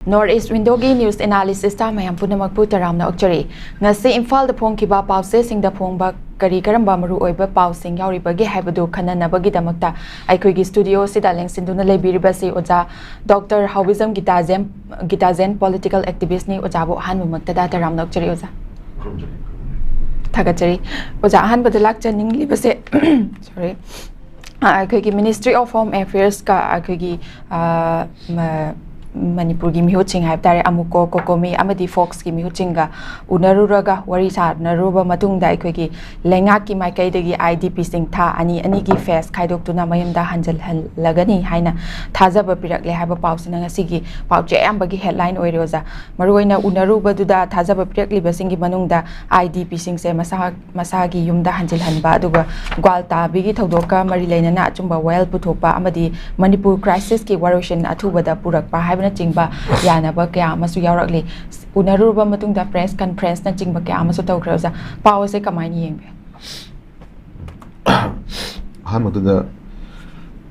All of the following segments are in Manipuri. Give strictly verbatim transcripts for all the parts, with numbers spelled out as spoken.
North East Windowꯒꯤ news analysisꯇ ꯃꯌꯥꯝ ꯄꯨꯝꯅꯃꯛꯄꯨ ꯇꯔꯥꯝꯅ ꯑꯣꯛꯆꯔꯤ꯫ ꯉꯁꯤ ꯏꯝꯐꯥꯜꯗ ꯐꯣꯡꯈꯤꯕ ꯄꯥꯎꯆꯦꯁꯤꯡꯗ ꯐꯣꯡꯕ ꯀꯔꯤ ꯀꯔꯝꯕ ꯃꯔꯨꯑꯣꯏꯕ ꯄꯥꯎꯁꯤꯡ ꯌꯥꯎꯔꯤꯕꯒꯦ ꯍꯥꯏꯕꯗꯨ ꯈꯟꯅꯅꯕꯒꯤꯗꯃꯛꯇ ꯑꯩꯈꯣꯏꯒꯤ studioꯁꯤꯗ ꯂꯦꯡꯁꯤꯟꯗꯨꯅ ꯂꯩꯕꯤꯔꯤꯕꯁꯤ ꯑꯣꯖꯥ ꯗꯣꯛꯇꯔ ꯍꯥꯎꯕꯤꯖꯝ ꯒꯤꯇꯥꯖꯦꯟ, ꯒꯤꯇꯥꯖꯦꯟ political activistꯅꯤ꯫ ꯑꯣꯖꯥꯕꯨ ꯑꯍꯥꯟꯕꯃꯛꯇꯗ ꯇꯔꯥꯝꯅ ꯑꯣꯛꯆꯔꯤ ꯑꯣꯖꯥ꯫ ꯊꯥꯒꯠꯆꯔꯤ꯫ ꯑꯣꯖꯥ, ꯑꯍꯥꯟꯕꯗ ꯂꯥꯛꯆꯅꯤꯡꯂꯤꯕꯁꯦ, sorry, ꯑ, ꯑꯩꯈꯣꯏꯒꯤ Ministry of Home Affairsꯀ ꯑꯩꯈꯣꯏꯒꯤ, ꯑ, ꯃ-, ꯃꯅꯤꯄꯨꯔꯒꯤ ꯃꯤꯍꯨꯠꯁꯤꯡ ꯍꯥꯏꯕ ꯇꯥꯔꯦ, ꯑꯃꯨꯀꯣ, ꯀꯣꯀꯣꯃꯤ ꯑꯃꯗꯤ ꯐꯣꯛꯁꯀꯤ ꯃꯤꯍꯨꯠꯁꯤꯡꯒ ꯎꯅꯔꯨꯔꯒ, ꯋꯥꯔꯤ ꯁꯥꯅꯔꯨꯔꯕ ꯃꯇꯨꯡꯗ, ꯑꯩꯈꯣꯏꯒꯤ ꯂꯩꯉꯥꯛꯀꯤ ꯃꯥꯏꯀꯩꯗꯒꯤ IDPꯁꯤꯡ ꯊꯥ ꯑꯅꯤ ꯑꯅꯤꯒꯤ phase ꯈꯥꯏꯗꯣꯛꯇꯨꯅ ꯃꯌꯨꯝꯗ ꯍꯟꯖꯤꯜꯍꯜꯂꯒꯅꯤ ꯍꯥꯏꯅ ꯊꯥꯖꯕ ꯄꯤꯔꯛꯂꯦ ꯍꯥꯏꯕ ꯄꯥꯎꯁꯤꯅ ꯉꯁꯤꯒꯤ ꯄꯥꯎꯆꯦ ꯑꯌꯥꯝꯕꯒꯤ headline ꯑꯣꯏꯔꯦ ꯑꯣꯖꯥ꯫ ꯃꯔꯨꯑꯣꯏꯅ ꯎꯅꯔꯨꯕꯗꯨꯗ ꯊꯥꯖꯕ ꯄꯤꯔꯛꯂꯤꯕꯁꯤꯡꯒꯤ ꯃꯅꯨꯡꯗ IDPꯁꯤꯡꯁꯦ ꯃꯁꯥ ꯃꯁꯥꯒꯤ ꯌꯨꯝꯗ ꯍꯟꯖꯤꯜꯍꯟꯕ, ꯑꯗꯨꯒ ꯒ꯭ꯋꯥꯜꯇꯥꯕꯤꯒꯤ ꯊꯧꯗꯣꯛꯀ ꯃꯔꯤ ꯂꯩꯅꯅ ꯑꯆꯨꯝꯕ ꯋꯥꯌꯦꯜ ꯄꯨꯊꯣꯛꯄ ꯑꯃꯗꯤ ꯃꯅꯤꯄꯨꯔ crisisꯀꯤ ꯋꯥꯔꯣꯏꯁꯤꯟ ꯑꯊꯨꯕꯗ ꯄꯨꯔꯛꯄ ꯍꯥꯏꯕꯅꯆꯤꯡꯕ ꯌꯥꯅꯕ ꯀꯌꯥ ꯑꯃꯁꯨ ꯌꯥꯎꯔꯛꯂꯤ꯫ ꯎꯅꯔꯨꯔꯕ ꯃꯇꯨꯡꯗ press conferenceꯅꯆꯤꯡꯕ ꯀꯌꯥ ꯑꯃꯁꯨ ꯇꯧꯈ꯭ꯔꯦ꯫ ꯑꯣꯖꯥ, ꯄꯥꯎ ꯑꯁꯦ ꯀꯃꯥꯏꯅ ꯌꯦꯡꯕꯤ? ꯑꯍꯥꯟꯕꯗꯨꯗ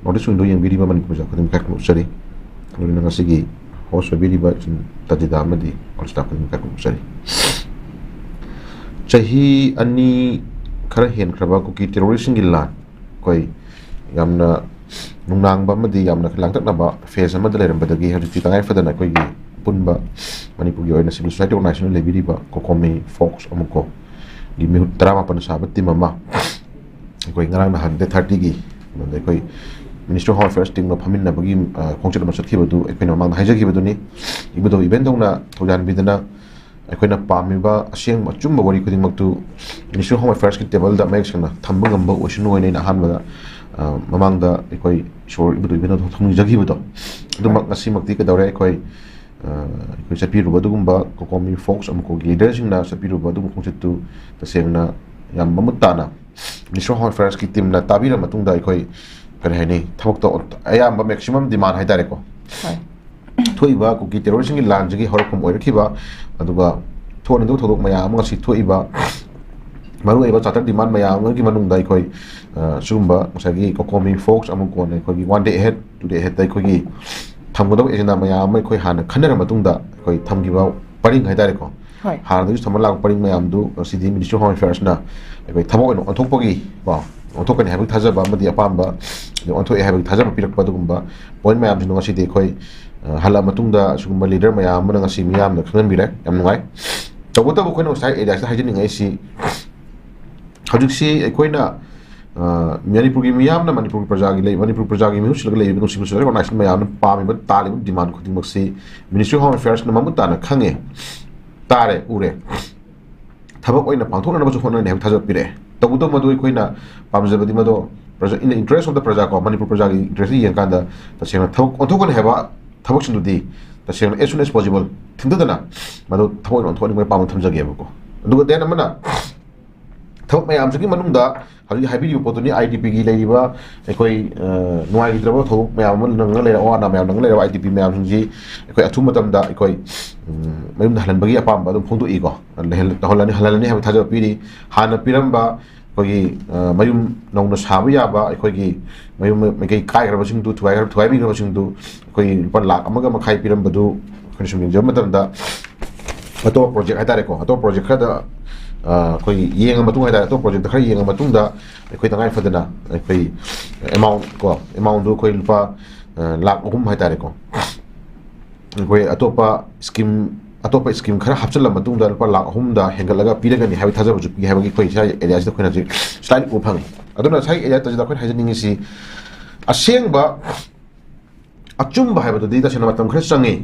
North East Window ꯌꯦꯡꯕꯤꯔꯤꯕ ꯃꯅꯤꯄꯨꯔ ꯈꯨꯗꯤꯡꯃꯛ ꯏꯀꯥꯏ ꯈꯨꯝꯅꯕ ꯎꯠꯆꯔꯤ꯫ ꯑꯗꯨꯅ ꯉꯁꯤꯒꯤ host ꯑꯣꯏꯕꯤꯔꯤꯕ ꯏꯆꯤꯟ ꯇꯥꯖꯤꯗꯥ ꯑꯃꯗꯤ ꯑꯣꯜꯁꯇꯥ ꯈꯨꯗꯤꯡꯃꯛ ꯏꯀꯥꯏ ꯈꯨꯝꯅꯕ ꯎꯠꯆꯔꯤ꯫ ꯆꯍꯤ ꯑꯅꯤ ꯈꯔ ꯍꯦꯟꯈ꯭ꯔꯕ ꯀꯨꯀꯤ terroristꯁꯤꯡꯒꯤ ꯂꯥꯟ, ꯑꯩꯈꯣꯏ ꯌꯥꯝꯅ ꯅꯨꯡꯅꯥꯡꯕ ꯑꯃꯗꯤ ꯌꯥꯝꯅ ꯂꯥꯡꯇꯛꯅꯕ phase ꯑꯃꯗ ꯂꯩꯔꯝꯕꯗꯒꯤ ꯍꯧꯖꯤꯛꯇꯤ ꯇꯉꯥꯏ ꯐꯗꯅ ꯑꯩꯈꯣꯏꯒꯤ ꯑꯄꯨꯟꯕ ꯃꯅꯤꯄꯨꯔꯒꯤ ꯑꯣꯏꯅ civil society organisationꯅ ꯂꯩꯕꯤꯔꯤꯕ ꯀꯣꯀꯣꯃꯤ, ꯐꯣꯛꯁ, ꯑꯃꯨꯀꯣꯒꯤ ꯃꯤꯍꯨꯠ ꯇꯔꯥꯃꯥꯄꯟꯅ ꯁꯥꯕ team ꯑꯃ ꯑꯩꯈꯣꯏ ꯉꯔꯥꯡ ꯅꯍꯥꯟ date thirtyꯒꯤ ꯀꯩꯅꯣꯗ ꯑꯩꯈꯣꯏ Ministry of Home Affairs teamꯒ ꯐꯝꯃꯤꯟꯅꯕꯒꯤ, ꯑ, ꯈꯣꯡꯆꯠ ꯑꯃ ꯆꯠꯈꯤꯕꯗꯨ ꯑꯩꯈꯣꯏꯅ ꯃꯃꯥꯡꯗ ꯍꯥꯏꯖꯈꯤꯕꯗꯨꯅꯤ꯫ ꯏꯕꯨꯙꯧ ꯏꯕꯦꯟꯗꯧꯅ ꯊꯧꯖꯥꯟꯕꯤꯗꯅ ꯑꯩꯈꯣꯏꯅ ꯄꯥꯝꯃꯤꯕ ꯑꯁꯦꯡꯕ ꯑꯆꯨꯝꯕ ꯋꯥꯔꯤ ꯈꯨꯗꯤꯡꯃꯛꯇꯨ Ministry of Home Affairsꯀꯤ tableꯗ ꯃꯌꯦꯛ ꯁꯦꯡꯅ ꯊꯝꯕ ꯉꯝꯕ ꯑꯣꯏꯁꯅꯨ ꯍꯥꯏꯅ ꯑꯩꯅ ꯑꯍꯥꯟꯕꯗ, ꯑ, ꯃꯃꯥꯡꯗ ꯑꯩꯈꯣꯏ ꯏꯁꯣꯔ ꯏꯕꯨꯙꯧ ꯏꯕꯦꯟꯗꯧꯗ ꯊꯧꯅꯤꯖꯈꯤꯕꯗꯣ, ꯑꯗꯨꯃꯛ ꯉꯁꯤꯃꯛꯇꯤ ꯀꯩꯗꯧꯔꯦ? ꯑꯩꯈꯣꯏ, ꯑ, ꯑꯩꯈꯣꯏ ꯆꯠꯄꯤꯔꯨꯕ ꯑꯗꯨꯒꯨꯝꯕ ꯀꯣꯀꯣꯃꯤ, ꯐꯣꯛꯁ, ꯑꯃꯨꯀꯣꯒꯤ leaderꯁꯤꯡꯅ ꯆꯠꯄꯤꯔꯨꯕ ꯑꯗꯨꯒꯨꯝꯕ ꯈꯣꯡꯆꯠꯇꯨ ꯇꯁꯦꯡꯅ ꯌꯥꯝ ꯃꯃꯨꯠ ꯇꯥꯅ Ministry of Home Affairsꯀꯤ teamꯅ ꯇꯥꯕꯤꯔ ꯃꯇꯨꯡꯗ ꯑꯩꯈꯣꯏ, ꯀꯔꯤ ꯍꯥꯏꯅꯤ, ꯊꯕꯛꯇ ꯑꯌꯥꯝꯕ maximum demand ꯍꯥꯏꯇꯥꯔꯦꯀꯣ꯫ ꯍꯣꯏ꯫ ꯊꯣꯛꯏꯕ ꯀꯨꯀꯤ terroristꯁꯤꯡꯒꯤ ꯂꯥꯟꯁꯤꯒꯤ ꯍꯧꯔꯛꯐꯝ ꯑꯣꯏꯔꯛꯈꯤꯕ, ꯑꯗꯨꯒ ꯊꯣꯛꯍꯟꯅꯤꯡꯗꯕ ꯊꯧꯗꯣꯛ ꯃꯌꯥꯝ ꯑꯃ ꯉꯁꯤ ꯊꯣꯛꯏꯕ, ꯃꯔꯨꯑꯣꯏꯕ charter demand ꯃꯌꯥꯝ ꯑꯃꯒꯤ ꯃꯅꯨꯡꯗ ꯑꯩꯈꯣꯏ, ꯑ, ꯁꯤꯒꯨꯝꯕ ꯉꯁꯥꯏꯒꯤ ꯀꯣꯀꯣꯃꯤ, ꯐꯣꯛꯁ, ꯑꯃꯨꯀꯣꯅ ꯑꯩꯈꯣꯏꯒꯤ one day ahead, two day aheadꯇ ꯑꯩꯈꯣꯏꯒꯤ ꯊꯝꯒꯗꯕ ꯑꯦꯖꯦꯟꯗꯥ ꯃꯌꯥꯝ ꯑꯃ ꯑꯩꯈꯣꯏ ꯍꯥꯟꯅ ꯈꯟꯅꯔ ꯃꯇꯨꯡꯗ ꯑꯩꯈꯣꯏ ꯊꯝꯈꯤꯕ ꯄꯔꯤꯡ ꯍꯥꯏꯇꯥꯔꯦꯀꯣ꯫ ꯍꯣꯏ꯫ ꯍꯥꯟꯅꯗꯒꯤꯁꯨ ꯊꯝꯃ ꯂꯥꯛꯄ ꯄꯔꯤꯡ ꯃꯌꯥꯝꯗꯨ ꯉꯁꯤꯗꯤ Ministry of Home Affairsꯅ ꯑꯩꯈꯣꯏ ꯊꯕꯛ ꯑꯣꯏꯅ ꯑꯣꯟꯊꯣꯛꯄꯒꯤ ꯀꯣ, ꯑꯣꯟꯊꯣꯛꯀꯅꯤ ꯍꯥꯏꯕꯒꯤ ꯊꯥꯖꯕ ꯑꯃꯗꯤ ꯑꯄꯥꯝꯕ, ꯑꯗꯩ ꯑꯣꯟꯊꯣꯛꯑꯦ ꯍꯥꯏꯕꯒꯤ ꯊꯥꯖꯕ ꯄꯤꯔꯛꯄ, ꯑꯗꯨꯒꯨꯝꯕ point ꯃꯌꯥꯝꯁꯤꯡꯗꯣ ꯉꯁꯤꯗꯤ ꯑꯩꯈꯣꯏ, ꯑ, ꯍꯜꯂꯛꯑ ꯃꯇꯨꯡꯗ ꯁꯤꯒꯨꯝꯕ leader ꯃꯌꯥꯝ ꯑꯃꯅ ꯉꯁꯤ ꯃꯤꯌꯥꯝꯗ ꯈꯪꯍꯟꯕꯤꯔꯦ꯫ ꯌꯥꯝ ꯅꯨꯡꯉꯥꯏ꯫ ꯇꯧꯕꯇꯕꯨ ꯑꯩꯈꯣꯏꯅ ꯉꯁꯥꯏ areaꯁꯤꯗ ꯍꯥꯏꯖꯅꯤꯡꯉꯛꯏꯁꯤ, ꯍꯧꯖꯤꯛꯁꯤ ꯑꯩꯈꯣꯏꯅ, ꯑ, ꯃꯅꯤꯄꯨꯔꯒꯤ ꯃꯤꯌꯥꯝꯅ, ꯃꯅꯤꯄꯨꯔꯒꯤ ꯄ꯭ꯔꯖꯥꯒꯤ ꯂꯩ, ꯃꯅꯤꯄꯨꯔ ꯄ꯭ꯔꯖꯥꯒꯤ ꯃꯤꯍꯨꯠ ꯁꯤꯜꯂꯒ ꯂꯩꯔꯤꯕ ꯅꯨꯡꯁꯤꯕ ꯁꯣꯁꯥꯏꯇꯤ ꯑꯣꯔꯒꯅꯥꯏꯖꯦꯁꯟ ꯃꯌꯥꯝꯅ ꯄꯥꯝꯃꯤꯕ, ꯇꯥꯜꯂꯤꯕ demand ꯈꯨꯗꯤꯡꯃꯛꯁꯤ Ministry of Home Affairsꯅ ꯃꯃꯨꯠ ꯇꯥꯅ ꯈꯪꯉꯦ, ꯇꯥꯔꯦ, ꯎꯔꯦ꯫ ꯊꯕꯛ ꯑꯣꯏꯅ ꯄꯥꯡꯊꯣꯛꯅꯅꯕꯁꯨ ꯍꯣꯠꯅꯅꯤ ꯍꯥꯏꯕ ꯊꯥꯖꯕ ꯄꯤꯔꯛꯑꯦ꯫ ꯇꯧꯕꯇꯕꯨ ꯃꯗꯨ ꯑꯩꯈꯣꯏꯅ ꯄꯥꯝꯖꯕꯗꯤ ꯃꯗꯣ ꯄ꯭ꯔꯖꯥ, in the interest of the ꯄ꯭ꯔꯖꯥ ꯀꯣ, ꯃꯅꯤꯄꯨꯔ ꯄ꯭ꯔꯖꯥꯒꯤ interest ꯌꯦꯡꯀꯥꯟꯗ ꯇꯁꯦꯡꯅ ꯊꯕꯛ ꯑꯣꯟꯊꯣꯛꯀꯅꯤ ꯍꯥꯏꯕ ꯊꯕꯛꯁꯤꯡꯗꯨꯗꯤ ꯇꯁꯦꯡꯅ as soon as possible ꯊꯤꯡꯊꯗꯅ ꯃꯗꯨ ꯊꯕꯛ ꯑꯣꯏꯅ ꯑꯣꯟꯊꯣꯛꯍꯟꯅꯤꯡꯕꯒꯤ ꯑꯄꯥꯝꯕ ꯊꯝꯖꯒꯦꯕꯀꯣ꯫ ꯑꯗꯨꯒ then ꯑꯃꯅ ꯊꯕꯛ ꯃꯌꯥꯝꯁꯤꯒꯤ ꯃꯅꯨꯡꯗ ꯍꯧꯖꯤꯛ ꯍꯥꯏꯕꯤꯔꯤꯕ ꯄꯣꯠꯇꯨꯅꯤ, IDPꯒꯤ ꯂꯩꯔꯤꯕ ꯑꯩꯈꯣꯏ, ꯑ, ꯅꯨꯡꯉꯥꯏꯈꯤꯗ꯭ꯔꯕ ꯊꯧꯗꯣꯛ ꯃꯌꯥꯝ ꯑꯃ ꯅꯪꯅ ꯂꯩꯔꯦ, ꯑꯋꯥ ꯑꯅꯥ ꯃꯌꯥꯝ ꯅꯪꯅ ꯂꯩꯔꯕ IDP ꯃꯌꯥꯝꯁꯤꯡꯁꯤ ꯑꯩꯈꯣꯏ ꯑꯊꯨꯕ ꯃꯇꯝꯗ ꯑꯩꯈꯣꯏ, ꯎꯝ, ꯃꯌꯨꯝꯗ ꯍꯜꯍꯟꯕꯒꯤ ꯑꯄꯥꯝꯕ ꯑꯗꯨꯝ ꯐꯣꯡꯗꯣꯛꯏꯀꯣ꯫ ꯂꯩꯍꯜ-, ꯇꯧꯍꯜꯂꯅꯤ, ꯍꯜꯍꯜꯂꯅꯤ ꯍꯥꯏꯕ ꯊꯥꯖꯕ ꯄꯤꯔꯤ꯫ ꯍꯥꯟꯅ ꯄꯤꯔꯝꯕ ꯑꯩꯈꯣꯏꯒꯤ, ꯑ, ꯃꯌꯨꯝ ꯅꯧꯅ ꯁꯥꯕ ꯌꯥꯕ ꯑꯩꯈꯣꯏꯒꯤ ꯃꯌꯨꯝ ꯃꯩꯀꯩ ꯀꯥꯏꯈ꯭ꯔꯕꯁꯤꯡꯗꯨ, ꯊꯨꯒꯥꯏꯈ꯭ꯔ-, ꯊꯨꯒꯥꯏꯕꯤꯈ꯭ꯔꯕꯁꯤꯡꯗꯨ ꯑꯩꯈꯣꯏꯒꯤ ꯂꯨꯄꯥ ꯂꯥꯈ ꯑꯃꯒ ꯃꯈꯥꯏ ꯄꯤꯔꯝꯕꯗꯨ ꯑꯩꯈꯣꯏꯅ ꯁꯨꯝ ꯌꯦꯡꯖꯕ ꯃꯇꯝꯗ ꯑꯇꯣꯞꯄ project ꯍꯥꯏꯇꯥꯔꯦꯀꯣ, ꯑꯇꯣꯞꯄ project ꯈꯔꯗ, ꯑ, ꯑꯩꯈꯣꯏꯒꯤ ꯌꯦꯡꯉ ꯃꯇꯨꯡ ꯍꯥꯏꯇꯥꯔꯦ, ꯑꯇꯣꯞꯄ projectꯇ ꯈꯔ ꯌꯦꯡꯉ ꯃꯇꯨꯡꯗ ꯑꯩꯈꯣꯏ ꯇꯉꯥꯏ ꯐꯗꯅ ꯑꯩꯈꯣꯏ amount ꯀꯣ, amountꯗꯨ ꯑꯩꯈꯣꯏ ꯂꯨꯄꯥ, ꯑ, ꯂꯥꯈ ꯑꯍꯨꯝ ꯍꯥꯏꯇꯥꯔꯦꯀꯣ, ꯑꯩꯈꯣꯏ ꯑꯇꯣꯞꯄ scheme, ꯑꯇꯣꯞꯄ scheme ꯈꯔ ꯍꯥꯞꯆꯤꯜꯂ ꯃꯇꯨꯡꯗ ꯂꯨꯄꯥ ꯂꯥꯈ ꯑꯍꯨꯝꯗ ꯍꯦꯟꯒꯠꯂꯒ ꯄꯤꯔꯒꯅꯤ ꯍꯥꯏꯕꯒꯤ ꯊꯥꯖꯕꯁꯨ ꯄꯤ ꯍꯥꯏꯕꯒꯤ ꯑꯩꯈꯣꯏ ꯁ꯭ꯋꯥꯏ areaꯁꯤꯗ ꯑꯩꯈꯣꯏꯅ ꯍꯧꯖꯤꯛ slight ꯎꯕ ꯐꯪꯉꯤ꯫ ꯑꯗꯨꯅ ꯁ꯭ꯋꯥꯏ areaꯇꯁꯤꯗ ꯑꯩꯈꯣꯏꯅ ꯍꯥꯏꯖꯅꯤꯡꯉꯤꯁꯤ, ꯑꯁꯦꯡꯕ ꯑꯆꯨꯝꯕ ꯍꯥꯏꯕꯗꯨꯗꯤ ꯇꯁꯦꯡꯅ ꯃꯇꯝ ꯈꯔ ꯆꯪꯉꯤ꯫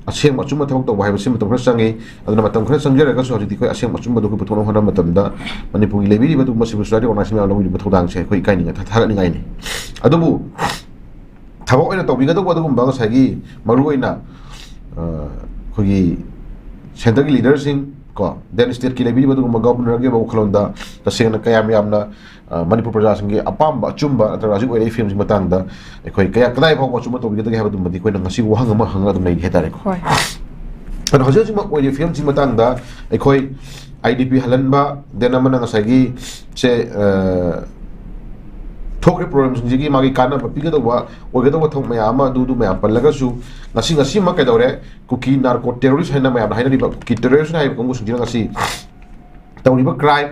ꯑꯁꯦꯡꯕ ꯑꯆꯨꯝꯕ ꯊꯕꯛ ꯇꯧꯕ ꯍꯥꯏꯕꯁꯤ ꯃꯇꯝ ꯈꯔ ꯆꯪꯉꯤ꯫ ꯑꯗꯨꯅ ꯃꯇꯝ ꯈꯔ ꯆꯪꯖꯔꯒꯁꯨ ꯍꯧꯖꯤꯛꯇꯤ ꯑꯩꯈꯣꯏ ꯑꯁꯦꯡꯕ ꯑꯆꯨꯝꯕꯗꯨ ꯑꯩꯈꯣꯏ ꯄꯨꯊꯣꯛꯅꯕ ꯍꯣꯠꯅꯕ ꯃꯇꯝꯗ ꯃꯅꯤꯄꯨꯔꯒꯤ ꯂꯩꯕꯤꯔꯤꯕ ꯑꯗꯨꯒꯨꯝꯕ civil society organization ꯃꯌꯥꯝ ꯂꯧꯕꯤꯔꯤꯕ ꯊꯧꯗꯥꯡꯁꯦ ꯑꯩꯈꯣꯏ ꯏꯀꯥꯏꯅꯤꯡꯉꯥꯏ, ꯊꯥ-, ꯊꯥꯒꯠꯅꯤꯡꯉꯥꯏꯅꯤ꯫ ꯑꯗꯨꯕꯨ ꯊꯕꯛ ꯑꯣꯏꯅ ꯇꯧꯕꯤꯒꯗꯧꯕ ꯑꯗꯨꯒꯨꯝꯕ ꯉꯁꯥꯏꯒꯤ ꯃꯔꯨꯑꯣꯏꯅ, ꯑ, ꯑꯩꯈꯣꯏꯒꯤ centreꯒꯤ leaderꯁꯤꯡ ꯀꯣ, then stateꯀꯤ ꯂꯩꯕꯤꯔꯤꯕ ꯑꯗꯨꯒꯨꯝꯕ governorꯒꯤ ꯑꯣꯏꯕ ꯋꯥꯈꯜꯂꯣꯟꯗ ꯇꯁꯦꯡꯅ ꯀꯌꯥꯝ ꯌꯥꯝꯅ, ꯑ, ꯃꯅꯤꯄꯨꯔ ꯄ꯭ꯔꯖꯥꯁꯤꯡꯒꯤ ꯑꯄꯥꯝꯕ ꯑꯆꯨꯝꯕ ꯅꯠꯇ꯭ꯔꯒ ꯍꯧꯖꯤꯛ ꯑꯣꯏꯔꯛꯏ ꯐꯤꯕꯝꯁꯤꯒꯤ ꯃꯇꯥꯡꯗ ꯑꯩꯈꯣꯏ ꯀꯌꯥ, ꯀꯗꯥꯏ ꯐꯥꯎꯕ ꯑꯆꯨꯝꯕ ꯇꯧꯕꯤꯒꯗꯒꯦ ꯍꯥꯏꯕꯗꯨꯃꯗꯤ ꯑꯩꯈꯣꯏꯅ ꯉꯁꯤ ꯋꯥꯍꯪ ꯑꯃ ꯍꯪꯉꯒ ꯑꯗꯨꯝ ꯂꯩꯔꯤ ꯍꯥꯏꯇꯥꯔꯦꯀꯣ꯫ ꯍꯣꯏ꯫ ꯑꯗꯣ ꯍꯧꯖꯤꯛ ꯍꯧꯖꯤꯛꯃꯛ ꯑꯣꯏꯔꯤꯕ ꯐꯤꯕꯝꯁꯤꯒꯤ ꯃꯇꯥꯡꯗ ꯑꯩꯈꯣꯏ IDP ꯍꯜꯍꯟꯕ, then ꯑꯃꯅ ꯉꯁꯥꯏꯒꯤ ꯁꯦ, ꯑ, ꯊꯣꯛꯈ꯭ꯔꯤꯕ ꯄ꯭ꯔꯣꯕ꯭ꯂꯦꯝꯁꯤꯡꯁꯤꯒꯤ ꯃꯥꯒꯤ ꯀꯥꯟꯅꯕ ꯄꯤꯒꯗꯧꯕ, ꯑꯣꯏꯒꯗꯧꯕ ꯊꯕꯛ ꯃꯌꯥꯝ ꯑꯃ, ꯑꯗꯨꯗꯨ ꯃꯌꯥꯝ ꯄꯜꯂꯒꯁꯨ, ꯉꯁꯤ, ꯉꯁꯤꯃꯛ ꯀꯩꯗꯧꯔꯦ? ꯀꯨꯀꯤ ꯅꯥꯔꯀꯣ ꯇꯦꯔꯣꯔꯤꯁ ꯍꯥꯏꯅ ꯃꯌꯥꯝꯅ ꯍꯥꯏꯅꯔꯤꯕ ꯀꯨꯀꯤ ꯇꯦꯔꯣꯔꯤꯁ ꯍꯥꯏꯔꯤꯕ ꯀꯥꯡꯕꯨꯁꯤꯡꯁꯤꯅ ꯉꯁꯤ ꯇꯧꯔꯤꯕ ꯀ꯭ꯔꯥꯏꯝ,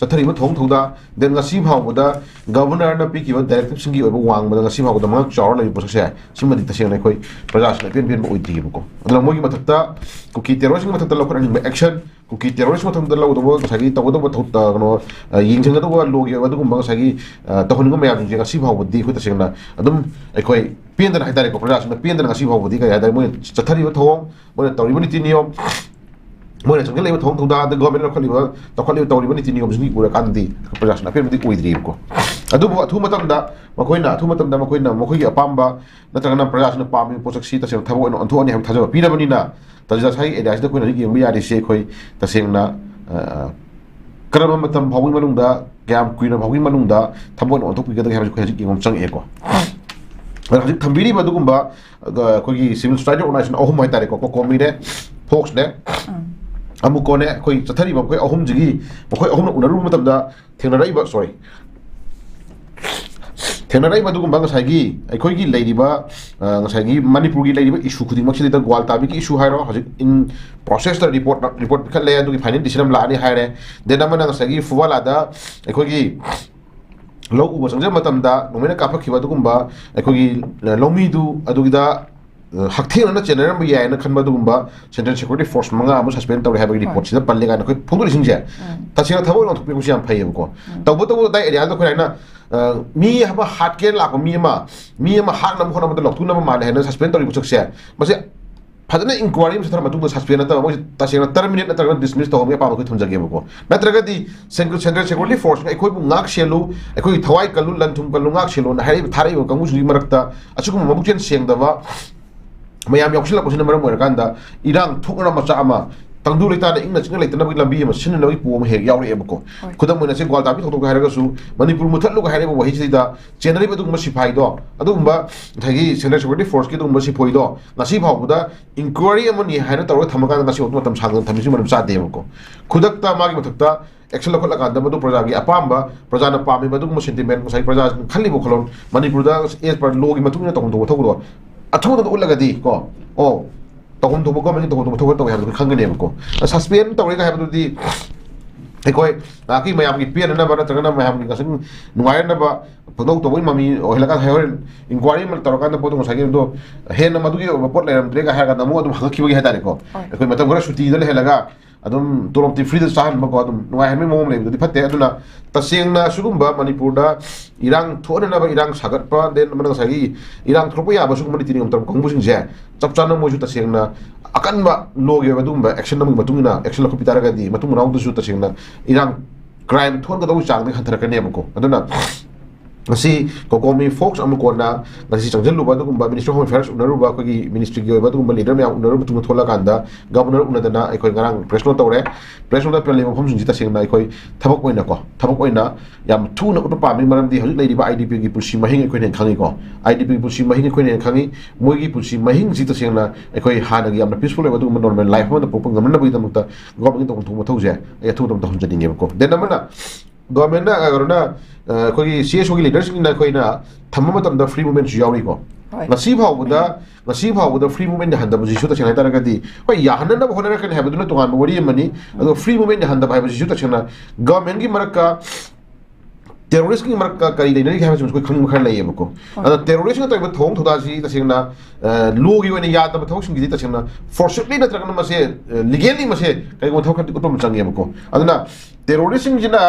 ꯆꯠꯊꯔꯤꯕ ꯊꯧꯑꯣꯡ ꯊꯧꯗꯥ, then ꯉꯁꯤ ꯐꯥꯎꯕꯗ ꯒꯕꯔꯅꯔꯅ ꯄꯤꯈꯤꯕ ꯗꯥꯏꯔꯦꯛꯇꯤꯞꯁꯤꯡꯒꯤ ꯑꯣꯏꯕ ꯋꯥꯡꯃꯗ ꯉꯁꯤ ꯐꯥꯎꯕꯗ ꯃꯉꯛ ꯆꯥꯎꯔ ꯂꯩꯕ ꯄꯣꯠꯁꯛꯁꯦ, ꯁꯤꯃꯗꯤ ꯇꯁꯦꯡꯅ ꯑꯩꯈꯣꯏ ꯄ꯭ꯔꯖꯥꯁꯤꯡꯅ ꯏꯄꯦꯟ ꯄꯦꯟꯕ ꯑꯣꯏꯗ꯭ꯔꯤꯕꯀꯣ꯫ ꯑꯗꯨꯅ ꯃꯣꯏꯒꯤ ꯃꯊꯛꯇ ꯀꯨꯀꯤ ꯇꯦꯔꯣꯔꯤꯁ꯭ꯠꯀꯤ ꯃꯊꯛꯇ ꯂꯧꯈꯠꯍꯟꯅꯤꯡꯕ ꯑꯦꯛꯁꯟ, ꯀꯨꯀꯤ ꯇꯦꯔꯣꯔꯤꯁ꯭ꯠ ꯃꯊꯛꯇ ꯂꯧꯒꯗꯧꯕ ꯉꯁꯥꯏꯒꯤ ꯇꯧꯒꯗꯧꯕ ꯊꯧ-, ꯑ, ꯀꯩꯅꯣ, ꯑ, ꯌꯦꯡꯁꯤꯟꯒꯗꯧꯕ ꯂꯣꯒꯤ ꯑꯣꯏꯕ ꯑꯗꯨꯒꯨꯝꯕ ꯉꯁꯥꯏꯒꯤ, ꯑ, ꯇꯧꯍꯟꯅꯤꯡꯕ ꯃꯌꯥꯝꯁꯤꯡꯁꯦ ꯉꯁꯤ ꯐꯥꯎꯕꯗꯤ ꯑꯩꯈꯣꯏ ꯇꯁꯦꯡꯅ ꯑꯗꯨꯝ ꯑꯩꯈꯣꯏ ꯄꯦꯟꯗꯅ ꯍꯥꯏꯇꯥꯔꯦꯀꯣ, ꯄ꯭ꯔꯖꯥꯁꯤꯡꯅ ꯄꯦꯟꯗꯅ ꯉꯁꯤ ꯐꯥꯎꯕꯗꯤ ꯀꯔꯤ ꯍꯥꯏꯇꯥꯔꯦ, ꯃꯣꯏꯅ ꯆꯠꯊꯔꯤꯕ ꯊꯧꯑꯣꯡ, ꯃꯣꯏꯅ ꯇꯧꯔꯤꯕ ꯅꯤꯇꯤ ꯅꯤꯌꯣꯝ, ꯃꯣꯏꯅ ꯆꯪꯁꯤꯜꯂꯛꯏꯕ ꯊꯧꯑꯣꯡ ꯊꯧꯗꯥ, ꯑꯗ ꯒꯣꯔꯃꯦꯟꯅ ꯂꯧꯈꯠꯂꯤꯕ, ꯆꯥꯎꯈꯠꯂꯤꯕ, ꯇꯧꯔꯤꯕ ꯅꯤꯇꯤ ꯅꯤꯌꯣꯝꯁꯤꯡ ꯎꯔꯀꯥꯟꯗꯗꯤ ꯑꯩꯈꯣꯏ ꯄ꯭ꯔꯖꯥꯁꯤꯡꯅ ꯑꯄꯦꯟꯕꯗꯤ ꯑꯣꯏꯗ꯭ꯔꯤꯕꯀꯣ꯫ ꯑꯗꯨꯕꯨ ꯑꯊꯨꯕ ꯃꯇꯝꯗ ꯃꯈꯣꯏꯅ, ꯑꯊꯨꯕ ꯃꯇꯝꯗ ꯃꯈꯣꯏꯅ ꯃꯈꯣꯏꯒꯤ ꯑꯄꯥꯝꯕ ꯅꯠꯇ꯭ꯔꯒꯅ ꯄ꯭ꯔꯖꯥꯁꯤꯡꯅ ꯄꯥꯝꯃꯤꯕ ꯄꯣꯠꯁꯛꯁꯤ ꯇꯁꯦꯡꯅ ꯊꯕꯛ ꯑꯣꯏꯅ ꯑꯣꯟꯊꯣꯛꯑꯅꯤ ꯍꯥꯏꯕ ꯊꯥꯖꯕ ꯄꯤꯔꯕꯅꯤꯅ, ꯇꯥꯖꯤꯜ ꯁꯥꯍꯤꯒꯤ ꯑꯦꯔꯤꯌꯥꯁꯤꯗ ꯑꯩꯈꯣꯏꯅ ꯍꯧꯖꯤꯛ ꯌꯦꯡꯕ ꯌꯥꯔꯤꯁꯦ ꯑꯩꯈꯣꯏ ꯇꯁꯦꯡꯅ, ꯑ, ꯀꯔꯝꯕ ꯃꯇꯝ ꯐꯥꯎꯕꯒꯤ ꯃꯅꯨꯡꯗ, ꯀꯌꯥꯝ ꯀꯨꯏꯅ ꯐꯥꯎꯕꯒꯤ ꯃꯅꯨꯡꯗ ꯊꯕꯛ ꯑꯣꯏꯅ ꯑꯣꯟꯊꯣꯛꯄꯤꯒꯗꯒꯦ ꯍꯥꯏꯕꯁꯤ ꯑꯩꯈꯣꯏ ꯍꯧꯖꯤꯛ ꯌꯦꯡꯕ ꯑꯃ ꯆꯪꯉꯛꯑꯦꯀꯣ꯫ ꯑꯗ ꯍꯧꯖꯤꯛ ꯊꯝꯕꯤꯔꯤꯕ ꯑꯗꯨꯒꯨꯝꯕ, ꯑ, ꯑꯩꯈꯣꯏꯒꯤ ꯁꯤꯚꯤꯜ ꯁꯣꯁꯥꯏꯇꯤ ꯑꯣꯔꯒꯅꯥꯏꯖꯦꯁꯟ ꯑꯍꯨꯝ ꯍꯥꯏꯇꯥꯔꯦꯀꯣ, ꯀꯣꯀꯣꯃꯤꯅꯦ, ꯐꯣꯛꯁꯅꯦ, ꯑꯃꯨꯀꯣꯅꯦ, ꯑꯩꯈꯣꯏ ꯆꯠꯊꯔꯤꯕ ꯃꯈꯣꯏ ꯑꯍꯨꯝꯁꯤꯒꯤ, ꯃꯈꯣꯏ ꯑꯍꯨꯝꯅ ꯎꯅꯔꯨꯕ ꯃꯇꯝꯗ ꯊꯦꯡꯅꯔꯛꯏꯕ, ꯁꯣꯔꯤ, ꯊꯦꯡꯅꯔꯛꯏꯕ ꯑꯗꯨꯒꯨꯝꯕ ꯉꯁꯥꯏꯒꯤ ꯑꯩꯈꯣꯏꯒꯤ ꯂꯩꯔꯤꯕ, ꯑ, ꯉꯁꯥꯏꯒꯤ ꯃꯅꯤꯄꯨꯔꯒꯤ ꯂꯩꯔꯤꯕ ꯏꯁꯨ ꯈꯨꯗꯤꯡꯃꯛꯁꯤꯗ, ꯒ꯭ꯋꯥꯜꯇꯥꯕꯤꯒꯤ ꯏꯁꯨ ꯍꯥꯏꯔꯣ, ꯍꯧꯖꯤꯛ in process ꯇ ꯔꯤꯄꯣꯔꯠ, ꯔꯤꯄꯣꯔꯠ ꯄꯤꯈꯠꯂꯦ, ꯑꯗꯨꯒꯤ ꯐꯥꯏꯅꯦꯜ ꯗꯤꯁꯤꯖꯟ ꯑꯃ ꯂꯥꯛꯑꯅꯤ ꯍꯥꯏꯔꯦ꯫ Then ꯑꯃꯅ ꯉꯁꯥꯏꯒꯤ ꯐꯨꯕꯥꯂꯥꯗ ꯑꯩꯈꯣꯏꯒꯤ ꯂꯧ ꯎꯕ ꯆꯪꯖꯕ ꯃꯇꯝꯗ ꯅꯣꯡꯃꯩꯅ ꯀꯥꯞꯄꯛꯈꯤꯕ ꯑꯗꯨꯒꯨꯝꯕ ꯑꯩꯈꯣꯏꯒꯤ, ꯑ, ꯂꯧꯃꯤꯗꯨ ꯑꯗꯨꯒꯤꯗ, ꯑ, ꯍꯛꯊꯦꯡꯅꯅ ꯆꯦꯟꯅꯔꯝꯕ ꯌꯥꯏꯅ ꯈꯟꯕ ꯑꯗꯨꯒꯨꯝꯕ ꯁꯦꯟꯇ꯭ꯔꯦꯜ ꯁꯦꯀ꯭ꯌꯨꯔꯤꯇꯤ ꯐꯣꯔꯁ ꯃꯉꯥ ꯑꯃ ꯁꯁꯄꯦꯟ ꯇꯧꯔꯦ ꯍꯥꯏꯕꯒꯤ ꯍꯣꯏ꯫ ꯔꯤꯄꯣꯔꯠꯁꯤꯗ ꯄꯜꯂꯦ ꯀꯥꯏꯅ ꯑꯩꯈꯣꯏ ꯐꯣꯡꯗꯣꯔꯤꯁꯤꯡꯁꯦ ꯎꯝ꯫ ꯇꯁꯦꯡꯅ ꯊꯕꯛ ꯑꯣꯏꯅ ꯑꯣꯟꯊꯣꯛꯄꯤꯔꯛꯄꯁꯦ ꯌꯥꯝ ꯐꯩꯌꯦꯕꯀꯣ꯫ ꯎꯝ꯫ ꯇꯧꯕꯇꯕꯨ ꯑꯗꯥꯏ ꯑꯦꯔꯤꯌꯥꯗ ꯑꯩꯈꯣꯏꯅ ꯍꯥꯏꯅ, ꯑ, ꯃꯤ ꯑꯃ ꯍꯥꯠꯀꯦꯅ ꯂꯥꯛꯄ ꯃꯤ ꯑꯃ, ꯃꯤ ꯑꯃ ꯍꯥꯠꯅꯕ ꯍꯣꯠꯅꯕꯗ ꯂꯧꯊꯣꯛꯅꯕ ꯃꯥꯜꯂꯦ ꯍꯥꯏꯅ ꯁꯁꯄꯦꯟ ꯇꯧꯔꯤꯕ ꯄꯣꯠꯁꯛꯁꯦ, ꯃꯁꯤ ꯐꯖꯅ ꯏꯟꯀ꯭ꯋꯥꯏꯔꯤ ꯑꯃ ꯆꯠꯊꯔ ꯃꯇꯨꯡꯗ ꯁꯁꯄꯦꯟ ꯅꯠꯇꯕ, ꯃꯣꯏꯁꯦ ꯇꯁꯦꯡꯅ ꯇꯔꯃꯤꯅꯦꯠ ꯅꯠꯇ꯭ꯔꯒ ꯗꯤꯁꯃꯤꯁ ꯇꯧꯍꯟꯕꯒꯤ ꯑꯄꯥꯝꯕ ꯑꯩꯈꯣꯏ ꯊꯝꯖꯒꯦꯕꯀꯣ꯫ ꯅꯠꯇ꯭ꯔꯒꯗꯤ ꯁꯦꯟ-, ꯁꯦꯟꯇ꯭ꯔꯦꯜ ꯁꯦꯀ꯭ꯌꯨꯔꯤꯇꯤ ꯐꯣꯔꯁꯅ ꯑꯩꯈꯣꯏꯕꯨ ꯉꯥꯛ ꯁꯦꯜꯂꯨ, ꯑꯩꯈꯣꯏꯒꯤ ꯊꯋꯥꯏ ꯀꯜꯂꯨ, ꯂꯟ ꯊꯨꯝ ꯀꯜꯂꯨ, ꯉꯥꯛ ꯁꯦꯜꯂꯨꯅ ꯍꯥꯏꯔꯛꯏꯕ, ꯊꯥꯔꯛꯏꯕ ꯀꯥꯡꯕꯨꯁꯤꯡꯗꯨꯒꯤ ꯃꯔꯛꯇ ꯑꯁꯤꯒꯨꯝꯕ ꯃꯕꯨꯛꯆꯦꯜ ꯁꯦꯡꯗꯕ ꯃꯌꯥꯝ ꯌꯥꯎꯁꯤꯜꯂꯛꯄꯁꯤꯅ ꯃꯔꯝ ꯑꯣꯏꯔꯀꯥꯟꯗ ꯏꯔꯥꯡ ꯊꯣꯛꯅꯔ ꯃꯆꯥ ꯑꯃ ꯇꯪꯗꯨ ꯂꯩꯇꯥꯅ ꯏꯪꯅ ꯆꯤꯛꯅ ꯂꯩꯇꯅꯕꯒꯤ ꯂꯝꯕꯤ ꯑꯃ ꯁꯤꯟꯅꯅꯕꯒꯤ ꯄꯣ ꯑꯃ ꯍꯦꯛ ꯌꯥꯎꯔꯛꯑꯦꯕꯀꯣ꯫ ꯍꯣꯏ꯫ ꯈꯨꯗꯝ ꯑꯣꯏꯅ ꯁꯤ ꯒ꯭ꯋꯥꯜꯗꯥꯝꯒꯤ ꯊꯧꯗꯣꯛꯇ ꯍꯥꯏꯔꯒꯁꯨ, "ꯃꯅꯤꯄꯨꯔ ꯃꯨꯊꯠꯂꯨ" ꯍꯥꯏꯔꯤꯕ ꯋꯥꯍꯩꯁꯤꯗ ꯆꯦꯟꯅꯔꯤꯕ ꯑꯗꯨꯒꯨꯝꯕ ꯁꯤꯐꯥꯏꯗꯣ, ꯑꯗꯨꯒꯨꯝꯕ ꯉꯁꯥꯏꯒꯤ Central Security Forceꯀꯤ ꯑꯗꯨꯒꯨꯝꯕ ꯁꯤꯐꯣꯏꯗꯣ ꯉꯁꯤ ꯐꯥꯎꯕꯗ inquiry ꯑꯃꯅꯤ ꯍꯥꯏꯅ ꯇꯧꯔꯒ ꯊꯝꯃꯀꯥꯟꯗ ꯉꯁꯤ ꯐꯥꯎꯕ ꯃꯇꯝ ꯁꯥꯡꯅ ꯊꯝꯃꯤꯁꯤ ꯃꯔꯝ ꯆꯥꯗꯦꯕꯀꯣ꯫ ꯈꯨꯗꯛꯇ ꯃꯥꯒꯤ ꯃꯊꯛꯇ action ꯂꯧꯈꯠꯂꯀꯥꯟꯗ ꯃꯗꯨ ꯄ꯭ꯔꯖꯥꯒꯤ ꯑꯄꯥꯝꯕ, ꯄ꯭ꯔꯖꯥꯅ ꯄꯥꯝꯃꯤꯕ ꯑꯗꯨꯒꯨꯝꯕ sentiment, ꯉꯁꯥꯏ ꯄ꯭ꯔꯖꯥꯁꯤꯡꯅ ꯈꯜꯂꯤꯕ ꯋꯥꯈꯜꯂꯣꯟ, ꯃꯅꯤꯄꯨꯔꯗ as per lawꯒꯤ ꯃꯇꯨꯡ ꯏꯟꯅ ꯇꯧꯐꯝ ꯊꯣꯛꯄ ꯊꯧꯗꯣ ꯑꯊꯨꯕꯗ ꯎꯠꯂꯒꯗꯤ ꯀꯣ, ꯑꯣ, ꯇꯧꯐꯝ ꯊꯣꯛꯄ, governmentꯀꯤ ꯇꯧꯐꯝ ꯊꯣꯛꯄ ꯊꯕꯛ ꯇꯧꯋꯦ ꯍꯥꯏꯕꯗꯨ ꯈꯪꯒꯅꯦꯕꯀꯣ꯫ Suspend ꯇꯧꯔꯦꯒ ꯍꯥꯏꯕꯗꯨꯗꯤ ꯑꯩꯈꯣꯏ ꯉꯥꯏꯍꯥꯛꯀꯤ ꯃꯌꯥꯝꯒꯤ ꯄꯦꯟꯅꯅꯕ ꯅꯠꯇ꯭ꯔꯒꯅ ꯃꯌꯥꯝꯒꯤ ꯉꯁꯪ ꯅꯨꯡꯉꯥꯏꯅꯅꯕ ꯄꯪꯇꯧ ꯇꯧꯕꯒꯤ ꯃꯃꯤ ꯑꯣꯏꯍꯜꯂꯀꯥꯟꯗ ꯍꯣꯔꯦꯟ inquiry ꯑꯃ ꯇꯧꯔꯀꯥꯟꯗ ꯄꯣꯠꯇꯣ ꯉꯁꯥꯏꯒꯤ ꯑꯗꯣ ꯍꯦꯟꯅ ꯃꯗꯨꯒꯤ ꯑꯣꯏꯕ ꯄꯣꯠ ꯂꯩꯔꯝꯗ꯭ꯔꯦꯒ ꯍꯥꯏꯔꯀꯥꯟꯗ ꯑꯃꯨꯛ ꯑꯗꯨꯝ ꯍꯪꯉꯛꯈꯤꯕꯒꯤ ꯍꯥꯏꯇꯥꯔꯦꯀꯣ꯫ ꯍꯣꯏ꯫ ꯑꯩꯈꯣꯏ ꯃꯇꯝ ꯈꯔ ꯁꯨꯇꯤꯗ ꯂꯩꯍꯜꯂꯒ ꯑꯗꯨꯝ ꯇꯣꯂꯣꯞꯇꯤ freeꯗ ꯆꯥꯍꯟꯕꯀꯣ, ꯑꯗꯨꯝ ꯅꯨꯡꯉꯥꯏꯍꯟꯕꯒꯤ ꯃꯑꯣꯡ ꯂꯩꯕꯗꯨꯗꯤ ꯐꯠꯇꯦ꯫ ꯑꯗꯨꯅ ꯇꯁꯦꯡꯅ ꯁꯤꯒꯨꯝꯕ ꯃꯅꯤꯄꯨꯔꯗ ꯏꯔꯥꯡ ꯊꯣꯛꯍꯟꯅꯕ, ꯏꯔꯥꯡ ꯁꯥꯒꯠꯄ, then ꯑꯃꯅ ꯉꯁꯥꯏꯒꯤ ꯏꯔꯥꯡ ꯊꯣꯛꯂꯛꯄ ꯌꯥꯕ ꯁꯤꯒꯨꯝꯕ ꯅꯤꯇꯤ ꯅꯤꯌꯣꯝ ꯇꯧꯔꯛꯄ ꯀꯥꯡꯕꯨꯁꯤꯡꯁꯦ ꯆꯞ ꯆꯥꯅ ꯃꯣꯏꯁꯨ ꯇꯁꯦꯡꯅ ꯑꯀꯟꯕ lawꯒꯤ ꯑꯣꯏꯕ ꯑꯗꯨꯒꯨꯝꯕ action ꯑꯃꯒꯤ ꯃꯇꯨꯡ ꯏꯟꯅ action ꯂꯧꯈꯠꯄꯤ ꯇꯥꯔꯒꯗꯤ ꯃꯇꯨꯡ ꯃꯅꯥꯎꯗꯁꯨ ꯇꯁꯦꯡꯅ ꯏꯔꯥꯡ, crime ꯊꯣꯛꯍꯟꯒꯗꯧꯕ ꯆꯥꯡꯗꯒꯤ ꯍꯟꯊꯔꯛꯀꯅꯦꯕꯀꯣ꯫ ꯑꯗꯨꯅ ꯉꯁꯤ COCOMI folks ꯑꯃ ꯀꯣꯟꯅ ꯉꯁꯤ ꯆꯪꯁꯤꯜꯂꯨꯕ ꯑꯗꯨꯒꯨꯝꯕ Ministry of Home Affairs ꯎꯅꯔꯨꯕ, ꯑꯩꯈꯣꯏꯒꯤ ministryꯒꯤ ꯑꯣꯏꯕ ꯑꯗꯨꯒꯨꯝꯕ leader ꯃꯌꯥꯝ ꯎꯅꯔꯕ ꯃꯇꯨꯡꯗ ꯊꯣꯛꯂꯀꯥꯟꯗ governor ꯎꯅꯗꯅ ꯑꯩꯈꯣꯏ ꯉꯔꯥꯡ press note ꯇꯧꯔꯦ꯫ Press note ꯄꯤꯔꯛꯂꯤꯕ ꯃꯐꯝꯁꯤꯡꯁꯤ ꯇꯁꯦꯡꯅ ꯑꯩꯈꯣꯏ ꯊꯕꯛ ꯑꯣꯏꯅꯀꯣ, ꯊꯕꯛ ꯑꯣꯏꯅ ꯌꯥꯝ ꯊꯨꯅ ꯎꯠꯄ ꯄꯥꯝꯃꯤ, ꯃꯔꯝꯗꯤ ꯍꯧꯖꯤꯛ ꯂꯩꯔꯤꯕ IDPꯒꯤ ꯄꯨꯟꯁꯤ ꯃꯍꯤꯡ ꯑꯩꯈꯣꯏꯅ ꯍꯦꯟꯅ ꯈꯪꯉꯤꯀꯣ꯫ IDPꯒꯤ ꯄꯨꯟꯁꯤ ꯃꯍꯤꯡ ꯑꯩꯈꯣꯏꯅ ꯍꯦꯟꯅ ꯈꯪꯉꯤ꯫ ꯃꯣꯏꯒꯤ ꯄꯨꯟꯁꯤ ꯃꯍꯤꯡꯁꯤ ꯇꯁꯦꯡꯅ ꯑꯩꯈꯣꯏ ꯍꯥꯟꯅꯒꯤ ꯌꯥꯝꯅ peaceful ꯑꯣꯏꯕ ꯑꯗꯨꯒꯨꯝꯕ normal life ꯑꯃꯗ ꯄꯨꯔꯛꯄ ꯉꯝꯅꯅꯕꯒꯤꯗꯃꯛꯇ governmentꯀꯤ ꯇꯧꯐꯝ ꯊꯣꯛꯄ ꯃꯊꯧꯁꯦ ꯑꯩ ꯑꯊꯨꯕ ꯃꯇꯝꯗ ꯇꯧꯍꯟꯖꯅꯤꯡꯉꯦꯕꯀꯣ꯫ Then ꯑꯃꯅ governmentꯅ, ꯑ, ꯀꯩꯅꯣꯅ, ꯑ, ꯑꯩꯈꯣꯏꯒꯤ CSOꯒꯤ leaderꯁꯤꯡꯅ ꯑꯩꯈꯣꯏꯅ ꯊꯝꯕ ꯃꯇꯝꯗ free movementꯁꯨ ꯌꯥꯎꯔꯤꯀꯣ꯫ ꯍꯣꯏ꯫ ꯉꯁꯤ ꯐꯥꯎꯕꯗ, ꯉꯁꯤ ꯐꯥꯎꯕꯗ free movement ꯌꯥꯍꯟꯗꯕꯁꯤꯁꯨ ꯇꯁꯦꯡꯅ ꯍꯥꯏꯇꯥꯔꯒꯗꯤ, ꯍꯣꯏ, ꯌꯥꯍꯟꯅꯅꯕ ꯍꯣꯠꯅꯔꯛꯀꯅꯤ ꯍꯥꯏꯕꯗꯨꯅ ꯇꯣꯉꯥꯟꯕ ꯋꯥꯔꯤ ꯑꯃꯅꯤ꯫ ꯑꯗꯣ free movement ꯌꯥꯍꯟꯗꯕ ꯍꯥꯏꯕꯁꯤꯁꯨ ꯇꯁꯦꯡꯅ governmentꯀꯤ ꯃꯔꯛꯇ terroristꯀꯤ ꯃꯔꯛꯇ ꯀꯔꯤ ꯂꯩꯅꯔꯤꯒꯦ ꯍꯥꯏꯕꯁꯤ ꯑꯩꯈꯣꯏ ꯈꯪꯅꯤꯡꯕ ꯈꯔ ꯂꯩꯌꯦꯕꯀꯣ꯫ ꯍꯣꯏ꯫ ꯑꯗꯣ terroristꯅ ꯇꯧꯔꯤꯕ ꯊꯧꯑꯣꯡ ꯊꯧꯗꯥꯁꯤ ꯇꯁꯦꯡꯅ, ꯑ, lawꯒꯤ ꯑꯣꯏꯅ ꯌꯥꯗꯕ ꯊꯕꯛꯁꯤꯡꯁꯤꯗꯤ ꯇꯁꯦꯡꯅ forcibly ꯅꯠꯇ꯭ꯔꯒꯅ ꯃꯁꯦ, ꯑ, legally ꯃꯁꯦ ꯀꯔꯤꯒꯨꯝꯕ ꯊꯕꯛ ꯈꯔꯗꯤ ꯎꯠꯄ ꯑꯃ ꯆꯪꯉꯦꯕꯀꯣ꯫ ꯑꯗꯨꯅ terroristꯁꯤꯡꯁꯤꯅ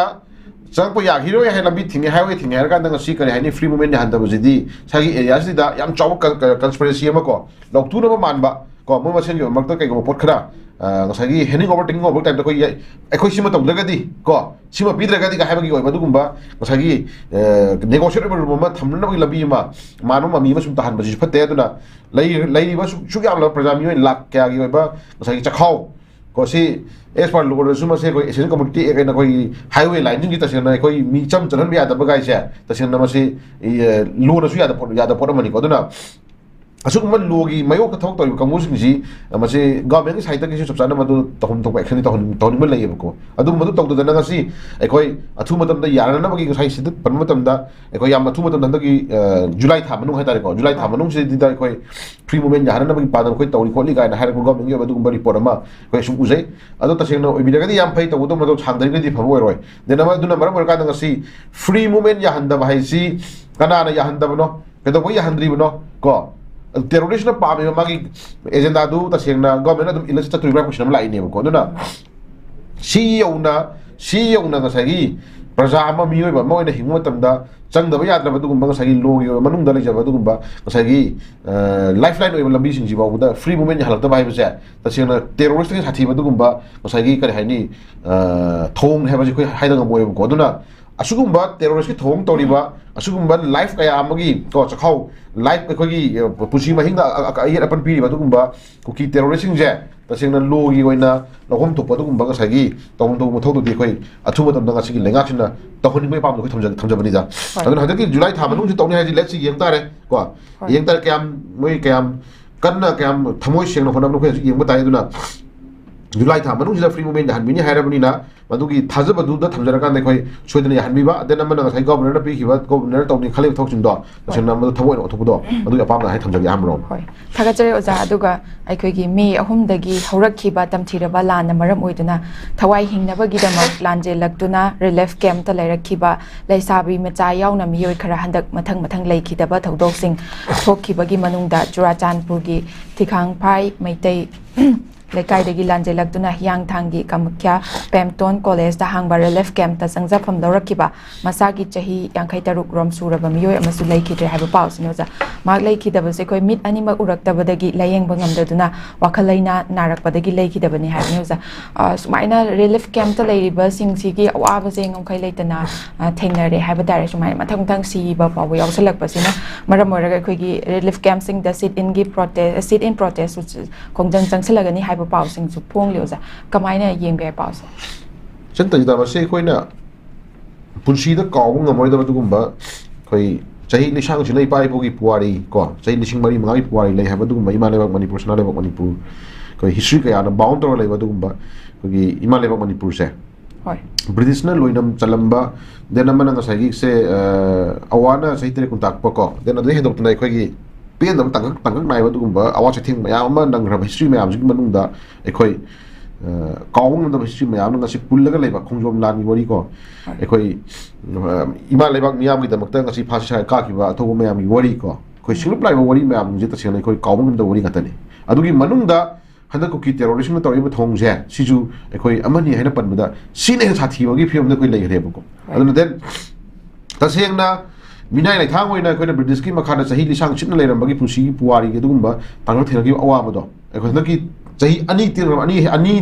ꯆꯪꯉꯛꯄ ꯌꯥꯈꯤꯔꯣꯏ ꯍꯥꯏꯅ ꯂꯝꯕꯤ ꯊꯤꯡꯉꯦ, highway ꯊꯤꯡꯉꯦ ꯍꯥꯏꯔ ꯀꯥꯟꯗ ꯉꯁꯤ ꯀꯔꯤ ꯍꯥꯏꯅꯤ, free movement ꯌꯥꯍꯟꯗꯕꯁꯤꯗꯤ ꯉꯁꯥꯏꯒꯤ areaꯁꯤꯗ ꯌꯥꯝ ꯆꯥꯎꯕ con-, conspiracy ꯑꯃ ꯀꯣ, ꯂꯧꯊꯨꯅꯕ ꯃꯥꯟꯕ ꯀꯣ, ꯃꯣꯏ ꯃꯁꯦꯟꯒꯤ ꯑꯣꯏꯕ ꯃꯔꯛꯇ ꯀꯩꯒꯨꯝꯕ ꯄꯣꯠ ꯈꯔ, ꯑ, ꯉꯁꯥꯏꯒꯤ handing over taking over typeꯇ ꯑꯩꯈꯣꯏ ꯌꯥꯏ-, ꯑꯩꯈꯣꯏ ꯁꯤꯃ ꯇꯧꯗ꯭ꯔꯒꯗꯤ ꯀꯣ, ꯁꯤꯃ ꯄꯤꯗ꯭ꯔꯒꯗꯤꯒ ꯍꯥꯏꯕꯒꯤ ꯑꯣꯏꯕ ꯑꯗꯨꯒꯨꯝꯕ ꯉꯁꯥꯏꯒꯤ, ꯑ, negotiate ꯑꯣꯏꯕ room ꯑꯃ ꯊꯝꯅꯅꯕꯒꯤ ꯂꯝꯕꯤ ꯑꯃ ꯃꯥꯟꯕ ꯃꯃꯤ ꯑꯃ ꯁꯨꯝ ꯇꯥꯍꯟꯕꯁꯤꯁꯨ ꯐꯠꯇꯦ꯫ ꯑꯗꯨꯅ ꯂꯩ-, ꯂꯩꯔꯤꯕ ꯁꯨꯛ-, ꯁꯨꯛ ꯌꯥꯝꯂꯕ ꯄ꯭ꯔꯖꯥ ꯃꯤꯑꯣꯏ ꯂꯥꯛ ꯀꯌꯥꯒꯤ ꯑꯣꯏꯕ ꯉꯁꯥꯏꯒꯤ ꯆꯈꯥꯎ ꯀꯣ, ꯁꯤ as per law ꯗꯁꯨ ꯃꯁꯤ ꯑꯩꯈꯣꯏ essential commodity act ꯍꯥꯏꯅ ꯑꯩꯈꯣꯏꯒꯤ highway line ꯁꯤꯡꯁꯤ ꯇꯁꯦꯡꯅ ꯑꯩꯈꯣꯏ ꯃꯤ ꯆꯝ ꯆꯠꯍꯟꯕ ꯌꯥꯗꯕ ꯒꯥꯏꯁꯦ ꯇꯁꯦꯡꯅ ꯃꯁꯤ, ꯑꯦ, law ꯅꯁꯨ ꯌꯥꯗꯕ ꯄꯣꯠ, ꯌꯥꯗꯕ ꯄꯣꯠ ꯑꯃꯅꯤꯀꯣ꯫ ꯑꯗꯨꯅ ꯑꯁꯤꯒꯨꯝꯕ law ꯒꯤ ꯃꯥꯌꯣꯛꯇ ꯊꯕꯛ ꯇꯧꯔꯤꯕ ꯀꯥꯡꯕꯨꯁꯤꯡꯁꯤ, ꯑ, ꯃꯁꯤ government ꯀꯤ side ꯇꯒꯤꯁꯨ ꯆꯞ ꯆꯥꯅ ꯃꯗꯨ ꯇꯧꯐꯝ ꯊꯣꯛꯄ action ꯗꯤ ꯇꯧꯍꯟ-, ꯇꯧꯍꯟꯅꯤꯡꯕ ꯂꯩꯌꯦꯕꯀꯣ꯫ ꯑꯗꯨꯒꯨꯝꯕꯗꯨ ꯇꯧꯗꯗꯅ ꯉꯁꯤ ꯑꯩꯈꯣꯏ ꯑꯊꯨꯕ ꯃꯇꯝꯗ ꯌꯥꯅꯅꯕꯒꯤ ꯉꯁꯥꯏ ꯁꯤꯗ ꯄꯟꯕ ꯃꯇꯝꯗ ꯑꯩꯈꯣꯏ ꯌꯥꯝ ꯑꯊꯨꯕ ꯃꯇꯝꯗ ꯍꯟꯗꯛꯀꯤ, ꯑ, July ꯊꯥ ꯃꯅꯨꯡ ꯍꯥꯏꯇꯥꯔꯦꯀꯣ, July ꯊꯥ ꯃꯅꯨꯡꯁꯤꯗꯩꯗ ꯑꯩꯈꯣꯏ free movement ꯌꯥꯍꯟꯅꯕꯒꯤ ꯄꯥꯟꯗꯝ ꯑꯩꯈꯣꯏ ꯇꯧꯔꯤ ꯈꯣꯠꯂꯤ ꯀꯥꯏꯅ ꯍꯥꯏꯔꯛꯄ government ꯀꯤ ꯑꯣꯏꯕ ꯑꯗꯨꯒꯨꯝꯕ report ꯑꯃ ꯑꯩꯈꯣꯏ ꯁꯨꯝ ꯎꯖꯩ꯫ ꯑꯗꯣ ꯇꯁꯦꯡꯅ ꯑꯣꯏꯕꯤꯔꯒꯗꯤ ꯌꯥꯝ ꯐꯩ, ꯇꯧꯕꯇꯕꯨ ꯃꯗꯨ ꯁꯥꯡꯊꯔꯒꯗꯤ ꯐꯕ ꯑꯣꯏꯔꯣꯏ꯫ Then ꯑꯃ, ꯑꯗꯨꯅ ꯃꯔꯝ ꯑꯣꯏꯔꯀꯥꯟꯗ ꯉꯁꯤ free movement ꯌꯥꯍꯟꯗꯕ ꯍꯥꯏꯁꯤ ꯀꯅꯥꯅ ꯌꯥꯍꯟꯗꯕꯅꯣ? ꯀꯩꯗꯧꯕꯩ ꯌꯥꯍꯟꯗ꯭ꯔꯤꯕꯅꯣ? ꯀꯣ? Terrorist ꯅ ꯄꯥꯝꯃꯤꯕ ꯃꯥꯒꯤ agenda ꯗꯨ ꯇꯁꯦꯡꯅ government ꯅ ꯑꯗꯨꯝ ꯏꯜꯂ ꯆꯠꯇꯣꯔꯤꯕ꯭ꯔꯥ question ꯑꯃ ꯂꯥꯛꯏꯅꯦꯕꯀꯣ꯫ ꯑꯗꯨꯅ ꯁꯤ ꯌꯧꯅ, ꯁꯤ ꯌꯧꯅ ꯉꯁꯥꯏꯒꯤ ꯄ꯭ꯔꯖꯥ ꯑꯃ, ꯃꯤꯑꯣꯏꯕ ꯑꯃ ꯑꯣꯏꯅ ꯍꯤꯡꯕ ꯃꯇꯝꯗ ꯆꯪꯗꯕ ꯌꯥꯗ꯭ꯔꯕ ꯑꯗꯨꯒꯨꯝꯕ ꯉꯁꯥꯏꯒꯤ law ꯒꯤ ꯑꯣꯏꯕ ꯃꯅꯨꯡꯗ ꯂꯩꯖꯕ ꯑꯗꯨꯒꯨꯝꯕ ꯉꯁꯥꯏꯒꯤ, ꯑ, lifeline ꯑꯣꯏꯕ ꯂꯝꯕꯤꯁꯤꯡꯁꯤ ꯐꯥꯎꯕꯗ free movement ꯌꯥꯍꯜꯂꯛꯇꯕ ꯍꯥꯏꯕꯁꯦ ꯇꯁꯦꯡꯅ terrorist ꯇꯒꯤ ꯁꯥꯊꯤꯕ ꯑꯗꯨꯒꯨꯝꯕ ꯉꯁꯥꯏꯒꯤ ꯀꯔꯤ ꯍꯥꯏꯅꯤ, ꯑ, ꯊꯧꯑꯣꯡꯅꯤ ꯍꯥꯏꯕꯁꯤ ꯑꯩꯈꯣꯏ ꯍꯥꯏꯗ ꯉꯝꯃꯣꯏꯕꯀꯣ꯫ ꯑꯗꯨꯅ ꯑꯁꯤꯒꯨꯝꯕ terrorist ꯀꯤ ꯊꯧꯑꯣꯡ ꯇꯧꯔꯤꯕ, ꯑꯁꯤꯒꯨꯝꯕ life ꯀꯌꯥ ꯑꯃꯒꯤ, ꯀꯣ, ꯆꯥꯛꯈꯥꯎ, life ꯑꯩꯈꯣꯏꯒꯤ, ꯑ, ꯄꯨꯟꯁꯤ ꯃꯍꯤꯡꯗ ꯑ-, ꯑ-, ꯑꯌꯦꯠ ꯑꯄꯟ ꯄꯤꯔꯤꯕ ꯑꯗꯨꯒꯨꯝꯕ ꯀꯨꯀꯤ terrorist ꯁꯤꯡꯁꯦ ꯇꯁꯦꯡꯅ law ꯒꯤ ꯑꯣꯏꯅ ꯂꯧꯐꯝ ꯊꯣꯛꯄ ꯑꯗꯨꯒꯨꯝꯕ ꯉꯁꯥꯏꯒꯤ ꯇꯧꯐꯝ ꯊꯣꯛꯄ ꯃꯊꯧꯗꯨꯗꯤ ꯑꯩꯈꯣꯏ ꯑꯊꯨꯕ ꯃꯇꯝꯗ ꯉꯁꯤꯒꯤ ꯂꯩꯉꯥꯛꯁꯤꯅ ꯇꯧꯍꯟꯅꯤꯡꯕꯒꯤ ꯑꯄꯥꯝꯕꯗꯣ ꯑꯩꯈꯣꯏ ꯊꯝꯖ-, ꯊꯝꯖꯕꯅꯤꯗ꯫ ꯍꯣꯏ꯫ ꯑꯗꯨꯅ ꯍꯟꯗꯛꯀꯤ July ꯊꯥ ꯃꯅꯨꯡꯁꯤ ꯇꯧꯅꯤ ꯍꯥꯏꯁꯤ let's see, ꯌꯦꯡ ꯇꯥꯔꯦ, ꯀꯣ꯫ ꯍꯣꯏ꯫ ꯌꯦꯡ ꯇꯥꯔꯦ ꯀꯌꯥꯝ, ꯃꯣꯏ ꯀꯌꯥꯝ ꯀꯟꯅ, ꯀꯌꯥꯝ ꯊꯃꯣꯏ ꯁꯦꯡꯅ ꯍꯣꯠꯅꯕꯅꯣ ꯑꯩꯈꯣꯏ ꯍꯧꯖꯤꯛ ꯌꯦꯡꯕ ꯇꯥꯏ꯫ ꯑꯗꯨꯅ July ꯊꯥ ꯃꯅꯨꯡꯁꯤꯗ free movement ꯌꯥꯍꯟꯕꯤꯅꯤ ꯍꯥꯏꯔꯕꯅꯤꯅ ꯃꯗꯨꯒꯤ ꯊꯥꯖꯕꯗꯨꯗ ꯊꯝꯖꯔꯀꯥꯟꯗ ꯑꯩꯈꯣꯏ ꯁꯣꯏꯗꯅ ꯌꯥꯍꯟꯕꯤꯕ꯫ Then ꯑꯃꯅ ꯉꯁꯥꯏ governor ꯅ ꯄꯤꯈꯤꯕ, governor ꯅ ꯇꯧꯅꯤ ꯈꯜꯂꯤꯕ ꯊꯕꯛꯁꯤꯡꯗꯣ ꯇꯁꯦꯡꯅ ꯃꯗꯨ ꯊꯕꯛ ꯑꯣꯏꯅ ꯑꯣꯟꯊꯣꯛꯄꯗꯣ ꯑꯗꯨꯒꯤ ꯑꯄꯥꯝꯕ ꯍꯥꯏ ꯊꯝꯖꯒꯦ ꯑꯍꯥꯟꯕ round꯫ ꯍꯣꯏ꯫ ꯊꯥꯒꯠꯆꯔꯤ ꯑꯣꯖꯥ꯫ ꯑꯗꯨꯒ ꯑꯩꯈꯣꯏꯒꯤ ꯃꯤ ꯑꯍꯨꯝꯗꯒꯤ ꯍꯧꯔꯛꯈꯤꯕ ꯇꯝꯊꯤꯔꯕ ꯂꯥꯟꯅ ꯃꯔꯝ ꯑꯣꯏꯗꯨꯅ ꯊꯋꯥꯏ ꯍꯤꯡꯅꯕꯒꯤꯗꯃꯛ ꯂꯥꯟꯖꯦꯜꯂꯛꯇꯨꯅ relief camp ꯇ ꯂꯩꯔꯛꯈꯤꯕ ꯂꯩꯁꯥꯕꯤ ꯃꯆꯥ ꯌꯥꯎꯅ ꯃꯤꯑꯣꯏ ꯈꯔ ꯍꯟꯗꯛ ꯃꯊꯪ ꯃꯊꯪ ꯂꯩꯈꯤꯗꯕ ꯊꯧꯗꯣꯛꯁꯤꯡ ꯊꯣꯛꯈꯤꯕꯒꯤ ꯃꯅꯨꯡꯗ ꯆꯨꯔꯥꯆꯥꯟꯄꯨꯔꯒꯤ ꯊꯤꯈꯥꯡꯐꯥꯏ ꯃꯩꯇꯩ ꯂꯩꯀꯥꯏꯗꯒꯤ ꯂꯥꯟꯖꯦꯜꯂꯛꯇꯨꯅ ꯍꯤꯌꯥꯡꯊꯥꯡꯒꯤ ꯀꯃꯈ꯭ꯌꯥ ꯄꯦꯝꯇꯣꯟ ꯀꯣꯂꯦꯖꯇ ꯍꯥꯡꯕ relief camp ꯇ ꯆꯪꯖꯐꯝ ꯂꯧꯔꯛꯈꯤꯕ ꯃꯁꯥꯒꯤ ꯆꯍꯤ ꯌꯥꯡꯈꯩ ꯇꯔꯨꯛ ꯔꯣꯝ ꯁꯨꯔꯕ ꯃꯤꯑꯣꯏ ꯑꯃꯁꯨ ꯂꯩꯈꯤꯗ꯭ꯔꯦ ꯍꯥꯏꯕ ꯄꯥꯎꯁꯤꯅꯤ ꯑꯣꯖꯥ꯫ ꯃꯍꯥꯛ ꯂꯩꯈꯤꯗꯕꯁꯦ ꯑꯩꯈꯣꯏ ꯃꯤꯠ ꯑꯅꯤꯃꯛ ꯎꯔꯛꯇꯕꯗꯒꯤ ꯂꯥꯌꯦꯡꯕ ꯉꯝꯗꯗꯨꯅ ꯋꯥꯈꯜ ꯂꯩꯅꯥ ꯅꯥꯔꯛꯄꯗꯒꯤ ꯂꯩꯈꯤꯗꯕꯅꯤ ꯍꯥꯏꯕꯅꯤ ꯑꯣꯖꯥ꯫ ꯑ, ꯁꯨꯃꯥꯏꯅ relief camp ꯇ ꯂꯩꯔꯤꯕꯁꯤꯡꯁꯤꯒꯤ ꯑꯋꯥꯕꯁꯦ ꯉꯝꯈꯩ ꯂꯩꯇꯅ, ꯑ, ꯊꯦꯡꯅꯔꯦ ꯍꯥꯏꯕ ꯇꯥꯔꯦ꯫ ꯁꯨꯃꯥꯏꯅ ꯃꯊꯪ ꯃꯊꯪ ꯁꯤꯕ ꯐꯥꯎꯕ ꯌꯥꯎꯁꯜꯂꯛꯄꯁꯤꯅ ꯃꯔꯝ ꯑꯣꯏꯔꯒ ꯑꯩꯈꯣꯏꯒꯤ relief camp ꯁꯤꯡꯗ sit in ꯒꯤ protest, sit in protest ꯈꯣꯡꯖꯪ ꯆꯪꯁꯤꯜꯂꯒꯅꯤ ꯍꯥꯏꯕ ꯄꯥꯎꯁꯤꯡꯁꯨ ꯐꯣꯡꯂꯤ ꯑꯣꯖꯥ꯫ ꯀꯃꯥꯏꯅ ꯌꯦꯡꯕ ꯌꯥꯏ ꯄꯥꯎꯁꯦ? ꯆꯟꯇꯟꯁꯤꯗ ꯃꯁꯤ ꯑꯩꯈꯣꯏꯅ ꯄꯨꯟꯁꯤꯗ ꯀꯥꯎꯕ ꯉꯝꯃꯔꯣꯏꯗꯕ ꯑꯗꯨꯒꯨꯝꯕ ꯑꯩꯈꯣꯏ ꯆꯍꯤ ꯂꯤꯁꯥꯡꯁꯤꯠꯅ ꯏꯄꯥ ꯏꯄꯨꯒꯤ ꯄꯨꯋꯥꯔꯤ ꯀꯣ, ꯆꯍꯤ ꯂꯤꯁꯤꯡ ꯃꯔꯤ ꯃꯉꯥꯒꯤ ꯄꯨꯋꯥꯔꯤ ꯂꯩ ꯍꯥꯏꯕ ꯑꯗꯨꯒꯨꯝꯕ ꯏꯃꯥ ꯂꯩꯕꯥꯛ ꯃꯅꯤꯄꯨꯔ, ꯁꯅꯥ ꯂꯩꯕꯥꯛ ꯃꯅꯤꯄꯨꯔ, ꯑꯩꯈꯣꯏ ꯍꯤꯁꯇ꯭ꯔꯤ ꯀꯌꯥꯅ ꯕꯥꯎꯟ ꯇꯧꯔ ꯂꯩꯕ ꯑꯗꯨꯒꯨꯝꯕ ꯑꯩꯈꯣꯏꯒꯤ ꯏꯃꯥ ꯂꯩꯕꯥꯛ ꯃꯅꯤꯄꯨꯔꯁꯦ ꯍꯣꯏ꯫ ꯕ꯭ꯔꯤꯇꯤꯁꯅ ꯂꯣꯏꯅꯝ ꯆꯜꯂꯝꯕ, ꯗꯦꯟ ꯑꯃꯅ ꯉꯁꯥꯏꯒꯤꯁꯦ ꯑꯋꯥꯅ ꯆꯍꯤ ꯇꯔꯦꯠ ꯀꯨꯟ ꯇꯥꯛꯄ ꯀꯣ, ꯗꯦꯟ ꯑꯗꯨꯗꯩ ꯍꯦꯟꯗꯣꯛꯇꯅ ꯑꯩꯈꯣꯏꯒꯤ ꯄꯦꯟꯗꯕ ꯇꯥꯡꯀꯛ ꯇꯥꯡꯀꯛ ꯅꯥꯏꯕ ꯑꯗꯨꯒꯨꯝꯕ ꯑꯋꯥ ꯆꯩꯊꯦꯡ ꯃꯌꯥꯝ ꯑꯃ ꯅꯪꯈ꯭ꯔꯕ ꯍꯤꯁꯇ꯭ꯔꯤ ꯃꯌꯥꯝꯁꯤꯒꯤ ꯃꯅꯨꯡꯗ ꯑꯩꯈꯣꯏ ꯀꯥꯎꯕ ꯉꯝꯗꯕ ꯍꯤꯁꯇ꯭ꯔꯤ ꯃꯌꯥꯝꯅ ꯉꯁꯤ ꯄꯨꯜꯂꯒ ꯂꯩꯕ ꯈꯣꯡꯖꯣꯝ ꯂꯥꯟꯒꯤ ꯋꯥꯔꯤ ꯀꯣ, ꯑꯩꯈꯣꯏ ꯏꯃꯥ ꯂꯩꯕꯥꯛ ꯃꯤꯌꯥꯝꯒꯤꯗꯃꯛꯇ ꯉꯁꯤ ꯐꯥꯁꯤ ꯁꯥ ꯀꯥꯈꯤꯕ ꯑꯊꯧꯕ ꯃꯌꯥꯝꯒꯤ ꯋꯥꯔꯤ ꯀꯣ, ꯑꯩꯈꯣꯏ ꯁꯤꯡꯂꯨꯞ ꯂꯥꯛꯏꯕ ꯋꯥꯔꯤ ꯃꯌꯥꯝꯁꯦ ꯇꯁꯦꯡꯅ ꯑꯩꯈꯣꯏ ꯀꯥꯎꯕ ꯉꯝꯗꯕ ꯋꯥꯔꯤ ꯉꯥꯛꯇꯅꯤ꯫ ꯑꯗꯨꯒꯤ ꯃꯅꯨꯡꯗ ꯍꯟꯗꯛ ꯀꯨꯀꯤ ꯇꯦꯔꯣꯔꯤꯁꯝꯅ ꯇꯧꯔꯤꯕ ꯊꯧꯑꯣꯡꯁꯦ ꯁꯤꯁꯨ ꯑꯩꯈꯣꯏ ꯑꯃꯅꯤ ꯍꯥꯏꯅ ꯄꯟꯕꯗ ꯁꯤꯅ ꯍꯦꯟꯅ ꯁꯥꯊꯤꯕꯒꯤ ꯐꯤꯕꯝꯗ ꯑꯩꯈꯣꯏ ꯂꯩꯈ꯭ꯔꯦꯕꯀꯣ꯫ ꯑꯗꯨꯅ ꯗꯦꯟ ꯇꯁꯦꯡꯅ ꯃꯤꯅꯥꯏ ꯂꯩꯊꯥꯡ ꯑꯣꯏꯅ ꯑꯩꯈꯣꯏꯅ ꯕ꯭ꯔꯤꯇꯤꯁꯀꯤ ꯃꯈꯥꯗ ꯆꯍꯤ ꯂꯤꯁꯥꯡ ꯁꯤꯠꯅ ꯂꯩꯔꯝꯕꯒꯤ ꯄꯨꯟꯁꯤꯒꯤ ꯄꯨꯋꯥꯔꯤꯒꯤ ꯑꯗꯨꯒꯨꯝꯕ ꯇꯥꯡꯀꯛ ꯊꯦꯡꯅꯈꯤꯕ ꯑꯋꯥꯕꯗꯣ ꯑꯩꯈꯣꯏ ꯍꯟꯗꯛꯀꯤ ꯆꯍꯤ ꯑꯅꯤ ꯇꯦꯟ ꯑꯅꯤ ꯑꯅꯤ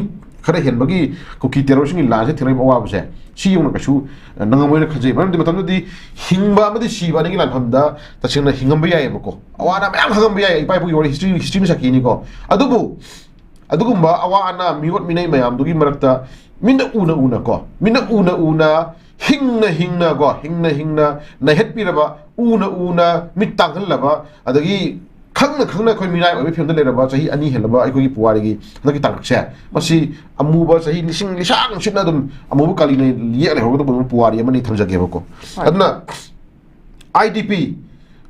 ꯈꯔ ꯍꯦꯟꯕꯒꯤ ꯀꯨꯀꯤ ꯇꯦꯔꯣꯔꯤꯁꯝꯒꯤ ꯂꯥꯟꯁꯦ ꯊꯦꯡꯅꯔꯤꯕ ꯑꯋꯥꯕꯁꯦ ꯁꯤ ꯌꯧꯅ ꯀꯩꯁꯨ ꯅꯪꯉꯝꯃꯣꯏꯅ ꯈꯟꯖꯩ꯫ ꯃꯔꯝꯗꯤ ꯃꯇꯝꯗꯨꯗꯤ ꯍꯤꯡꯕ ꯑꯃꯗꯤ ꯁꯤꯕ ꯑꯅꯤꯒꯤ ꯂꯥꯟꯐꯝꯗ ꯇꯁꯦꯡꯅ ꯍꯤꯡꯉꯝꯕ ꯌꯥꯏꯑꯕꯀꯣ꯫ ꯑꯋꯥ ꯑꯅꯥ ꯃꯌꯥꯝ ꯈꯪꯉꯝꯕ ꯌꯥꯏ, ꯏꯄꯥ ꯏꯄꯨꯒꯤ ꯋꯥꯔꯤ ꯍꯤꯁꯇ꯭ꯔꯤ ꯍꯤꯁꯇ꯭ꯔꯤꯅ ꯁꯥꯈꯤꯅꯤꯀꯣ꯫ ꯑꯗꯨꯕꯨ ꯑꯗꯨꯒꯨꯝꯕ ꯑꯋꯥ ꯑꯅꯥ ꯃꯤꯑꯣꯠ ꯃꯤꯅꯩ ꯃꯌꯥꯝꯗꯨꯒꯤ ꯃꯔꯛꯇ ꯃꯤꯠꯅ ꯎꯅ ꯎꯅ ꯀꯣ, ꯃꯤꯠꯅ ꯎꯅ ꯎꯅ ꯍꯤꯡꯅ ꯍꯤꯡꯅ ꯀꯣ, ꯍꯤꯡꯅ ꯍꯤꯡꯅ ꯅꯩꯍꯠꯄꯤꯔꯕ, ꯎꯅ ꯎꯅ ꯃꯤꯠ ꯇꯥꯡꯍꯜꯂꯕ, ꯑꯗꯒꯤ ꯈꯪꯅ ꯈꯪꯅ ꯑꯩꯈꯣꯏ ꯃꯤꯅꯥꯏ ꯑꯣꯏꯕꯒꯤ ꯐꯤꯕꯝꯗ ꯂꯩꯔꯕ ꯆꯍꯤ ꯑꯅꯤ ꯍꯦꯜꯂꯕ ꯑꯩꯈꯣꯏꯒꯤ ꯄꯨꯋꯥꯔꯤꯒꯤ ꯍꯟꯗꯛꯀꯤ ꯇꯥꯡꯀꯛꯁꯦ ꯃꯁꯤ ꯑꯃꯨꯕ ꯆꯍꯤ ꯂꯤꯁꯤꯡ ꯂꯤꯁꯥꯡ ꯁꯤꯠꯅ ꯑꯗꯨꯝ ꯑꯃꯨꯕ ꯀꯥꯂꯤꯅ ꯌꯦꯛ ꯂꯩꯍꯧꯒꯗꯕ ꯄꯨꯋꯥꯔꯤ ꯑꯃꯅꯤ ꯊꯝꯖꯒꯦꯕꯀꯣ꯫ ꯑꯗꯨꯅ ꯑꯥꯏ ꯗꯤ ꯄꯤ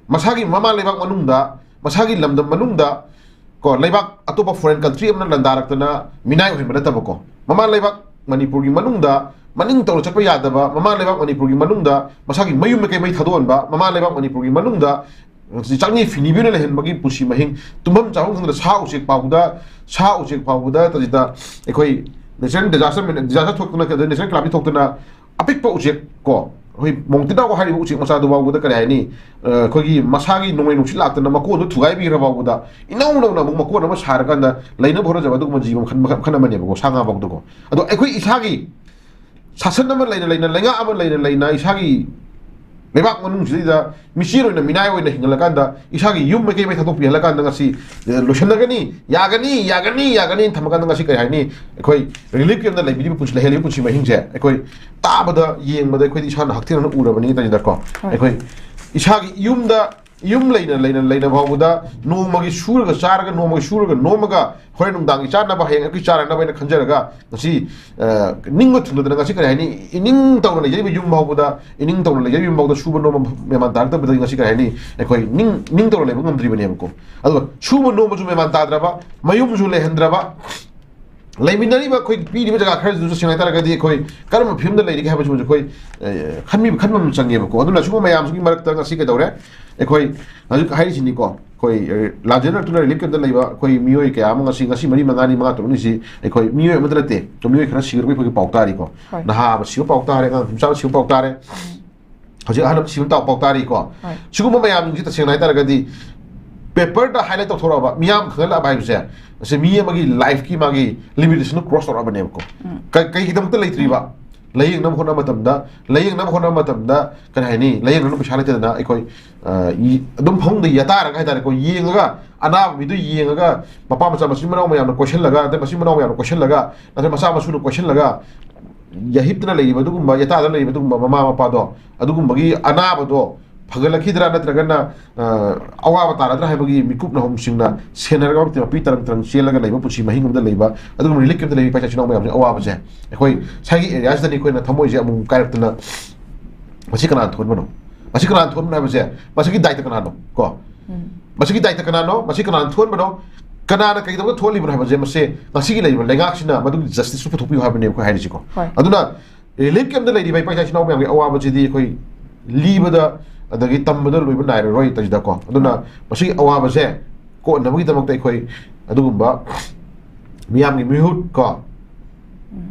ꯃꯁꯥꯒꯤ ꯃꯃꯥ ꯂꯩꯕꯥꯛ ꯃꯅꯨꯡꯗ, ꯃꯁꯥꯒꯤ ꯂꯝꯗꯝ ꯃꯅꯨꯡꯗ ꯀꯣ, ꯂꯩꯕꯥꯛ ꯑꯇꯣꯞꯄ ꯐꯣꯔꯦꯟ ꯀꯟꯇ꯭ꯔꯤ ꯑꯃꯅ ꯂꯥꯟꯗꯥꯔꯛꯇꯅ ꯃꯤꯅꯥꯏ ꯑꯣꯏꯍꯟꯕ ꯅꯠꯇꯕꯀꯣ, ꯃꯃꯥ ꯂꯩꯕꯥꯛ ꯃꯅꯤꯄꯨꯔꯒꯤ ꯃꯅꯨꯡꯗ ꯃꯅꯤꯡ ꯇꯧꯅ ꯆꯠꯄ ꯌꯥꯗꯕ, ꯃꯃꯥ ꯂꯩꯕꯥꯛ ꯃꯅꯤꯄꯨꯔꯒꯤ ꯃꯅꯨꯡꯗ ꯃꯁꯥꯒꯤ ꯃꯌꯨꯝ ꯃꯀꯩ ꯃꯩ ꯊꯥꯗꯣꯛꯍꯟꯕ, ꯃꯃꯥ ꯂꯩꯕꯥꯛ ꯃꯅꯤꯄꯨꯔꯒꯤ ꯃꯅꯨꯡꯗ ꯆꯥꯛꯅꯤ ꯐꯤꯅꯤꯕꯤ ꯑꯣꯏꯅ ꯂꯩꯍꯟꯕꯒꯤ ꯄꯨꯟꯁꯤ ꯃꯍꯤꯡ, ꯇꯨꯝꯐꯝ ꯆꯥꯐꯝ ꯈꯪꯗꯅ ꯁꯥ ꯎꯆꯦꯛ ꯐꯥꯎꯕꯗ, ꯁꯥ ꯎꯆꯦꯛ ꯐꯥꯎꯕꯗ ꯇꯁꯤꯗ ꯑꯩꯈꯣꯏ ꯅꯦꯆꯔꯦꯜ ꯗꯤꯖꯥꯁꯇꯔ, ꯗꯤꯖꯥꯁꯇꯔ ꯊꯣꯛꯇꯅ, ꯅꯦꯆꯔꯦꯜ ꯀꯦꯂꯥꯃꯤꯇꯤ ꯊꯣꯛꯇꯅ ꯑꯄꯤꯛꯄ ꯎꯆꯦꯛ ꯀꯣ, ꯑꯩꯈꯣꯏ ꯃꯣꯡꯇꯤꯗꯥꯎꯒ ꯍꯥꯏꯔꯤꯕ ꯎꯆꯦꯛ ꯃꯆꯥꯗꯨ ꯐꯥꯎꯕꯗ ꯀꯔꯤ ꯍꯥꯏꯅꯤ, ꯑ, ꯑꯩꯈꯣꯏꯒꯤ ꯃꯁꯥꯒꯤ ꯅꯣꯡꯂꯩ ꯅꯨꯡꯁꯤꯠ ꯂꯥꯛꯇꯅ ꯃꯀꯣꯟꯗꯨ ꯊꯨꯒꯥꯏꯕꯤꯈ꯭ꯔ ꯐꯥꯎꯕꯗ ꯏꯅꯧ ꯅꯧꯅ ꯑꯃꯨꯛ ꯃꯀꯣꯟ ꯑꯃ ꯁꯥꯔꯀꯥꯟꯗ ꯂꯩꯅꯕ ꯍꯣꯠꯅꯖꯕ ꯑꯗꯨꯒꯨꯝꯕ ꯖꯤꯕ ꯃꯈꯜ, ꯃꯈꯜ, ꯃꯈꯜ ꯑꯃꯅꯦꯕꯀꯣ, ꯁꯥ ꯉꯥ ꯐꯥꯎꯗꯀꯣ꯫ ꯑꯗꯣ ꯑꯩꯈꯣꯏ ꯏꯁꯥꯒꯤ ꯁꯥꯁꯟ ꯑꯃ ꯂꯩꯅ ꯂꯩꯅ, ꯂꯩꯉꯥꯛ ꯑꯃ ꯂꯩꯅ ꯂꯩꯅ ꯏꯁꯥꯒꯤ ꯂꯩꯕꯥꯛ ꯃꯅꯨꯡꯁꯤꯗꯩꯗ ꯃꯤꯆꯦꯜ ꯑꯣꯏꯅ, ꯃꯤꯅꯥꯏ ꯑꯣꯏꯅ ꯍꯤꯡꯍꯜꯂꯀꯥꯟꯗ, ꯏꯁꯥꯒꯤ ꯌꯨꯝ ꯃꯥꯏꯀꯩ ꯃꯥꯏ ꯊꯥꯗꯣꯛꯄꯤꯍꯜꯂꯀꯥꯟꯗ ꯉꯁꯤ, ꯑ, ꯂꯣꯏꯁꯤꯟꯅꯒꯅꯤ, ꯌꯥꯒꯅꯤ, ꯌꯥꯒꯅꯤ, ꯌꯥꯒꯅꯤꯅ ꯊꯝꯃꯀꯥꯟꯗ ꯉꯁꯤ ꯀꯔꯤ ꯍꯥꯏꯅꯤ? ꯑꯩꯈꯣꯏ ꯔꯤꯂꯤꯐ ꯀꯦꯝꯞꯇ ꯂꯩꯕꯤꯔꯤꯕ ꯄꯨꯟꯁꯤ, ꯂꯩꯍꯜꯂꯤꯕ ꯄꯨꯟꯁꯤ ꯃꯍꯤꯡꯁꯦ ꯑꯩꯈꯣꯏ ꯇꯥꯕꯗ, ꯌꯦꯡꯕꯗ ꯑꯩꯈꯣꯏꯗꯤ ꯏꯁꯥꯅ ꯍꯛꯊꯦꯡꯅꯅ ꯎꯔꯕꯅꯤ ꯇꯥꯏꯗꯀꯣ꯫ ꯍꯣꯏ꯫ ꯑꯩꯈꯣꯏ ꯏꯁꯥꯒꯤ ꯌꯨꯝꯗ, ꯌꯨꯝ ꯂꯩꯅ, ꯂꯩꯅ, ꯂꯩꯅ ꯐꯥꯎꯕꯗ ꯅꯣꯡꯃꯒꯤ ꯁꯨꯔꯒ ꯆꯥꯔꯒ, ꯅꯣꯡꯃꯒꯤ ꯁꯨꯔꯒ ꯅꯣꯝꯃꯒ, ꯍꯣꯔꯦꯟ ꯅꯨꯡꯗꯥꯡꯒꯤ ꯆꯥꯅꯕ, ꯍꯌꯦꯡ ꯑꯌꯨꯛꯀꯤ ꯆꯥꯅꯅꯕ ꯍꯥꯏꯅ ꯈꯟꯖꯔꯒ ꯉꯁꯤ, ꯑ, ꯅꯤꯡꯕ ꯊꯨꯡꯗꯗꯅ ꯉꯁꯤ ꯀꯔꯤ ꯍꯥꯏꯅꯤ, ꯏꯅꯤꯡ ꯇꯧꯅ ꯂꯩꯖꯔꯤꯕ ꯌꯨꯝ ꯐꯥꯎꯕꯗ, ꯏꯅꯤꯡ ꯇꯧꯅ ꯂꯩꯖꯔꯤꯕ ꯌꯨꯝ ꯐꯥꯎꯗ ꯁꯨꯕ ꯅꯣꯝꯕ ꯃꯦꯃꯥꯟ ꯇꯥꯔꯛꯇꯕꯗꯒꯤ ꯉꯁꯤ ꯀꯔꯤ ꯍꯥꯏꯅꯤ, ꯑꯩꯈꯣꯏ ꯅꯤꯡ, ꯅꯤꯡ ꯇꯧꯅ ꯂꯩꯕ ꯉꯝꯗ꯭ꯔꯤꯕꯅꯦꯕꯀꯣ꯫ ꯑꯗꯨꯒ ꯁꯨꯕ ꯅꯣꯝꯕꯁꯨ ꯃꯦꯃꯥꯟ ꯇꯥꯗ꯭ꯔꯕ, ꯃꯌꯨꯝꯁꯨ ꯂꯩꯍꯟꯗ꯭ꯔꯕ, ꯂꯩꯃꯤꯟꯅꯔꯤꯕ ꯑꯩꯈꯣꯏ ꯄꯤꯔꯤꯕ ꯖꯒꯥ ꯈꯔꯁꯤꯗꯁꯨ ꯁꯦꯡꯅ ꯍꯥꯏꯇꯥꯔꯒꯗꯤ ꯑꯩꯈꯣꯏ ꯀꯔꯝꯕ ꯐꯤꯕꯝꯗ ꯂꯩꯔꯤꯒꯦ ꯍꯥꯏꯕꯁꯤꯃꯁꯨ ꯑꯩꯈꯣꯏ, ꯑ, ꯈꯟꯕꯤꯕ, ꯈꯟꯕ ꯑꯃ ꯆꯪꯉꯦꯕꯀꯣ꯫ ꯑꯗꯨꯅ ꯁꯤꯒꯨꯝꯕ ꯃꯌꯥꯝꯁꯤꯒꯤ ꯃꯔꯛꯇ ꯉꯁꯤ ꯀꯩꯗꯧꯔꯦ? ꯑꯩꯈꯣꯏ ꯍꯧꯖꯤꯛ ꯍꯥꯏꯔꯤꯁꯤꯅꯤꯀꯣ, ꯑꯩꯈꯣꯏ, ꯑ, ꯂꯥꯟꯖꯦꯟꯅꯔꯛꯇꯨꯅ ꯔꯤꯂꯤꯐ ꯀꯦꯝꯞꯇ ꯂꯩꯕ ꯑꯩꯈꯣꯏ ꯃꯤꯑꯣꯏ ꯀꯌꯥ ꯑꯃ ꯉꯁꯤ, ꯉꯁꯤ ꯃꯔꯤ ꯃꯉꯥꯅꯤ, ꯃꯉꯥ ꯇꯔꯨꯛꯅꯤꯁꯤ ꯑꯩꯈꯣꯏ ꯃꯤꯑꯣꯏ ꯑꯃꯗ ꯅꯠꯇꯦ, ꯃꯤꯑꯣꯏ ꯈꯔ ꯁꯤꯈ꯭ꯔꯕ ꯑꯩꯈꯣꯏꯒꯤ ꯄꯥꯎ ꯇꯥꯔꯤꯀꯣ꯫ ꯍꯣꯏ꯫ ꯅꯍꯥ ꯑꯃ ꯁꯤꯕ ꯄꯥꯎ ꯇꯥꯔꯦ, ꯑꯉꯥꯡ ꯅꯨꯄꯤ ꯃꯆꯥ ꯑꯃ ꯁꯤꯕ ꯄꯥꯎ ꯇꯥꯔꯦ꯫ ꯍꯧꯖꯤꯛ ꯑꯍꯜ ꯑꯃ ꯁꯤꯕ ꯇꯥꯎ ꯄꯥꯎ ꯇꯥꯔꯤꯀꯣ꯫ ꯍꯣꯏ꯫ ꯁꯤꯒꯨꯝꯕ ꯃꯌꯥꯝꯁꯤꯡꯁꯤ ꯇꯁꯦꯡꯅ ꯍꯥꯏꯇꯥꯔꯒꯗꯤ ꯄꯦꯄꯔꯗ ꯍꯥꯏꯂꯥꯏꯠ ꯇꯧꯊꯣꯔꯛꯑꯕ, ꯃꯤꯌꯥꯝ ꯈꯪꯍꯜꯂꯛꯑꯕ ꯍꯥꯏꯕꯁꯦ, ꯑꯁꯤ ꯃꯤ ꯑꯃꯒꯤ ꯂꯥꯏꯐꯀꯤ ꯃꯥꯒꯤ ꯂꯤꯃꯤꯇꯦꯁꯟ ꯀ꯭ꯔꯣꯁ ꯇꯧꯔꯛꯑꯕꯅꯦꯕꯀꯣ꯫ ꯎꯝ꯫ ꯀ-, ꯀꯩꯒꯤꯗꯃꯛꯇ ꯂꯩꯇ꯭ꯔꯤꯕ? ꯂꯥꯏꯌꯦꯡꯅꯕ ꯍꯣꯠꯅꯕ ꯃꯇꯝꯗ, ꯂꯥꯏꯌꯦꯡꯅꯕ ꯍꯣꯠꯅꯕ ꯃꯇꯝꯗ ꯀꯔꯤ ꯍꯥꯏꯅꯤ, ꯂꯥꯏꯌꯦꯡꯅꯕ ꯄꯩꯁꯥ ꯂꯩꯇꯗꯅ ꯑꯩꯈꯣꯏ, ꯑ, ꯏ-, ꯑꯗꯨꯝ ꯐꯃꯨꯡꯗ ꯌꯥꯇꯥꯔꯒ ꯍꯥꯏꯇꯥꯔꯦꯀꯣ, ꯌꯦꯡꯉꯒ ꯑꯅꯥꯕ ꯃꯤꯗꯨ ꯌꯦꯡꯉꯒ ꯃꯄꯥ ꯃꯆꯥ ꯃꯆꯤꯟ ꯃꯅꯥꯎ ꯃꯌꯥꯝꯅ ꯀꯣꯏꯁꯤꯜꯂꯒ, ꯅꯠꯇ꯭ꯔꯒ ꯃꯆꯤꯟ ꯃꯅꯥꯎ ꯃꯌꯥꯝꯅ ꯀꯣꯏꯁꯤꯜꯂꯒ, ꯅꯠꯇ꯭ꯔꯒ ꯃꯆꯥ ꯃꯁꯨꯅ ꯀꯣꯏꯁꯤꯜꯂꯒ ꯌꯥꯍꯤꯞꯇꯅ ꯂꯩꯔꯤꯕ ꯑꯗꯨꯒꯨꯝꯕ, ꯌꯥꯇꯥꯗꯅ ꯂꯩꯔꯤꯕ ꯑꯗꯨꯒꯨꯝꯕ ꯃꯃꯥ ꯃꯄꯥꯗꯣ, ꯑꯗꯨꯒꯨꯝꯕꯒꯤ ꯑꯅꯥꯕꯗꯣ ꯐꯒꯠꯂꯛꯈꯤꯗ꯭ꯔꯥ ꯅꯠꯇ꯭ꯔꯒꯅ, ꯑ, ꯑꯋꯥꯕ ꯇꯥꯔꯗ꯭ꯔꯥ ꯍꯥꯏꯕꯒꯤ ꯃꯤꯀꯨꯞ ꯅꯍꯨꯝꯁꯤꯡꯅ ꯁꯦꯟꯅꯔꯒ ꯃꯄꯤ ꯇꯔꯪ ꯇꯔꯪ ꯆꯦꯜꯂꯒ ꯂꯩꯕ ꯄꯨꯟꯁꯤ ꯃꯍꯤꯡ ꯑꯃꯗ ꯂꯩꯕ, ꯑꯗꯨꯒꯨꯝꯕ ꯔꯤꯂꯤꯐ ꯀꯦꯝꯞꯇ ꯂꯩꯕ ꯏꯄꯥ ꯏꯆꯥ ꯏꯆꯤꯟ ꯏꯅꯥꯎ ꯃꯌꯥꯝꯁꯦ ꯑꯋꯥꯕꯁꯦ ꯑꯩꯈꯣꯏ ꯁ꯭ꯋꯥꯏꯒꯤ ꯑꯦꯔꯤꯌꯥꯁꯤꯗꯅꯤ ꯑꯩꯈꯣꯏꯅ ꯊꯃꯣꯏꯁꯦ ꯑꯃꯨꯛ ꯀꯥꯏꯔꯛꯇꯅ, ꯃꯁꯤ ꯀꯅꯥꯅ ꯊꯣꯛꯍꯟꯕꯅꯣ? ꯃꯁꯤ ꯀꯅꯥꯅ ꯊꯣꯛꯍꯟꯕꯅꯣ ꯍꯥꯏꯕꯁꯦ, ꯃꯁꯤꯒꯤ ꯗꯥꯏꯇ ꯀꯅꯥꯅꯣ? ꯀꯣ? ꯎꯝ꯫ ꯃꯁꯤꯒꯤ ꯗꯥꯏꯇ ꯀꯅꯥꯅꯣ? ꯃꯁꯤ ꯀꯅꯥꯅ ꯊꯣꯛꯍꯟꯕꯅꯣ? ꯀꯅꯥꯅ ꯀꯩꯗꯧꯕ ꯊꯣꯛꯍꯜꯂꯤꯕꯅꯣ ꯍꯥꯏꯕꯁꯦ, ꯃꯁꯤ ꯉꯁꯤꯒꯤ ꯂꯩꯔꯤꯕ ꯂꯩꯉꯥꯛꯁꯤꯅ ꯃꯗꯨꯒꯤ ꯖꯁꯇꯤꯁꯇꯨ ꯄꯨꯊꯣꯛꯄꯤꯌꯨ ꯍꯥꯏꯕꯅꯦꯕ ꯑꯩꯈꯣꯏ ꯍꯥꯏꯔꯤꯁꯤꯀꯣ꯫ ꯍꯣꯏ꯫ ꯑꯗꯨꯅ ꯔꯤꯂꯤꯐ ꯀꯦꯝꯞꯇ ꯂꯩꯔꯤꯕ ꯏꯄꯥ ꯏꯆꯥ ꯏꯆꯤꯟ ꯏꯅꯥꯎ ꯃꯌꯥꯝꯒꯤ ꯑꯋꯥꯕꯁꯤꯗꯤ ꯑꯩꯈꯣꯏ ꯂꯤꯕꯗ ꯑꯗꯒꯤ ꯇꯝꯕꯗ ꯂꯣꯏꯕ ꯅꯥꯏꯔꯔꯣꯏ ꯇꯧꯁꯤꯗꯀꯣ꯫ ꯑꯗꯨꯅ ꯃꯁꯤꯒꯤ ꯑꯋꯥꯕꯁꯦ ꯀꯣꯛꯅꯕꯒꯤꯗꯃꯛꯇ ꯑꯩꯈꯣꯏ ꯑꯗꯨꯒꯨꯝꯕ ꯃꯤꯌꯥꯝꯒꯤ ꯃꯤꯍꯨꯠ ꯀꯣ,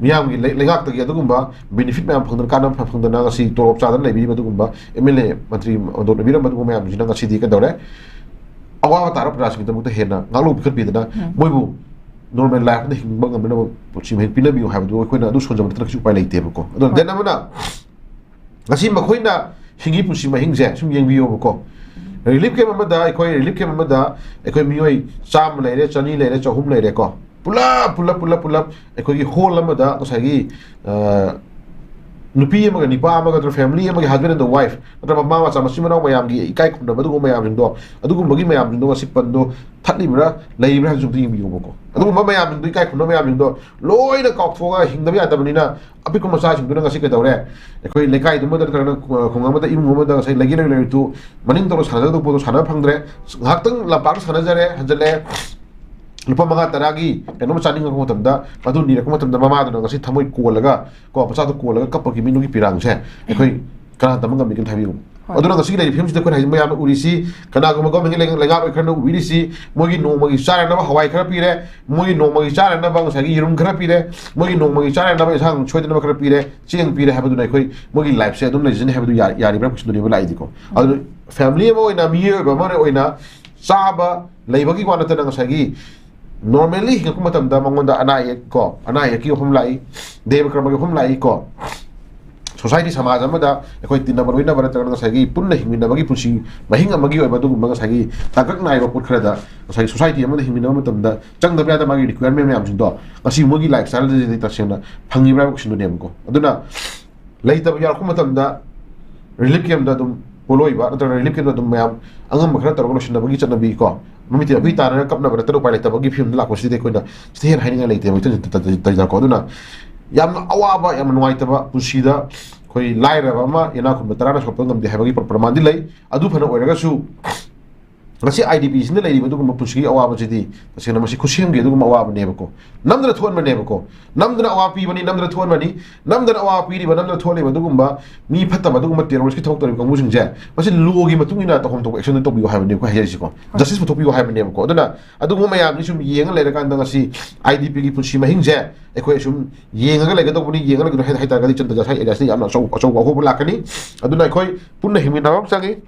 ꯃꯤꯌꯥꯝꯒꯤ ꯂꯩ-, ꯂꯩꯉꯥꯛꯇꯒꯤ ꯑꯗꯨꯒꯨꯝꯕ ꯕꯦꯅꯤꯐꯤꯠ ꯃꯌꯥꯝ ꯐꯪꯗꯅ, ꯀꯥꯟꯅꯕ ꯐꯪꯗꯅ ꯉꯁꯤ ꯇꯣꯂꯣꯞ ꯆꯥꯗꯅ ꯂꯩꯕꯤꯔꯤꯕ ꯑꯗꯨꯒꯨꯝꯕ ꯑꯦꯝ ꯑꯦꯜ ꯑꯦ, ꯃꯟꯇ꯭ꯔꯤ ꯃꯟꯗꯣꯞꯅ ꯄꯤꯔꯝꯕ ꯑꯗꯨꯒꯨꯝꯕ ꯃꯌꯥꯝꯁꯤꯅ ꯉꯁꯤꯗꯤ ꯀꯩꯗꯧꯔꯦ? ꯑꯋꯥꯕ ꯇꯥꯔꯕ ꯄ꯭ꯔꯖꯥꯁꯤꯡꯒꯤꯗꯃꯛꯇ ꯍꯦꯟꯅ ꯉꯥꯛꯂꯧ ꯄꯤꯈꯠꯄꯤꯗꯅ, ꯎꯝ꯫ ꯃꯣꯏꯕꯨ ꯅꯣꯔꯃꯦꯜ ꯂꯥꯏꯐ ꯑꯃꯗ ꯍꯤꯡꯕ ꯉꯝꯅꯅꯕ ꯄꯨꯟꯁꯤ ꯃꯍꯤꯡ ꯄꯤꯅꯕꯤꯌꯨ ꯍꯥꯏꯕꯗꯨ ꯑꯩꯈꯣꯏꯅ ꯑꯗꯨ ꯁꯣꯟꯖꯕ ꯅꯠꯇꯅ ꯀꯩꯁꯨ ꯎꯄꯥꯏ ꯂꯩꯇꯦꯕꯀꯣ꯫ ꯑꯗꯨꯅ ꯍꯣꯏ꯫ ꯗꯦꯟ ꯑꯃꯅ ꯉꯁꯤ ꯃꯈꯣꯏꯅ ꯍꯤꯡꯒꯤ ꯄꯨꯟꯁꯤ ꯃꯍꯤꯡꯁꯦ ꯁꯨꯝ ꯌꯦꯡꯕꯤꯌꯣꯕꯀꯣ꯫ ꯔꯤꯂꯤꯐ ꯀꯦꯝ ꯑꯃꯗ, ꯑꯩꯈꯣꯏ ꯔꯤꯂꯤꯐ ꯀꯦꯝ ꯑꯃꯗ ꯑꯩꯈꯣꯏ ꯃꯤꯑꯣꯏ ꯆꯥꯝꯃ ꯂꯩꯔꯦ, ꯆꯅꯤ ꯂꯩꯔꯦ, ꯆꯍꯨꯝ ꯂꯩꯔꯦꯀꯣ꯫ ꯄꯨꯂꯞ ꯄꯨꯂꯞ ꯄꯨꯂꯞ ꯄꯨꯂꯞ ꯑꯩꯈꯣꯏꯒꯤ ꯍꯣꯜ ꯑꯃꯗ ꯉꯁꯥꯏꯒꯤ, ꯑ, ꯅꯨꯄꯤ ꯑꯃꯒ ꯅꯨꯄꯥ ꯑꯃꯒ, ꯅꯠꯇ꯭ꯔꯒ ꯐꯦꯃꯤꯂꯤ ꯑꯃꯒꯤ ꯍꯁꯕꯦꯟ ꯑꯦꯟ ꯋꯥꯏꯐ, ꯅꯠꯇ꯭ꯔꯒ ꯃꯃꯥ ꯃꯆꯥ, ꯃꯆꯤꯟ ꯃꯅꯥꯎ ꯃꯌꯥꯝꯒꯤ ꯏꯀꯥꯏ ꯈꯨꯝꯅꯕ, ꯑꯗꯨꯒꯨꯝꯕ ꯃꯌꯥꯝꯁꯤꯡꯗꯣ, ꯑꯗꯨꯒꯨꯝꯕꯒꯤ ꯃꯌꯥꯝꯁꯤꯡꯗꯣ ꯉꯁꯤ ꯄꯟꯗꯣ ꯊꯠꯂꯤꯕ꯭ꯔꯥ, ꯂꯩꯔꯤꯕ꯭ꯔꯥ ꯍꯥꯏꯕꯁꯨ ꯑꯝꯇ ꯌꯦꯡꯕꯤꯌꯣꯕꯀꯣ꯫ ꯑꯗꯨꯒꯨꯝꯕ ꯃꯌꯥꯝꯁꯤꯡꯗꯣ, ꯏꯀꯥꯏ ꯈꯨꯝꯅꯕ ꯃꯌꯥꯝꯁꯤꯡꯗꯣ ꯂꯣꯏꯅ ꯀꯥꯎꯊꯣꯛꯑꯒ ꯍꯤꯡꯗꯕ ꯌꯥꯗꯕꯅꯤꯅ, ꯑꯄꯤꯛꯄ ꯃꯆꯥꯁꯤꯡꯗꯨꯅ ꯉꯁꯤ ꯀꯩꯗꯧꯔꯦ? ꯑꯩꯈꯣꯏ ꯂꯩꯀꯥꯏꯗꯨꯃꯗ ꯅꯠꯇ꯭ꯔꯒꯅ ꯈꯨꯡꯒꯪ ꯑꯃꯗ, ꯏꯃꯨꯡ ꯑꯃꯗ ꯉꯁꯥꯏ ꯂꯩꯒꯦ ꯂꯩꯔꯣꯏ ꯂꯩꯔꯣꯏꯗꯨ ꯃꯅꯤꯡ ꯇꯧꯔ ꯁꯥꯟꯅꯒꯗꯧꯕ ꯄꯣꯠꯇꯣ ꯁꯥꯟꯅꯕ ꯐꯪꯗ꯭ꯔꯦ꯫ ꯉꯥꯏꯍꯥꯛꯇꯪ ꯂꯝꯄꯥꯛꯇ ꯁꯥꯟꯅꯖꯔꯦ, ꯍꯟꯖꯜꯂꯛꯑꯦ꯫ ꯂꯨꯄꯥ ꯃꯉꯥ ꯇꯔꯥꯒꯤ ꯀꯩꯅꯣꯝ ꯆꯥꯅꯤꯡꯉꯛꯄ ꯃꯇꯝꯗ, ꯃꯗꯨ ꯅꯤꯔꯛꯄ ꯃꯇꯝꯗ ꯃꯃꯥꯗꯨꯅ ꯉꯁꯤ ꯊꯃꯣꯏ ꯀꯣꯜꯂꯒ, ꯀꯣ, ꯃꯆꯥꯗꯣ ꯀꯣꯜꯂꯒ ꯀꯞꯄꯒꯤ ꯃꯤꯅꯨꯡꯒꯤ ꯄꯤꯔꯥꯡꯁꯦ ꯑꯩꯈꯣꯏ ꯀꯅꯥ ꯇꯝꯕ ꯉꯝꯃꯤ? ꯀꯩꯝꯇ ꯍꯥꯏꯕꯤꯌꯨ꯫ ꯍꯣꯏ꯫ ꯑꯗꯨꯅ ꯉꯁꯤꯒꯤ ꯂꯩꯔꯤꯕ ꯐꯤꯕꯝꯁꯤꯗ ꯑꯩꯈꯣꯏꯅ ꯍꯥꯏꯁꯦ, ꯃꯌꯥꯝꯅ ꯎꯔꯤꯁꯤ, ꯀꯅꯥꯒꯨꯝꯕ ꯒꯣꯔꯃꯦꯟꯒꯤ ꯂꯩꯉꯥꯛ, ꯂꯩꯉꯥꯛ ꯑꯣꯏ ꯈꯔꯅ ꯎꯕꯤꯔꯤꯁꯤ, ꯃꯣꯏꯒꯤ ꯅꯣꯡꯃꯒꯤ ꯆꯥꯅꯅꯕ ꯍꯋꯥꯏ ꯈꯔ ꯄꯤꯔꯦ, ꯃꯣꯏꯒꯤ ꯅꯣꯡꯃꯒꯤ ꯆꯥꯅꯅꯕ ꯉꯁꯥꯏꯒꯤ ꯌꯦꯔꯨꯝ ꯈꯔ ꯄꯤꯔꯦ, ꯃꯣꯏꯒꯤ ꯅꯣꯡꯃꯒꯤ ꯆꯥꯅꯅꯕ ꯏꯟꯁꯥꯡ ꯁꯣꯏꯗꯅꯕ ꯈꯔ ꯄꯤꯔꯦ, ꯆꯦꯡ ꯄꯤꯔꯦ ꯍꯥꯏꯕꯗꯨꯅ ꯑꯩꯈꯣꯏ ꯃꯣꯏꯒꯤ ꯂꯥꯏꯐꯁꯦ ꯑꯗꯨꯝ ꯂꯩꯖꯅꯤ ꯍꯥꯏꯕꯗꯨ ꯌꯥ-, ꯌꯥꯔꯤꯕ꯭ꯔꯥ ꯀꯣꯏꯁꯟꯗꯨꯅꯦꯕ ꯂꯥꯛꯏꯗꯤꯀꯣ꯫ ꯑꯗꯨ ꯐꯦꯃꯤꯂꯤ ꯑꯃ ꯑꯣꯏꯅ, ꯃꯤꯑꯣꯏꯕ ꯑꯃ ꯑꯣꯏꯅ ꯆꯥꯕ ꯂꯩꯕꯒꯤ ꯋꯥ ꯅꯠꯇꯅ ꯉꯁꯥꯏꯒꯤ normally ꯍꯤꯡꯉꯛꯄ ꯃꯇꯝꯗ ꯃꯉꯣꯟꯗ ꯑꯅꯥ ꯑꯌꯦꯛ ꯀꯣ, ꯑꯅꯥ ꯑꯌꯦꯛꯀꯤ ꯋꯥꯐꯝ ꯂꯥꯛꯏ, ꯗꯦꯕ ꯀꯔꯃꯒꯤ ꯋꯥꯐꯝ ꯂꯥꯛꯏ ꯀꯣ꯫ ꯁꯣꯁꯥꯏꯇꯤ, ꯁꯃꯥꯖ ꯑꯃꯗ ꯑꯩꯈꯣꯏ ꯇꯤꯟꯅꯕ ꯂꯣꯏꯅꯕ ꯅꯠꯇ꯭ꯔꯒꯅ ꯉꯁꯥꯏꯒꯤ ꯄꯨꯟꯅ ꯍꯤꯡꯃꯤꯟꯅꯕꯒꯤ ꯄꯨꯟꯁꯤ ꯃꯍꯤꯡ ꯑꯃꯒꯤ ꯑꯣꯏꯕ ꯑꯗꯨꯒꯨꯝꯕ ꯉꯁꯥꯏꯒꯤ ꯇꯥꯡꯀꯛ ꯅꯥꯏꯕ ꯄꯣꯠ ꯈꯔꯗ ꯉꯁꯥꯏꯒꯤ ꯁꯣꯁꯥꯏꯇꯤ ꯑꯃꯗ ꯍꯤꯡꯃꯤꯟꯅꯕ ꯃꯇꯝꯗ ꯆꯪꯗꯕ ꯌꯥꯗꯕ ꯃꯥꯒꯤ requirement ꯃꯌꯥꯝꯁꯤꯡꯗꯣ ꯉꯁꯤ ꯃꯣꯏꯒꯤ lifestyleꯗꯗꯤ ꯇꯁꯦꯡꯅ ꯐꯪꯉꯤꯕ꯭ꯔꯥ ꯍꯥꯏꯕ ꯀꯣꯏꯁꯟꯗꯨꯅꯦꯕꯀꯣ꯫ ꯑꯗꯨꯅ ꯂꯩꯇꯕ ꯌꯥꯎꯔꯛꯄ ꯃꯇꯝꯗ relief campꯗ ꯑꯗꯨꯝ ꯄꯣꯠꯂꯣꯏꯕ ꯅꯠꯇ꯭ꯔꯒ relief campꯗ ꯑꯗꯨꯝ ꯃꯌꯥꯝ ꯑꯉꯝꯕ ꯈꯔ ꯇꯧꯔꯒ ꯂꯣꯏꯁꯤꯟꯅꯕꯒꯤ ꯆꯠꯅꯕꯤ ꯀꯣ, ꯃꯃꯤꯠ ꯇꯥꯅꯔꯒ ꯀꯞꯅꯕ ꯅꯠꯇꯅ ꯎꯄꯥꯏ ꯂꯩꯇꯕꯒꯤ ꯐꯤꯕꯝꯗ ꯂꯥꯛꯄꯁꯤꯗꯤ ꯑꯩꯈꯣꯏꯅ ꯁꯤꯗ ꯍꯦꯟꯅ ꯍꯥꯏꯅꯤꯡꯉꯥꯏ ꯂꯩꯇꯦꯕ, ꯏꯆꯟ ꯆꯟ-, ꯇ-, ꯇ-, ꯇ-, ꯇ-, ꯀꯣ꯫ ꯑꯗꯨꯅ ꯌꯥꯝꯅ ꯑꯋꯥꯕ, ꯌꯥꯝꯅ ꯅꯨꯡꯉꯥꯏꯇꯕ ꯄꯨꯟꯁꯤꯗ ꯑꯩꯈꯣꯏ ꯂꯥꯏꯔꯕ ꯑꯃ ꯏꯅꯥꯛ ꯈꯨꯟꯕ ꯇꯔꯥꯅ ꯁꯣꯛꯄ ꯉꯝꯗꯦ ꯍꯥꯏꯕꯒꯤ ꯄ꯭ꯔ-, ꯄ꯭ꯔꯃꯥꯟꯗꯤ ꯂꯩ꯫ ꯑꯗꯨ ꯐꯅ ꯑꯣꯏꯔꯒꯁꯨ ꯉꯁꯤ IDPꯁꯤꯡꯗ ꯂꯩꯔꯤꯕ ꯑꯗꯨꯒꯨꯝꯕ ꯄꯨꯟꯁꯤꯒꯤ ꯑꯋꯥꯕꯁꯤꯗꯤ ꯇꯁꯦꯡꯅ ꯃꯁꯤ ꯈꯨꯠꯁꯦꯝꯒꯤ ꯑꯗꯨꯒꯨꯝꯕ ꯑꯋꯥꯕꯅꯦꯕꯀꯣ꯫ ꯅꯝꯗꯅ ꯊꯣꯛꯍꯟꯕꯅꯦꯕꯀꯣ꯫ ꯅꯝꯗꯅ ꯑꯋꯥꯕ ꯄꯤꯕꯅꯤ, ꯅꯝꯗꯅ ꯊꯣꯛꯍꯟꯕꯅꯤ, ꯅꯝꯗꯅ ꯑꯋꯥꯕ ꯄꯤꯔꯤꯕ, ꯅꯝꯗꯅ ꯊꯣꯛꯍꯜꯂꯤꯕ ꯑꯗꯨꯒꯨꯝꯕ ꯃꯤ ꯐꯠꯇꯕ, ꯑꯗꯨꯒꯨꯝꯕ terroristꯀꯤ ꯊꯕꯛ ꯇꯧꯔꯤꯕ ꯀꯥꯡꯕꯨꯁꯤꯡꯁꯦ, ꯃꯁꯤ lawꯒꯤ ꯃꯇꯨꯡ ꯏꯟꯅ ꯇꯧꯐꯝ ꯊꯣꯛꯄ actionꯗꯨ ꯇꯧꯕꯤꯌꯨ ꯍꯥꯏꯕꯅꯦ ꯑꯩꯈꯣꯏ ꯍꯥꯏꯖꯔꯤꯁꯤꯀꯣ꯫ Justice ꯄꯨꯊꯣꯛꯄꯤꯌꯨ ꯍꯥꯏꯕꯅꯦꯕꯀꯣ꯫ ꯑꯗꯨꯅ ꯑꯗꯨꯒꯨꯝꯕ ꯃꯌꯥꯝꯁꯤ ꯁꯨꯝ ꯌꯦꯡꯉ ꯂꯩꯔꯀꯥꯟꯗ ꯉꯁꯤ IDPꯒꯤ ꯄꯨꯟꯁꯤ ꯃꯍꯤꯡꯁꯦ ꯑꯩꯈꯣꯏ ꯁꯨꯝ ꯌꯦꯡꯉꯒ ꯂꯩꯒꯗꯧꯕꯅꯤ, ꯌꯦꯡꯉꯒ ꯂꯩꯒꯗꯧꯕ ꯍꯥꯏ-, ꯍꯥꯏ ꯇꯥꯔꯒꯗꯤ ꯆꯟꯗ ꯉꯁꯥꯏ areaꯁꯤꯗ ꯌꯥꯝꯅ ꯑꯆꯧ-, ꯑꯆꯧꯕ ꯑꯍꯣꯡꯕ ꯂꯥꯛꯀꯅꯤ꯫ ꯑꯗꯨꯅ ꯑꯩꯈꯣꯏ ꯄꯨꯟꯅ ꯍꯤꯡꯃꯤꯟꯅꯕ ꯑꯃ ꯆꯪꯉꯤ꯫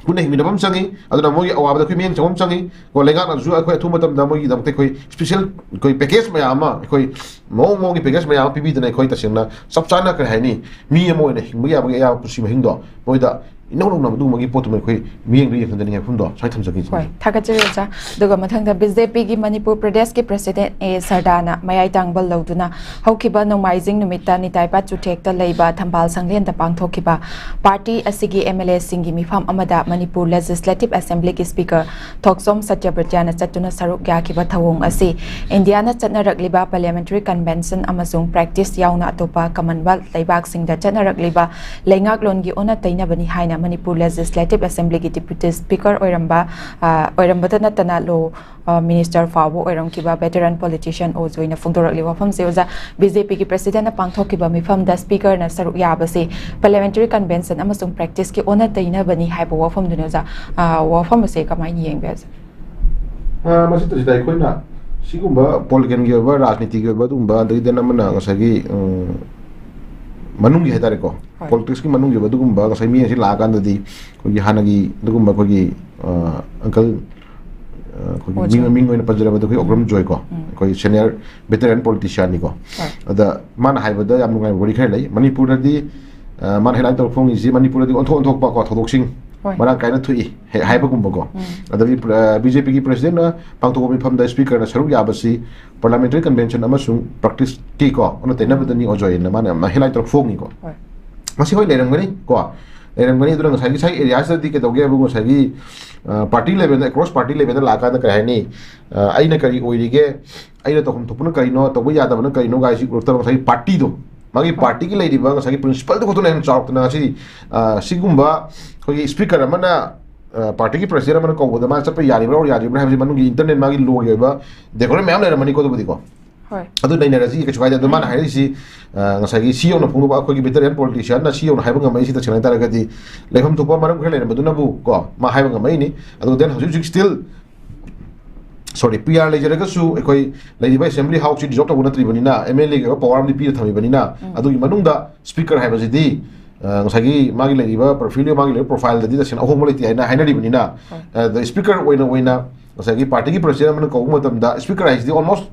ꯄꯨꯟꯅ ꯍꯤꯡꯃꯤꯟꯅꯕ ꯑꯃ ꯆꯪꯉꯤ꯫ ꯑꯗꯨꯅ ꯃꯣꯏꯒꯤ ꯑꯋꯥꯕꯗ ꯑꯩꯈꯣꯏ ꯃꯤꯠꯌꯦꯡ ꯆꯪꯕ ꯑꯃ ꯆꯪꯉꯤ꯫ ꯀꯣ, ꯂꯩꯉꯥꯛꯅꯁꯨ ꯑꯩꯈꯣꯏ ꯑꯊꯨꯕ ꯃꯇꯝꯗ ꯃꯣꯏꯒꯤꯗꯃꯛꯇ ꯑꯩꯈꯣꯏ special ꯑꯩꯈꯣꯏ package ꯃꯌꯥꯝ ꯑꯃ, ꯑꯩꯈꯣꯏ ꯃꯑꯣꯡ ꯃꯑꯣꯡꯒꯤ package ꯃꯌꯥꯝ ꯑꯃ ꯄꯤꯕꯤꯗꯅ ꯑꯩꯈꯣꯏ ꯇꯁꯦꯡꯅ ꯆꯞ ꯆꯥꯅ, ꯀꯔꯤ ꯍꯥꯏꯅꯤ, ꯃꯤ ꯑꯃ ꯑꯣꯏꯅ ꯍꯤꯡꯕ ꯌꯥꯕꯒꯤ ꯑꯌꯥꯕ ꯄꯨꯟꯁꯤ ꯃꯍꯤꯡꯗꯣ ꯃꯣꯏꯗ ꯏꯅꯧ ꯅꯧꯅ ꯑꯗꯨꯒꯨꯝꯕꯒꯤ ꯄꯣꯠꯇꯨꯃ ꯑꯩꯈꯣꯏ ꯃꯤꯠꯌꯦꯡꯗ ꯌꯦꯡꯍꯟꯖꯅꯤꯡꯉꯦ ꯋꯥꯐꯝꯗꯣ ꯁꯨꯃꯥꯏꯅ ꯊꯝꯖꯒꯦ꯫ ꯍꯣꯏ, ꯊꯥꯒꯠꯆꯔꯤ ꯑꯣꯖꯥ꯫ ꯑꯗꯨꯒ ꯃꯊꯪꯗ BJPꯒꯤ ꯃꯅꯤꯄꯨꯔ ꯄ꯭ꯔꯗꯦꯁꯀꯤ president A ꯁꯔꯗꯥꯅ ꯃꯌꯥꯏ ꯇꯥꯡꯕ ꯂꯧꯗꯨꯅ ꯍꯧꯈꯤꯕ ꯅꯣꯡꯃꯥꯏꯖꯤꯡ ꯅꯨꯃꯤꯠꯇ ꯅꯤꯇꯥꯏꯄꯥꯠ ꯆꯨꯊꯦꯛꯇ ꯂꯩꯕ ꯊꯝꯕꯥꯜ ꯁꯪꯂꯦꯟꯗ ꯄꯥꯡꯊꯣꯛꯈꯤꯕ party ꯑꯁꯤꯒꯤ MLAꯁꯤꯡꯒꯤ ꯃꯤꯐꯝ ꯑꯃꯗ ꯃꯅꯤꯄꯨꯔ Legislative Assemblyꯒꯤ speaker ꯊꯣꯛꯆꯣꯝ ꯁꯇ꯭ꯌꯕ꯭ꯔꯇ꯭ꯌꯥꯅ ꯆꯠꯇꯨꯅ ꯁꯔꯨꯛ ꯌꯥꯈꯤꯕ ꯊꯧꯑꯣꯡ ꯑꯁꯤ ꯏꯟꯗꯤꯌꯥꯅ ꯆꯠꯅꯔꯛꯂꯤꯕ parliamentary convention ꯑꯃꯁꯨꯡ practice ꯌꯥꯎꯅ ꯑꯇꯣꯞꯄ Commonwealth ꯂꯩꯕꯥꯛꯁꯤꯡꯗ ꯆꯠꯅꯔꯛꯂꯤꯕ ꯂꯩꯉꯥꯛꯂꯣꯟꯒꯤ ꯑꯣꯟꯅ ꯇꯩꯅꯕꯅꯤ ꯍꯥꯏꯅ ꯃꯅꯤꯄꯨꯔ Legislative Assemblyꯒꯤ Deputy Speaker ꯑꯣꯏꯔꯝꯕ, ꯑ, ꯑꯣꯏꯔꯝꯕꯇ ꯅꯠꯇꯅ law, ꯑ, minister ꯐꯥꯎꯕ ꯑꯣꯏꯔꯝꯈꯤꯕ veteran politician ꯑꯣ ꯖꯣꯏꯅ ꯐꯣꯡꯗꯣꯔꯛꯂꯤꯕ ꯋꯥꯐꯝꯁꯦ꯫ ꯑꯣꯖꯥ, BJPꯒꯤ presidentꯅ ꯄꯥꯡꯊꯣꯛꯈꯤꯕ ꯃꯤꯐꯝꯗ speakerꯅ ꯁꯔꯨꯛ ꯌꯥꯕꯁꯤ parliamentary convention ꯑꯃꯁꯨꯡ practiceꯀꯤ ꯑꯣꯟꯅ ꯇꯩꯅꯕꯅꯤ ꯍꯥꯏꯕ ꯋꯥꯐꯝꯗꯨꯅꯤ꯫ ꯑꯣꯖꯥ, ꯑ, ꯋꯥꯐꯝ ꯑꯁꯦ ꯀꯃꯥꯏꯅ ꯌꯦꯡꯕꯤ, ꯑꯣꯖꯥ? ꯑ, ꯃꯁꯤꯗꯁꯤꯗ ꯑꯩꯈꯣꯏꯅ ꯁꯤꯒꯨꯝꯕ political ꯑꯣꯏꯕ, ꯔꯥꯖꯅꯤꯇꯤꯒꯤ ꯑꯣꯏꯕ ꯑꯗꯨꯒꯨꯝꯕ, ꯑꯗꯒꯤꯗꯤ ꯑꯃꯅ ꯉꯁꯥꯏꯒꯤ, ꯎꯝ, ꯃꯅꯨꯡꯒꯤ ꯍꯥꯏꯇꯥꯔꯦꯀꯣ, ꯍꯣꯏ꯫ Politicsꯀꯤ ꯃꯅꯨꯡꯒꯤ ꯑꯣꯏꯕ ꯑꯗꯨꯒꯨꯝꯕ ꯉꯁꯥꯏ ꯃꯤ ꯑꯁꯤ ꯂꯥꯛꯑꯀꯥꯟꯗꯗꯤ ꯑꯩꯈꯣꯏꯒꯤ ꯍꯥꯟꯅꯒꯤ ꯑꯗꯨꯒꯨꯝꯕ ꯑꯩꯈꯣꯏꯒꯤ, ꯑ, uncle, ꯑ, ꯑꯩꯈꯣꯏꯒꯤ ꯑꯣ, ꯃꯤꯡ, ꯁꯥꯔ꯫ ꯃꯤꯡ ꯑꯣꯏꯅ ꯄꯟꯖꯔꯕꯗ ꯑꯩꯈꯣꯏ ꯎꯝ꯫ ꯑꯣꯀ꯭ꯔꯝ ꯖꯣꯏꯀꯣ, ꯎꯝ꯫ ꯑꯩꯈꯣꯏ senior veteran politicianꯅꯤꯀꯣ꯫ ꯍꯣꯏ꯫ ꯑꯗ ꯃꯥꯅ ꯍꯥꯏꯕꯗ ꯌꯥꯝ ꯅꯨꯡꯉꯥꯏꯕ ꯋꯥꯔꯤ ꯈꯔ ꯂꯩ꯫ ꯃꯅꯤꯄꯨꯔꯗꯗꯤ, ꯑ, ꯃꯥꯅ headline ꯇꯧꯔ ꯐꯣꯡꯉꯤꯁꯤ ꯃꯅꯤꯄꯨꯔꯗꯗꯤ ꯑꯣꯟꯊꯣꯛ ꯑꯣꯟꯊꯣꯛꯄ ꯀꯣ ꯊꯧꯗꯣꯛꯁꯤꯡ ꯍꯣꯏ꯫ ꯃꯔꯥꯡ ꯀꯥꯏꯅ ꯊꯣꯛꯏ ꯍꯦꯛ ꯍꯥꯏꯕꯒꯨꯝꯕꯀꯣ꯫ ꯎꯝ꯫ ꯑꯗꯒꯤ, ꯑ, BJPꯒꯤ presidentꯅ ꯄꯥꯡꯊꯣꯛꯄ ꯃꯤꯐꯝꯗ speakerꯅ ꯁꯔꯨꯛ ꯌꯥꯕꯁꯤ parliamentary convention ꯑꯃꯁꯨꯡ practiceꯀꯤ ꯀꯣ ꯑꯣꯟꯅ ꯇꯩꯅꯕꯗꯅꯤ ꯑꯣꯖꯣꯏꯅ ꯃꯥꯅ ꯌꯥꯝꯅ headline ꯇꯧꯔ ꯐꯣꯡꯉꯤꯀꯣ꯫ ꯍꯣꯏ꯫ ꯃꯁꯤ ꯍꯣꯏ ꯂꯩꯔꯝꯒꯅꯤ ꯀꯣ, ꯂꯩꯔꯝꯒꯅꯤ꯫ ꯑꯗꯨꯅ ꯉꯁꯥꯏꯒꯤ ꯁꯥꯏ areaꯁꯤꯗꯗꯤ ꯀꯩꯗꯧꯒꯦ ꯍꯥꯏꯕꯨ ꯉꯁꯥꯏꯒꯤ, ꯑ, party levelꯗ, across party levelꯗ ꯂꯥꯛꯑꯀꯥꯟꯗ ꯀꯔꯤ ꯍꯥꯏꯅꯤ, ꯑ, ꯑꯩꯅ ꯀꯔꯤ ꯑꯣꯏꯔꯤꯒꯦ, ꯑꯩꯅ ꯇꯧꯐꯝ ꯊꯣꯛꯄꯅ ꯀꯔꯤꯅꯣ, ꯇꯧꯕ ꯌꯥꯗꯕꯅ ꯀꯔꯤꯅꯣ ꯒꯥꯏꯁꯤ ꯎꯔꯛꯇꯕ ꯉꯁꯥꯏꯒꯤ partyꯗꯣ, ꯃꯥꯒꯤ ꯍꯣꯏ꯫ Partyꯒꯤ ꯂꯩꯔꯤꯕ ꯉꯁꯥꯏꯒꯤ principleꯗꯨ ꯈꯛꯇꯅ ꯍꯦꯟꯅ ꯆꯥꯎꯔꯛꯇꯅ ꯉꯁꯤ, ꯑ, ꯁꯤꯒꯨꯝꯕ ꯑꯩꯈꯣꯏꯒꯤ speaker ꯑꯃꯅ, ꯑ, partyꯒꯤ president ꯑꯃꯅ ꯀꯧꯕꯗ ꯃꯥ ꯆꯠꯄ ꯌꯥꯔꯤꯕ꯭ꯔꯥ or ꯌꯥꯗ꯭ꯔꯤꯕ꯭ꯔꯥ ꯍꯥꯏꯕꯁꯤ ꯃꯅꯨꯡꯒꯤ internal ꯃꯥꯒꯤ lawꯒꯤ ꯑꯣꯏꯕ decorum ꯃꯌꯥꯝ ꯂꯩꯔꯝꯃꯅꯤꯀꯣ ꯑꯗꯨꯕꯨꯗꯤꯀꯣ꯫ ꯍꯣꯏ꯫ ꯑꯗꯨ ꯅꯩꯅꯔꯁꯤ, ꯀꯩꯁꯨ ꯀꯥꯏꯗꯦ꯫ ꯑꯗꯣ ꯃꯥꯅ ꯎꯝ꯫ ꯍꯥꯏꯔꯛꯏꯁꯤ, ꯑ, ꯉꯁꯥꯏꯒꯤ ꯁꯤ ꯌꯧꯅ ꯐꯣꯡꯗꯣꯛꯄ ꯑꯩꯈꯣꯏꯒꯤ veteran politicianꯅ ꯁꯤ ꯌꯧꯅ ꯍꯥꯏꯕ ꯉꯝꯃꯛꯏꯁꯤ ꯇꯁꯦꯡꯅ ꯍꯥꯏ ꯇꯥꯔꯒꯗꯤ ꯂꯩꯐꯝ ꯊꯣꯛꯄ ꯃꯔꯝ ꯈꯔ ꯂꯩꯔꯝꯕꯗꯨꯅꯕꯨ ꯀꯣ ꯃꯥ ꯍꯥꯏꯕ ꯉꯝꯃꯛꯏꯅꯤ꯫ ꯑꯗꯨ then ꯍꯧꯖꯤꯛ ꯍꯧꯖꯤꯛ still, sorry, PR ꯂꯩꯖꯔꯒꯁꯨ ꯑꯩꯈꯣꯏ ꯂꯩꯔꯤꯕ assembly houseꯁꯤ dissolve ꯇꯧꯕ ꯅꯠꯇ꯭ꯔꯤꯕꯅꯤꯅ, MLAꯒꯤ ꯑꯣꯏꯕ power ꯑꯃꯗꯤ ꯄꯤꯔ ꯊꯝꯃꯤꯕꯅꯤꯅ, ꯎꯝ꯫ ꯑꯗꯨꯒꯤ ꯃꯅꯨꯡꯗ speaker ꯍꯥꯏꯕꯁꯤꯗꯤ ꯑ, ꯉꯁꯥꯏꯒꯤ ꯃꯥꯒꯤ ꯂꯩꯔꯤꯕ ꯄꯣꯔꯠꯐꯣꯂꯤꯑꯣ, ꯃꯥꯒꯤ ꯂꯩꯔꯤꯕ ꯄ꯭ꯔꯣꯐꯥꯏꯜꯗꯗꯤ ꯇꯁꯦꯡꯅ ꯑꯍꯣꯡꯕ ꯂꯩꯇꯦ ꯍꯥꯏꯅ ꯍꯥꯏꯅꯔꯤꯕꯅꯤꯅ, ꯑ, ꯗ ꯁ꯭ꯄꯤꯀꯔ ꯑꯣꯏꯅ ꯑꯣꯏꯅ ꯉꯁꯥꯏꯒꯤ ꯄꯥꯔꯇꯤꯒꯤ ꯄ꯭ꯔꯁꯤꯗꯦꯟ ꯑꯃꯅ ꯀꯧꯕ ꯃꯇꯝꯗ ꯁ꯭ꯄꯤꯀꯔ ꯍꯥꯏꯁꯤꯗꯤ ꯑꯣꯜꯃꯣꯁ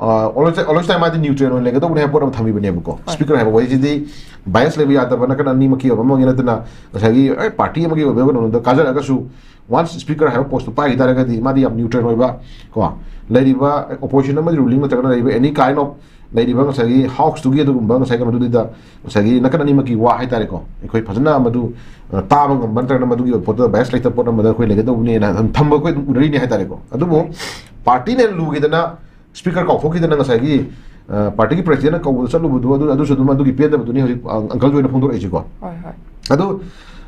ꯑꯣꯜꯋꯦꯁ ꯇꯥꯏꯝ ꯃꯥꯗꯤ ꯅ꯭ꯌꯨꯇ꯭ꯔꯦꯜ ꯑꯣꯏꯅ ꯂꯩꯒꯗꯧꯕꯅꯤ ꯍꯥꯏꯕ ꯄꯣꯠ ꯑꯃ ꯊꯝꯕꯤꯕꯅꯦꯕꯀꯣ꯫ ꯁ꯭ꯄꯤꯀꯔ ꯍꯥꯏꯕ ꯋꯥꯍꯩꯁꯤꯗꯤ ꯕꯥꯏꯁ ꯂꯩꯕ ꯌꯥꯗꯕ, ꯅꯥꯀꯟ ꯑꯅꯤꯃꯛꯀꯤ ꯑꯣꯏꯕ ꯑꯃꯒꯤ ꯅꯠꯇꯅ ꯉꯁꯥꯏꯒꯤ, ꯑꯦ, ꯄꯥꯔꯇꯤ ꯑꯃꯒꯤ ꯑꯣꯏꯕ ꯀꯩꯅꯣꯗ ꯀꯥꯖꯔꯒꯁꯨ, ꯋꯥꯟꯁ ꯁ꯭ꯄꯤꯀꯔ ꯍꯥꯏꯕ ꯄꯣꯁꯇꯨ ꯄꯥꯏꯈꯤ ꯇꯥꯔꯒꯗꯤ ꯃꯥꯗꯤ ꯌꯥꯝ ꯅ꯭ꯌꯨꯇ꯭ꯔꯦꯜ ꯑꯣꯏꯕ ꯀꯣ, ꯂꯩꯔꯤꯕ ꯑꯣꯄꯣꯖꯤꯁꯟ ꯑꯃꯗꯤ ꯔꯨꯂꯤꯡ ꯅꯠꯇ꯭ꯔꯒꯅ ꯂꯩꯔꯤꯕ ꯑꯦꯅꯤ ꯀꯥꯏꯟ ꯑꯣꯐ ꯂꯩꯔꯤꯕ ꯉꯁꯥꯏꯒꯤ ꯍꯥꯎꯁꯇꯨꯒꯤ ꯑꯗꯨꯒꯨꯝꯕ ꯉꯁꯥꯏ ꯀꯩꯅꯣꯗꯨꯗ ꯉꯁꯥꯏꯒꯤ ꯅꯥꯀꯟ ꯑꯅꯤꯃꯛꯀꯤ ꯋꯥ ꯍꯥꯏꯇꯥꯔꯦꯀꯣ, ꯑꯩꯈꯣꯏ ꯐꯖꯅ ꯃꯗꯨ, ꯑ, ꯇꯥꯕ ꯉꯝꯕ ꯅꯠꯇ꯭ꯔꯒꯅ ꯃꯗꯨꯒꯤ ꯑꯣꯏꯕ ꯄꯣꯠꯇꯨꯗ ꯕꯥꯏꯁ ꯂꯩꯇꯕ ꯄꯣꯠ ꯑꯃꯗ ꯑꯩꯈꯣꯏ ꯂꯩꯒꯗꯧꯕꯅꯦꯅ ꯑꯗꯨꯝ ꯊꯝꯕ ꯑꯩꯈꯣꯏ ꯑꯗꯨꯝ ꯎꯅꯔꯤꯅꯤ ꯍꯥꯏꯇꯥꯔꯦꯀꯣ꯫ ꯑꯗꯨꯕꯨ ꯄꯥꯔꯇꯤꯅ ꯂꯨꯈꯤꯗꯅ ꯁ꯭ꯄꯤꯀꯔ ꯀꯥꯎꯊꯣꯛꯈꯤꯗꯅ ꯉꯁꯥꯏꯒꯤ, ꯑ, ꯄꯥꯔꯇꯤꯒꯤ ꯄ꯭ꯔꯁꯤꯗꯦꯟꯅ ꯀꯧꯕꯗ ꯆꯠꯂꯨꯕꯗꯨ ꯑꯗꯨ, ꯑꯗꯨꯁꯨ ꯑꯗꯨꯝ ꯑꯗꯨꯒꯤ ꯄꯦꯟꯗꯕꯗꯨꯅꯤ ꯍꯧꯖꯤꯛ, ꯑ, ꯑꯪꯀꯜꯁꯨ ꯑꯣꯏꯅ ꯐꯣꯡꯗꯣꯔꯛꯏꯁꯤꯀꯣ꯫ ꯍꯣꯏ, ꯍꯣꯏ꯫ ꯑꯗꯨ,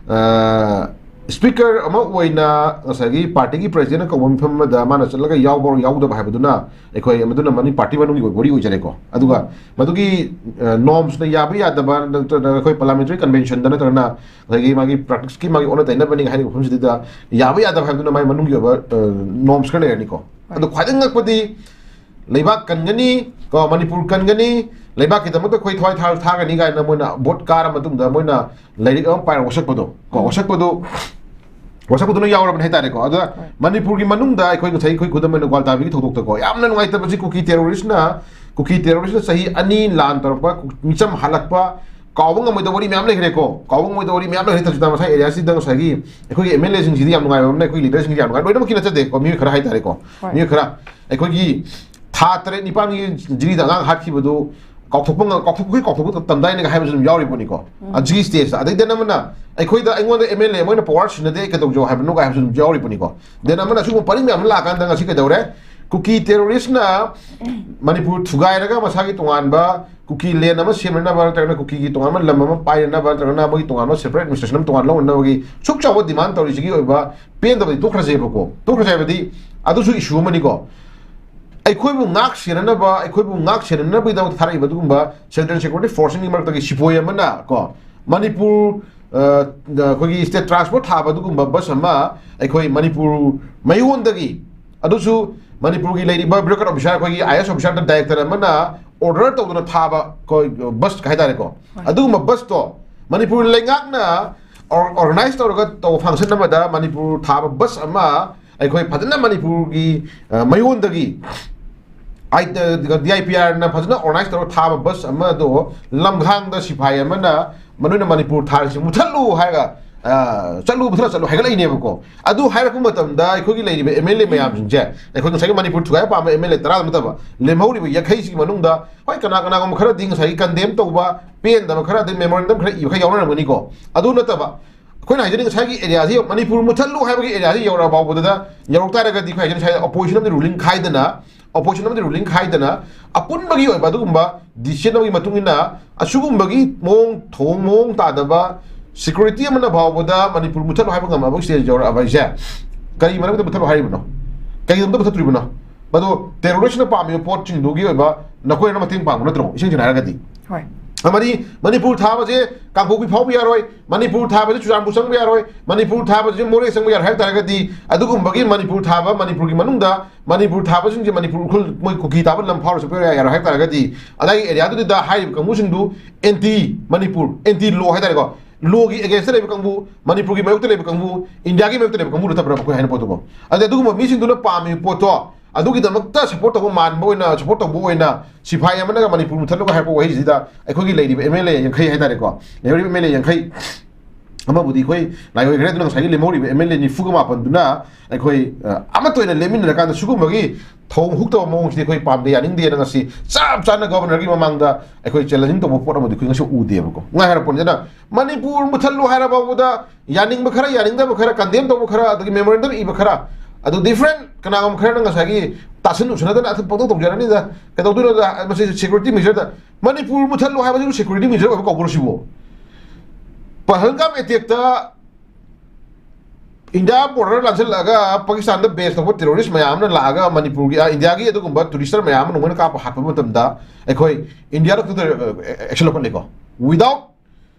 ꯑ, ꯁ꯭ꯄꯤꯀꯔ ꯑꯃ ꯑꯣꯏꯅ ꯉꯁꯥꯏꯒꯤ ꯄꯥꯔꯇꯤꯒꯤ ꯄ꯭ꯔꯁꯤꯗꯦꯟꯅ ꯀꯧꯕ ꯃꯤꯐꯝ ꯑꯃꯗ ꯃꯥꯅ ꯆꯠꯂꯒ ꯌꯥꯎꯕ ꯌꯥꯎꯗꯕ ꯍꯥꯏꯕꯗꯨꯅ ꯑꯩꯈꯣꯏ ꯃꯗꯨꯅ ꯃꯅꯤ ꯄꯥꯔꯇꯤ ꯃꯅꯨꯡꯒꯤ ꯑꯣꯏꯕ ꯋꯥꯔꯤ ꯑꯣꯏꯖꯔꯦꯀꯣ꯫ ꯑꯗꯨꯒ ꯃꯗꯨꯒꯤ, ꯑ, ꯅꯣꯔꯝꯁꯅ ꯌꯥꯕ ꯌꯥꯗꯕ ꯅꯠꯇ꯭ꯔꯒ ꯑꯩꯈꯣꯏ ꯄꯥꯔꯂꯥꯃꯦꯟꯇꯔꯤ ꯀꯟꯚꯦꯟꯁꯟꯗ ꯅꯠꯇ꯭ꯔꯒꯅ ꯉꯁꯥꯏꯒꯤ ꯃꯥꯒꯤ ꯄ꯭ꯔꯥꯛꯇꯤꯁꯀꯤ ꯃꯥꯒꯤ ꯑꯣꯟꯅ ꯇꯩꯅꯕꯅꯤ ꯍꯥꯏꯔꯤꯕ ꯃꯐꯝꯁꯤꯗ ꯌꯥꯕ ꯌꯥꯗꯕ ꯍꯥꯏꯕꯗꯨꯅ ꯃꯥꯒꯤ ꯃꯅꯨꯡꯒꯤ ꯑꯣꯏꯕ, ꯑ, ꯅꯣꯔꯝꯁ ꯈꯔ ꯂꯩꯔꯅꯤꯀꯣ꯫ ꯑꯗꯣ ꯈ꯭ꯋꯥꯏꯗꯒꯤ ꯉꯛꯄꯗꯤ ꯂꯩꯕꯥꯛ ꯀꯟꯒꯅꯤ ꯀꯣ, ꯃꯅꯤꯄꯨꯔ ꯀꯟꯒꯅꯤ, ꯂꯩꯕꯥꯛꯀꯤꯗꯃꯛꯇ ꯑꯩꯈꯣꯏ ꯊꯋꯥꯏ ꯊꯥ-, ꯊꯥꯒꯅꯤ ꯀꯥꯏꯅ ꯃꯣꯏꯅ ꯚꯣꯠ ꯀꯥꯔ ꯃꯇꯨꯡꯗ ꯃꯣꯏꯅ ꯂꯥꯏꯔꯤꯛ ꯑꯃ ꯄꯥꯏꯔ ꯋꯥꯁꯛꯄꯗꯣ ꯀꯣ, ꯎꯝ꯫ ꯋꯥꯁꯛꯄꯗꯣ, ꯋꯥꯁꯛꯄꯗꯨꯅ ꯌꯥꯎꯔꯕꯅꯤ ꯍꯥꯏꯇꯥꯔꯦꯀꯣ꯫ ꯑꯗꯨꯅ ꯍꯣꯏ꯫ ꯃꯅꯤꯄꯨꯔꯒꯤ ꯃꯅꯨꯡꯗ ꯑꯩꯈꯣꯏ ꯉꯁꯥꯏ ꯑꯩꯈꯣꯏ ꯈꯨꯗꯝ ꯑꯣꯏꯅ ꯒ꯭ꯋꯥꯜꯇꯥꯕꯤꯒꯤ ꯊꯧꯗꯣꯛꯇꯀꯣ, ꯌꯥꯝꯅ ꯅꯨꯡꯉꯥꯏꯇꯕꯁꯤ ꯀꯨꯀꯤ ꯇꯦꯔꯣꯔꯤꯁꯅ, ꯀꯨꯀꯤ ꯇꯦꯔꯣꯔꯤꯁꯅ ꯆꯍꯤ ꯑꯅꯤ ꯂꯥꯟ ꯇꯧꯔꯛꯄ, ꯀꯨ-, ꯃꯤꯆꯝ ꯍꯥꯠꯂꯛꯄ, ꯀꯥꯎꯕ ꯉꯝꯃꯣꯏꯗꯕ ꯋꯥꯔꯤ ꯃꯌꯥꯝ ꯂꯩꯈ꯭ꯔꯦꯀꯣ꯫ ꯀꯥꯎꯕ ꯉꯝꯃꯣꯏꯗꯕ ꯋꯥꯔꯤ ꯃꯌꯥꯝ ꯂꯩꯈ꯭ꯔꯦ꯫ ꯇꯁꯤꯗ ꯉꯁꯥꯏ ꯑꯦꯔꯤꯌꯥꯁꯤꯗ ꯉꯁꯥꯏꯒꯤ ꯑꯩꯈꯣꯏꯒꯤ ꯑꯦꯝ ꯑꯦꯜ ꯑꯦꯁꯤꯡꯁꯤꯗꯤ ꯌꯥꯝ ꯅꯨꯡꯉꯥꯏꯕ ꯑꯃꯅ, ꯑꯩꯈꯣꯏꯒꯤ ꯂꯤꯗꯔꯁꯤꯡꯁꯤꯗꯤ ꯌꯥꯝ ꯅꯨꯡꯉꯥꯏ, ꯂꯣꯏꯅꯃꯛꯀꯤ ꯅꯠꯆꯗꯦꯀꯣ, ꯍꯣꯏ꯫ ꯃꯤꯑꯣꯏ ꯈꯔ, ꯑꯩꯈꯣꯏꯒꯤ ꯊꯥ ꯇꯔꯦꯠ ꯅꯤꯄꯥꯟꯒꯤ ꯖꯤꯔꯤꯗ ꯑꯉꯥꯡ ꯍꯥꯠꯈꯤꯕꯗꯨ ꯀꯥꯎꯊꯣꯛꯄ ꯉ-, ꯀꯥꯎꯊꯣꯛꯄꯒꯤ ꯀꯥꯎꯊꯣꯛꯄ ꯇꯝꯗꯥꯏꯅꯦꯒ ꯍꯥꯏꯕꯁꯨ ꯑꯗꯨꯝ ꯌꯥꯎꯔꯤꯕꯅꯤꯀꯣ꯫ ꯎꯝ꯫ ꯑꯁꯤꯒꯤ ꯁ꯭ꯇꯦꯖꯇ꯫ ꯑꯗꯩ ꯗꯦꯟ ꯑꯃꯅ ꯑꯩꯈꯣꯏꯗ, ꯑꯩꯉꯣꯟꯗ ꯑꯦꯝ ꯑꯦꯜ ꯑꯦ ꯑꯃ ꯑꯣꯏꯅ ꯄꯋꯥꯔ ꯁꯤꯖꯤꯟꯅꯗꯦ, ꯑꯩ ꯀꯩꯗꯧꯖꯧ ꯍꯥꯏꯕꯅꯣ ꯀꯥꯏ ꯍꯥꯏꯕꯁꯨ ꯑꯗꯨꯝ ꯌꯥꯎꯔꯤꯕꯅꯤꯀꯣ꯫ ꯗꯦꯟ ꯑꯃꯅ ꯑꯁꯤꯒꯨꯝꯕ ꯄꯔꯤꯡ ꯃꯌꯥꯝ ꯑꯃ ꯂꯥꯛꯑꯀꯥꯟꯗ ꯉꯁꯤ ꯀꯩꯗꯧꯔꯦ? ꯀꯨꯀꯤ ꯇꯦꯔꯣꯔꯤꯁꯅ ꯃꯅꯤꯄꯨꯔ ꯊꯨꯒꯥꯏꯔꯒ ꯃꯁꯥꯒꯤ ꯇꯣꯉꯥꯟꯕ ꯀꯨꯀꯤ ꯂꯦꯟ ꯑꯃ ꯁꯦꯝꯅꯅꯕ ꯅꯠꯇ꯭ꯔꯒꯅ ꯀꯨꯀꯤꯒꯤ ꯇꯣꯉꯥꯟꯕ ꯂꯝ ꯑꯃ ꯄꯥꯏꯅꯅꯕ ꯅꯠꯇ꯭ꯔꯒꯅ ꯃꯣꯏꯒꯤ ꯇꯣꯉꯥꯟꯕ ꯁꯦꯄꯔꯦꯠ ꯑꯦꯗꯃꯤꯅꯤꯁꯇ꯭ꯔꯦꯁꯟ ꯑꯃ ꯇꯣꯉꯥꯟꯕ ꯂꯧꯅꯅꯕꯒꯤ ꯁꯨꯛ ꯆꯥꯎꯕ ꯗꯤꯃꯥꯟ ꯇꯧꯔꯤꯁꯤꯒꯤ ꯑꯣꯏꯕ ꯄꯦꯟꯗꯕꯗꯤ ꯇꯣꯛꯈ꯭ꯔꯁꯦꯕꯀꯣ꯫ ꯇꯣꯛꯈ꯭ꯔꯁꯦ ꯍꯥꯏꯕꯗꯤ ꯑꯗꯨꯁꯨ ꯏꯁꯨ ꯑꯃꯅꯤꯀꯣ꯫ ꯑꯩꯈꯣꯏꯕꯨ ꯉꯥꯛ ꯁꯦꯟꯅꯅꯕ, ꯑꯩꯈꯣꯏꯕꯨ ꯉꯥꯛ ꯁꯦꯟꯅꯅꯕꯒꯤꯗꯃꯛꯇ ꯊꯥꯔꯛꯏꯕ ꯑꯗꯨꯒꯨꯝꯕ ꯁꯦꯟꯇ꯭ꯔꯦꯜ ꯁꯦꯀ꯭ꯌꯨꯔꯤꯇꯤ ꯐꯣꯔꯁꯁꯤꯡꯒꯤ ꯃꯔꯛꯇꯒꯤ ꯁꯤꯄꯣꯏ ꯑꯃꯅ ꯀꯣ, ꯃꯅꯤꯄꯨꯔ, ꯑ, ꯑꯩꯈꯣꯏꯒꯤ ꯁ꯭ꯇꯦꯠ ꯇ꯭ꯔꯥꯟꯁꯄꯣꯔꯠ ꯊꯥꯕ ꯑꯗꯨꯒꯨꯝꯕ ꯕꯁ ꯑꯃ ꯑꯩꯈꯣꯏ ꯃꯅꯤꯄꯨꯔ ꯃꯌꯣꯟꯗꯒꯤ, ꯑꯗꯨꯁꯨ ꯃꯅꯤꯄꯨꯔꯒꯤ ꯂꯩꯔꯤꯕ ꯕ꯭ꯌꯨꯔꯣꯀ꯭ꯔꯦꯠ ꯑꯣꯐꯤꯁꯥꯔ, ꯑꯩꯈꯣꯏꯒꯤ ꯑꯥꯏ ꯑꯦꯁ ꯑꯣꯐꯤꯁꯥꯔꯗ ꯗꯥꯏꯔꯦꯛꯇꯔ ꯑꯃꯅ ꯑꯣꯔꯗꯔ ꯇꯧꯗꯨꯅ ꯊꯥꯕ ꯑꯩꯈꯣꯏ ꯕꯁ ꯍꯥꯏꯇꯥꯔꯦꯀꯣ꯫ ꯍꯣꯏ꯫ ꯑꯗꯨꯒꯨꯝꯕ ꯕꯁꯇꯣ ꯃꯅꯤꯄꯨꯔ ꯂꯩꯉꯥꯛꯅ ꯑꯣꯔ-, ꯑꯣꯔꯒꯅꯥꯏꯖ ꯇꯧꯔꯒ ꯇꯧꯕ ꯐꯪꯁꯟ ꯑꯃꯗ ꯃꯅꯤꯄꯨꯔ ꯊꯥꯕ ꯕꯁ ꯑꯃ ꯑꯩꯈꯣꯏ ꯐꯖꯅ ꯃꯅꯤꯄꯨꯔꯒꯤ, ꯑ, ꯃꯌꯣꯟꯗꯒꯤ ꯑꯥꯏ-, ꯗꯤ ꯑꯥꯏ ꯄꯤ ꯑꯥꯔꯅ ꯐꯖꯅ ꯑꯣꯔꯒꯅꯥꯏꯖ ꯇꯧꯔꯒ ꯊꯥꯕ ꯕꯁ ꯑꯃꯗꯣ ꯂꯝꯈꯥꯡꯗ ꯁꯤꯐꯥꯏ ꯑꯃꯅ ꯃꯅꯣꯏꯅ ꯃꯅꯤꯄꯨꯔ ꯊꯥꯔꯤꯁꯤ ꯃꯨꯊꯠꯂꯨ ꯍꯥꯏꯔꯒ, ꯑ, "ꯆꯠꯂꯨ, ꯃꯨꯊꯠꯂ ꯆꯠꯂꯨ" ꯍꯥꯏꯒꯠꯂꯛꯏꯅꯦꯕꯀꯣ꯫ ꯑꯗꯨ ꯍꯥꯏꯔꯛꯄ ꯃꯇꯝꯗ ꯑꯩꯈꯣꯏꯒꯤ ꯂꯩꯔꯤꯕ ꯑꯦꯝ ꯑꯦꯜ ꯑꯦ ꯃꯌꯥꯝꯁꯤꯡꯁꯦ, ꯑꯩꯈꯣꯏ ꯉꯁꯥꯏꯒꯤ ꯃꯅꯤꯄꯨꯔ ꯊꯨꯒꯥꯏꯕ ꯄꯥꯝꯕ ꯑꯦꯝ ꯑꯦꯜ ꯑꯦ ꯇꯔꯥ ꯅꯠꯇꯕ, ꯂꯦꯝꯍꯧꯔꯤꯕ ꯌꯥꯡꯈꯩꯁꯤꯒꯤ ꯃꯅꯨꯡꯗ, ꯍꯣꯏ, ꯀꯅꯥ ꯀꯅꯥꯒꯨꯝꯕ ꯈꯔꯗꯤ ꯉꯁꯥꯏꯒꯤ ꯀꯟꯗꯦꯝ ꯇꯧꯕ, ꯄꯦꯟꯗꯕ ꯈꯔ, ꯑꯗꯩ ꯃꯦꯃꯣꯔꯦꯟꯗꯝ ꯈꯔ ꯏꯕ ꯈꯔ ꯌꯥꯎꯅꯔꯝꯒꯅꯤꯀꯣ꯫ ꯑꯗꯨ ꯅꯠꯇꯕ, ꯑꯩꯈꯣꯏꯅ ꯍꯥꯏꯖꯅꯤꯡꯉꯤ, ꯉꯁꯥꯏꯒꯤ ꯑꯦꯔꯤꯌꯥꯁꯤ, ꯃꯅꯤꯄꯨꯔ ꯃꯨꯊꯠꯂꯨ ꯍꯥꯏꯕꯒꯤ ꯑꯦꯔꯤꯌꯥꯁꯤ ꯌꯧꯔꯛꯑ ꯐꯥꯎꯕꯗ, ꯌꯧꯔꯛ ꯇꯥꯔꯒꯗꯤ, ꯑꯩꯈꯣꯏ ꯍꯥꯏꯖꯅꯤꯡꯉꯤ, ꯉꯁꯥꯏ ꯑꯣꯄꯣꯖꯤꯁꯟ ꯑꯃꯗꯤ ꯔꯨꯂꯤꯡ ꯈꯥꯏꯗꯅ, ꯑꯣꯄꯣꯖꯤꯁꯟ ꯑꯃꯗꯤ ꯔꯨꯂꯤꯡ ꯈꯥꯏꯗꯅ, ꯑꯄꯨꯟꯕꯒꯤ ꯑꯣꯏꯕ ꯑꯗꯨꯒꯨꯝꯕ ꯗꯤꯁꯤꯖꯟ ꯑꯃꯒꯤ ꯃꯇꯨꯡ ꯏꯟꯅ, ꯑꯁꯤꯒꯨꯝꯕꯒꯤ ꯃꯑꯣꯡ ꯊꯣꯡ, ꯃꯑꯣꯡ ꯇꯥꯗꯕ, ꯁꯦꯀ꯭ꯌꯨꯔꯤꯇꯤ ꯑꯃꯅ ꯐꯥꯎꯕꯗ ꯃꯅꯤꯄꯨꯔ ꯃꯨꯊꯠꯂꯨ ꯍꯥꯏꯕ ꯉꯝꯃꯕ ꯁ꯭ꯇꯦꯖ ꯌꯧꯔꯛꯑꯕ ꯍꯥꯏꯁꯦ, ꯀꯔꯤ ꯃꯔꯝꯒꯤꯗ ꯃꯨꯊꯠꯂꯨ ꯍꯥꯏꯔꯤꯕꯅꯣ? ꯀꯔꯤꯒꯤꯗꯃꯛꯇ ꯃꯨꯊꯠꯇꯣꯔꯤꯕꯅꯣ? ꯃꯗꯨ ꯇꯦꯔꯣꯔꯤꯁ꯭ꯠꯅ ꯄꯥꯝꯃꯤꯕ ꯄꯣꯠꯁꯤꯡꯗꯨꯒꯤ ꯑꯣꯏꯕ ꯅꯈꯣꯏꯅ ꯃꯇꯦꯡ ꯄꯥꯡꯕ ꯅꯠꯇ꯭ꯔꯣ, ꯏꯁꯦꯡ ꯁꯦꯡꯅ ꯍꯥꯏꯔꯒꯗꯤ? ꯍꯣꯏ꯫ ꯑꯃꯗꯤ ꯃꯅꯤꯄꯨꯔ ꯊꯥꯕꯁꯦ ꯀꯥꯡꯄꯣꯛꯄꯤ ꯐꯥꯎꯕ ꯌꯥꯔꯣꯏ, ꯃꯅꯤꯄꯨꯔ ꯊꯥꯕꯁꯦ ꯆꯨꯔꯆꯥꯟꯄꯨꯔ ꯆꯪꯕ ꯌꯥꯔꯣꯏ, ꯃꯅꯤꯄꯨꯔ ꯊꯥꯕꯁꯦ ꯃꯣꯔꯦ ꯆꯪꯕ ꯌꯥꯔꯣꯏ ꯍꯥꯏꯕ ꯇꯥꯔꯒꯗꯤ, ꯑꯗꯨꯒꯨꯝꯕꯒꯤ ꯃꯅꯤꯄꯨꯔ ꯊꯥꯕ, ꯃꯅꯤꯄꯨꯔꯒꯤ ꯃꯅꯨꯡꯗ ꯃꯅꯤꯄꯨꯔ ꯊꯥꯕꯁꯤꯡꯁꯦ ꯃꯅꯤꯄꯨꯔ ꯎꯈ꯭ꯔꯨꯜ, ꯃꯣꯏ ꯀꯨꯀꯤ ꯊꯥꯕ ꯂꯝ ꯐꯥꯎꯔ ꯆꯠꯄ ꯌꯥꯔꯣꯏ ꯍꯥꯏꯕ ꯇꯥꯔꯒꯗꯤ, ꯑꯗꯥꯏꯒꯤ ꯑꯦꯔꯤꯌꯥꯗꯨꯗ ꯍꯥꯏꯔꯤꯕ ꯀꯥꯡꯕꯨꯁꯤꯡꯗꯨ ꯑꯦꯟꯇꯤ ꯃꯅꯤꯄꯨꯔ, ꯑꯦꯟꯇꯤ ꯂꯣ ꯍꯥꯏꯇꯥꯔꯦꯀꯣ, ꯂꯣꯒꯤ ꯑꯦꯒꯦꯟꯁꯇ ꯂꯩꯕ ꯀꯥꯡꯕꯨ, ꯃꯅꯤꯄꯨꯔꯒꯤ ꯃꯥꯌꯣꯛꯇ ꯂꯩꯕ ꯀꯥꯡꯕꯨ, ꯏꯟꯗꯤꯌꯥꯒꯤ ꯃꯥꯌꯣꯛꯇ ꯂꯩꯕ ꯀꯥꯡꯕꯨ ꯅꯠꯇꯕ꯭ꯔꯥ ꯑꯩꯈꯣꯏ ꯍꯥꯏꯅ ꯄꯣꯠꯇꯨꯀꯣ? ꯑꯗꯩ ꯑꯗꯨꯒꯨꯝꯕ ꯃꯤꯁꯤꯡꯗꯨꯅ ꯄꯥꯝꯃꯤꯕ ꯄꯣꯠꯇꯣ ꯑꯗꯨꯒꯤꯗꯃꯛꯇ ꯁꯞꯄꯣꯔꯠ ꯇꯧꯕ ꯃꯥꯟꯕ ꯑꯣꯏꯅ, ꯁꯞꯄꯣꯔꯠ ꯇꯧꯕ ꯑꯣꯏꯅ ꯁꯤꯐꯥꯏ ꯑꯃꯅꯒ ꯃꯅꯤꯄꯨꯔ ꯃꯨꯊꯠꯂꯨꯒ ꯍꯥꯏꯔꯛꯄ ꯋꯥꯍꯩꯁꯤꯗ ꯑꯩꯈꯣꯏꯒꯤ ꯂꯩꯔꯤꯕ ꯑꯦꯝ ꯑꯦꯜ ꯑꯦ ꯌꯥꯡꯈꯩ ꯍꯥꯏꯇꯥꯔꯦꯀꯣ, ꯂꯩꯍꯧꯔꯤꯕ ꯑꯦꯝ ꯑꯦꯜ ꯑꯦ ꯌꯥꯡꯈꯩ ꯑꯃꯕꯨꯗꯤ ꯑꯩꯈꯣꯏ ꯂꯥꯏꯑꯣꯏꯈ꯭ꯔꯦ, ꯑꯗꯨꯅ ꯉꯁꯥꯏꯒꯤ ꯂꯦꯝꯍꯧꯔꯤꯕ ꯑꯦꯝ ꯑꯦꯜ ꯑꯦ ꯅꯤꯐꯨꯒ ꯃꯥꯄꯟꯗꯨꯅ ꯑꯩꯈꯣꯏ, ꯑ, ꯑꯃꯠꯇ ꯑꯣꯏꯅ ꯂꯦꯞꯃꯤꯟꯅꯔꯀꯥꯟꯗ ꯁꯤꯒꯨꯝꯕꯒꯤ ꯊꯧꯑꯣꯡ ꯍꯨꯛꯇꯕ ꯃꯑꯣꯡꯁꯤꯗꯤ ꯑꯩꯈꯣꯏ ꯄꯥꯝꯗꯦ, ꯌꯥꯅꯤꯡꯗꯦꯅ ꯉꯁꯤ ꯆꯞ ꯆꯥꯅ ꯒꯣꯕꯔꯅꯔꯒꯤ ꯃꯃꯥꯡꯗ ꯑꯩꯈꯣꯏ ꯆꯦꯂꯦꯟꯖꯤꯡ ꯇꯧꯕ ꯄꯣꯠ ꯑꯃꯗꯤ ꯑꯩꯈꯣꯏ ꯉꯁꯤ ꯎꯗꯦꯕꯀꯣ꯫ ꯉꯥꯏ ꯍꯥꯏꯔꯛꯄꯅꯤꯅ ꯃꯅꯤꯄꯨꯔ ꯃꯨꯊꯠꯂꯨ ꯍꯥꯏꯔ ꯐꯥꯎꯕꯗ ꯌꯥꯅꯤꯡꯕ ꯈꯔ, ꯌꯥꯅꯤꯡꯗꯕ ꯈꯔ, ꯀꯟꯗꯦꯝ ꯇꯧꯕ ꯈꯔ, ꯑꯗꯒꯤ ꯃꯦꯃꯣꯔꯦꯟꯗꯝ ꯏꯕ ꯈꯔ, ꯑꯗꯨ ꯗꯤꯐ꯭ꯔꯦꯟ ꯀꯅꯥꯒꯨꯝꯕ ꯈꯔꯅ ꯉꯁꯥꯏꯒꯤ ꯇꯥꯁꯤꯟ ꯎꯁꯤꯟꯅꯗꯅ ꯑꯗꯨꯝ ꯄꯪꯇꯧ ꯇꯧꯖꯔꯅꯤꯗ, ꯀꯩꯗꯧꯗꯣꯏꯅꯣꯗ, ꯃꯁꯤ ꯁꯦꯀ꯭ꯌꯨꯔꯤꯇꯤ ꯃꯦꯖꯔꯗ, ꯃꯅꯤꯄꯨꯔ ꯃꯨꯊꯠꯂꯨ ꯍꯥꯏꯕꯁꯤꯕꯨ ꯁꯦꯀ꯭ꯌꯨꯔꯤꯇꯤ ꯃꯦꯖꯔ ꯑꯣꯏꯕ ꯀꯧꯕ꯭ꯔꯣ ꯁꯤꯕꯨ? ꯄꯍꯜꯒꯥꯝ ꯑꯦꯇꯦꯛꯇ ꯏꯟꯗꯤꯌꯥ ꯕꯣꯔꯗꯔ ꯂꯥꯟꯁꯤꯜꯂꯛꯑꯒ ꯄꯥꯀꯤꯁꯇꯥꯟꯗ ꯕꯦꯁ ꯇꯧꯕ ꯇꯦꯔꯣꯔꯤꯁ ꯃꯌꯥꯝ ꯑꯃꯅ ꯂꯥꯛꯑꯒ ꯃꯅꯤꯄꯨꯔꯒꯤ, ꯑ, ꯏꯟꯗꯤꯌꯥꯒꯤ ꯑꯗꯨꯒꯨꯝꯕ ꯇꯨꯔꯤꯁꯇꯔ ꯃꯌꯥꯝ ꯑꯃ ꯅꯣꯡꯃꯩꯅ ꯀꯥꯞꯄ ꯍꯥꯠꯄ ꯃꯇꯝꯗ ꯑꯩꯈꯣꯏ ꯏꯟꯗꯤꯌꯥꯗ ꯈꯛꯇꯗ, ꯑ, ꯑꯦꯛꯁꯟ ꯂꯧꯈꯠꯂꯤꯀꯣ꯫ Without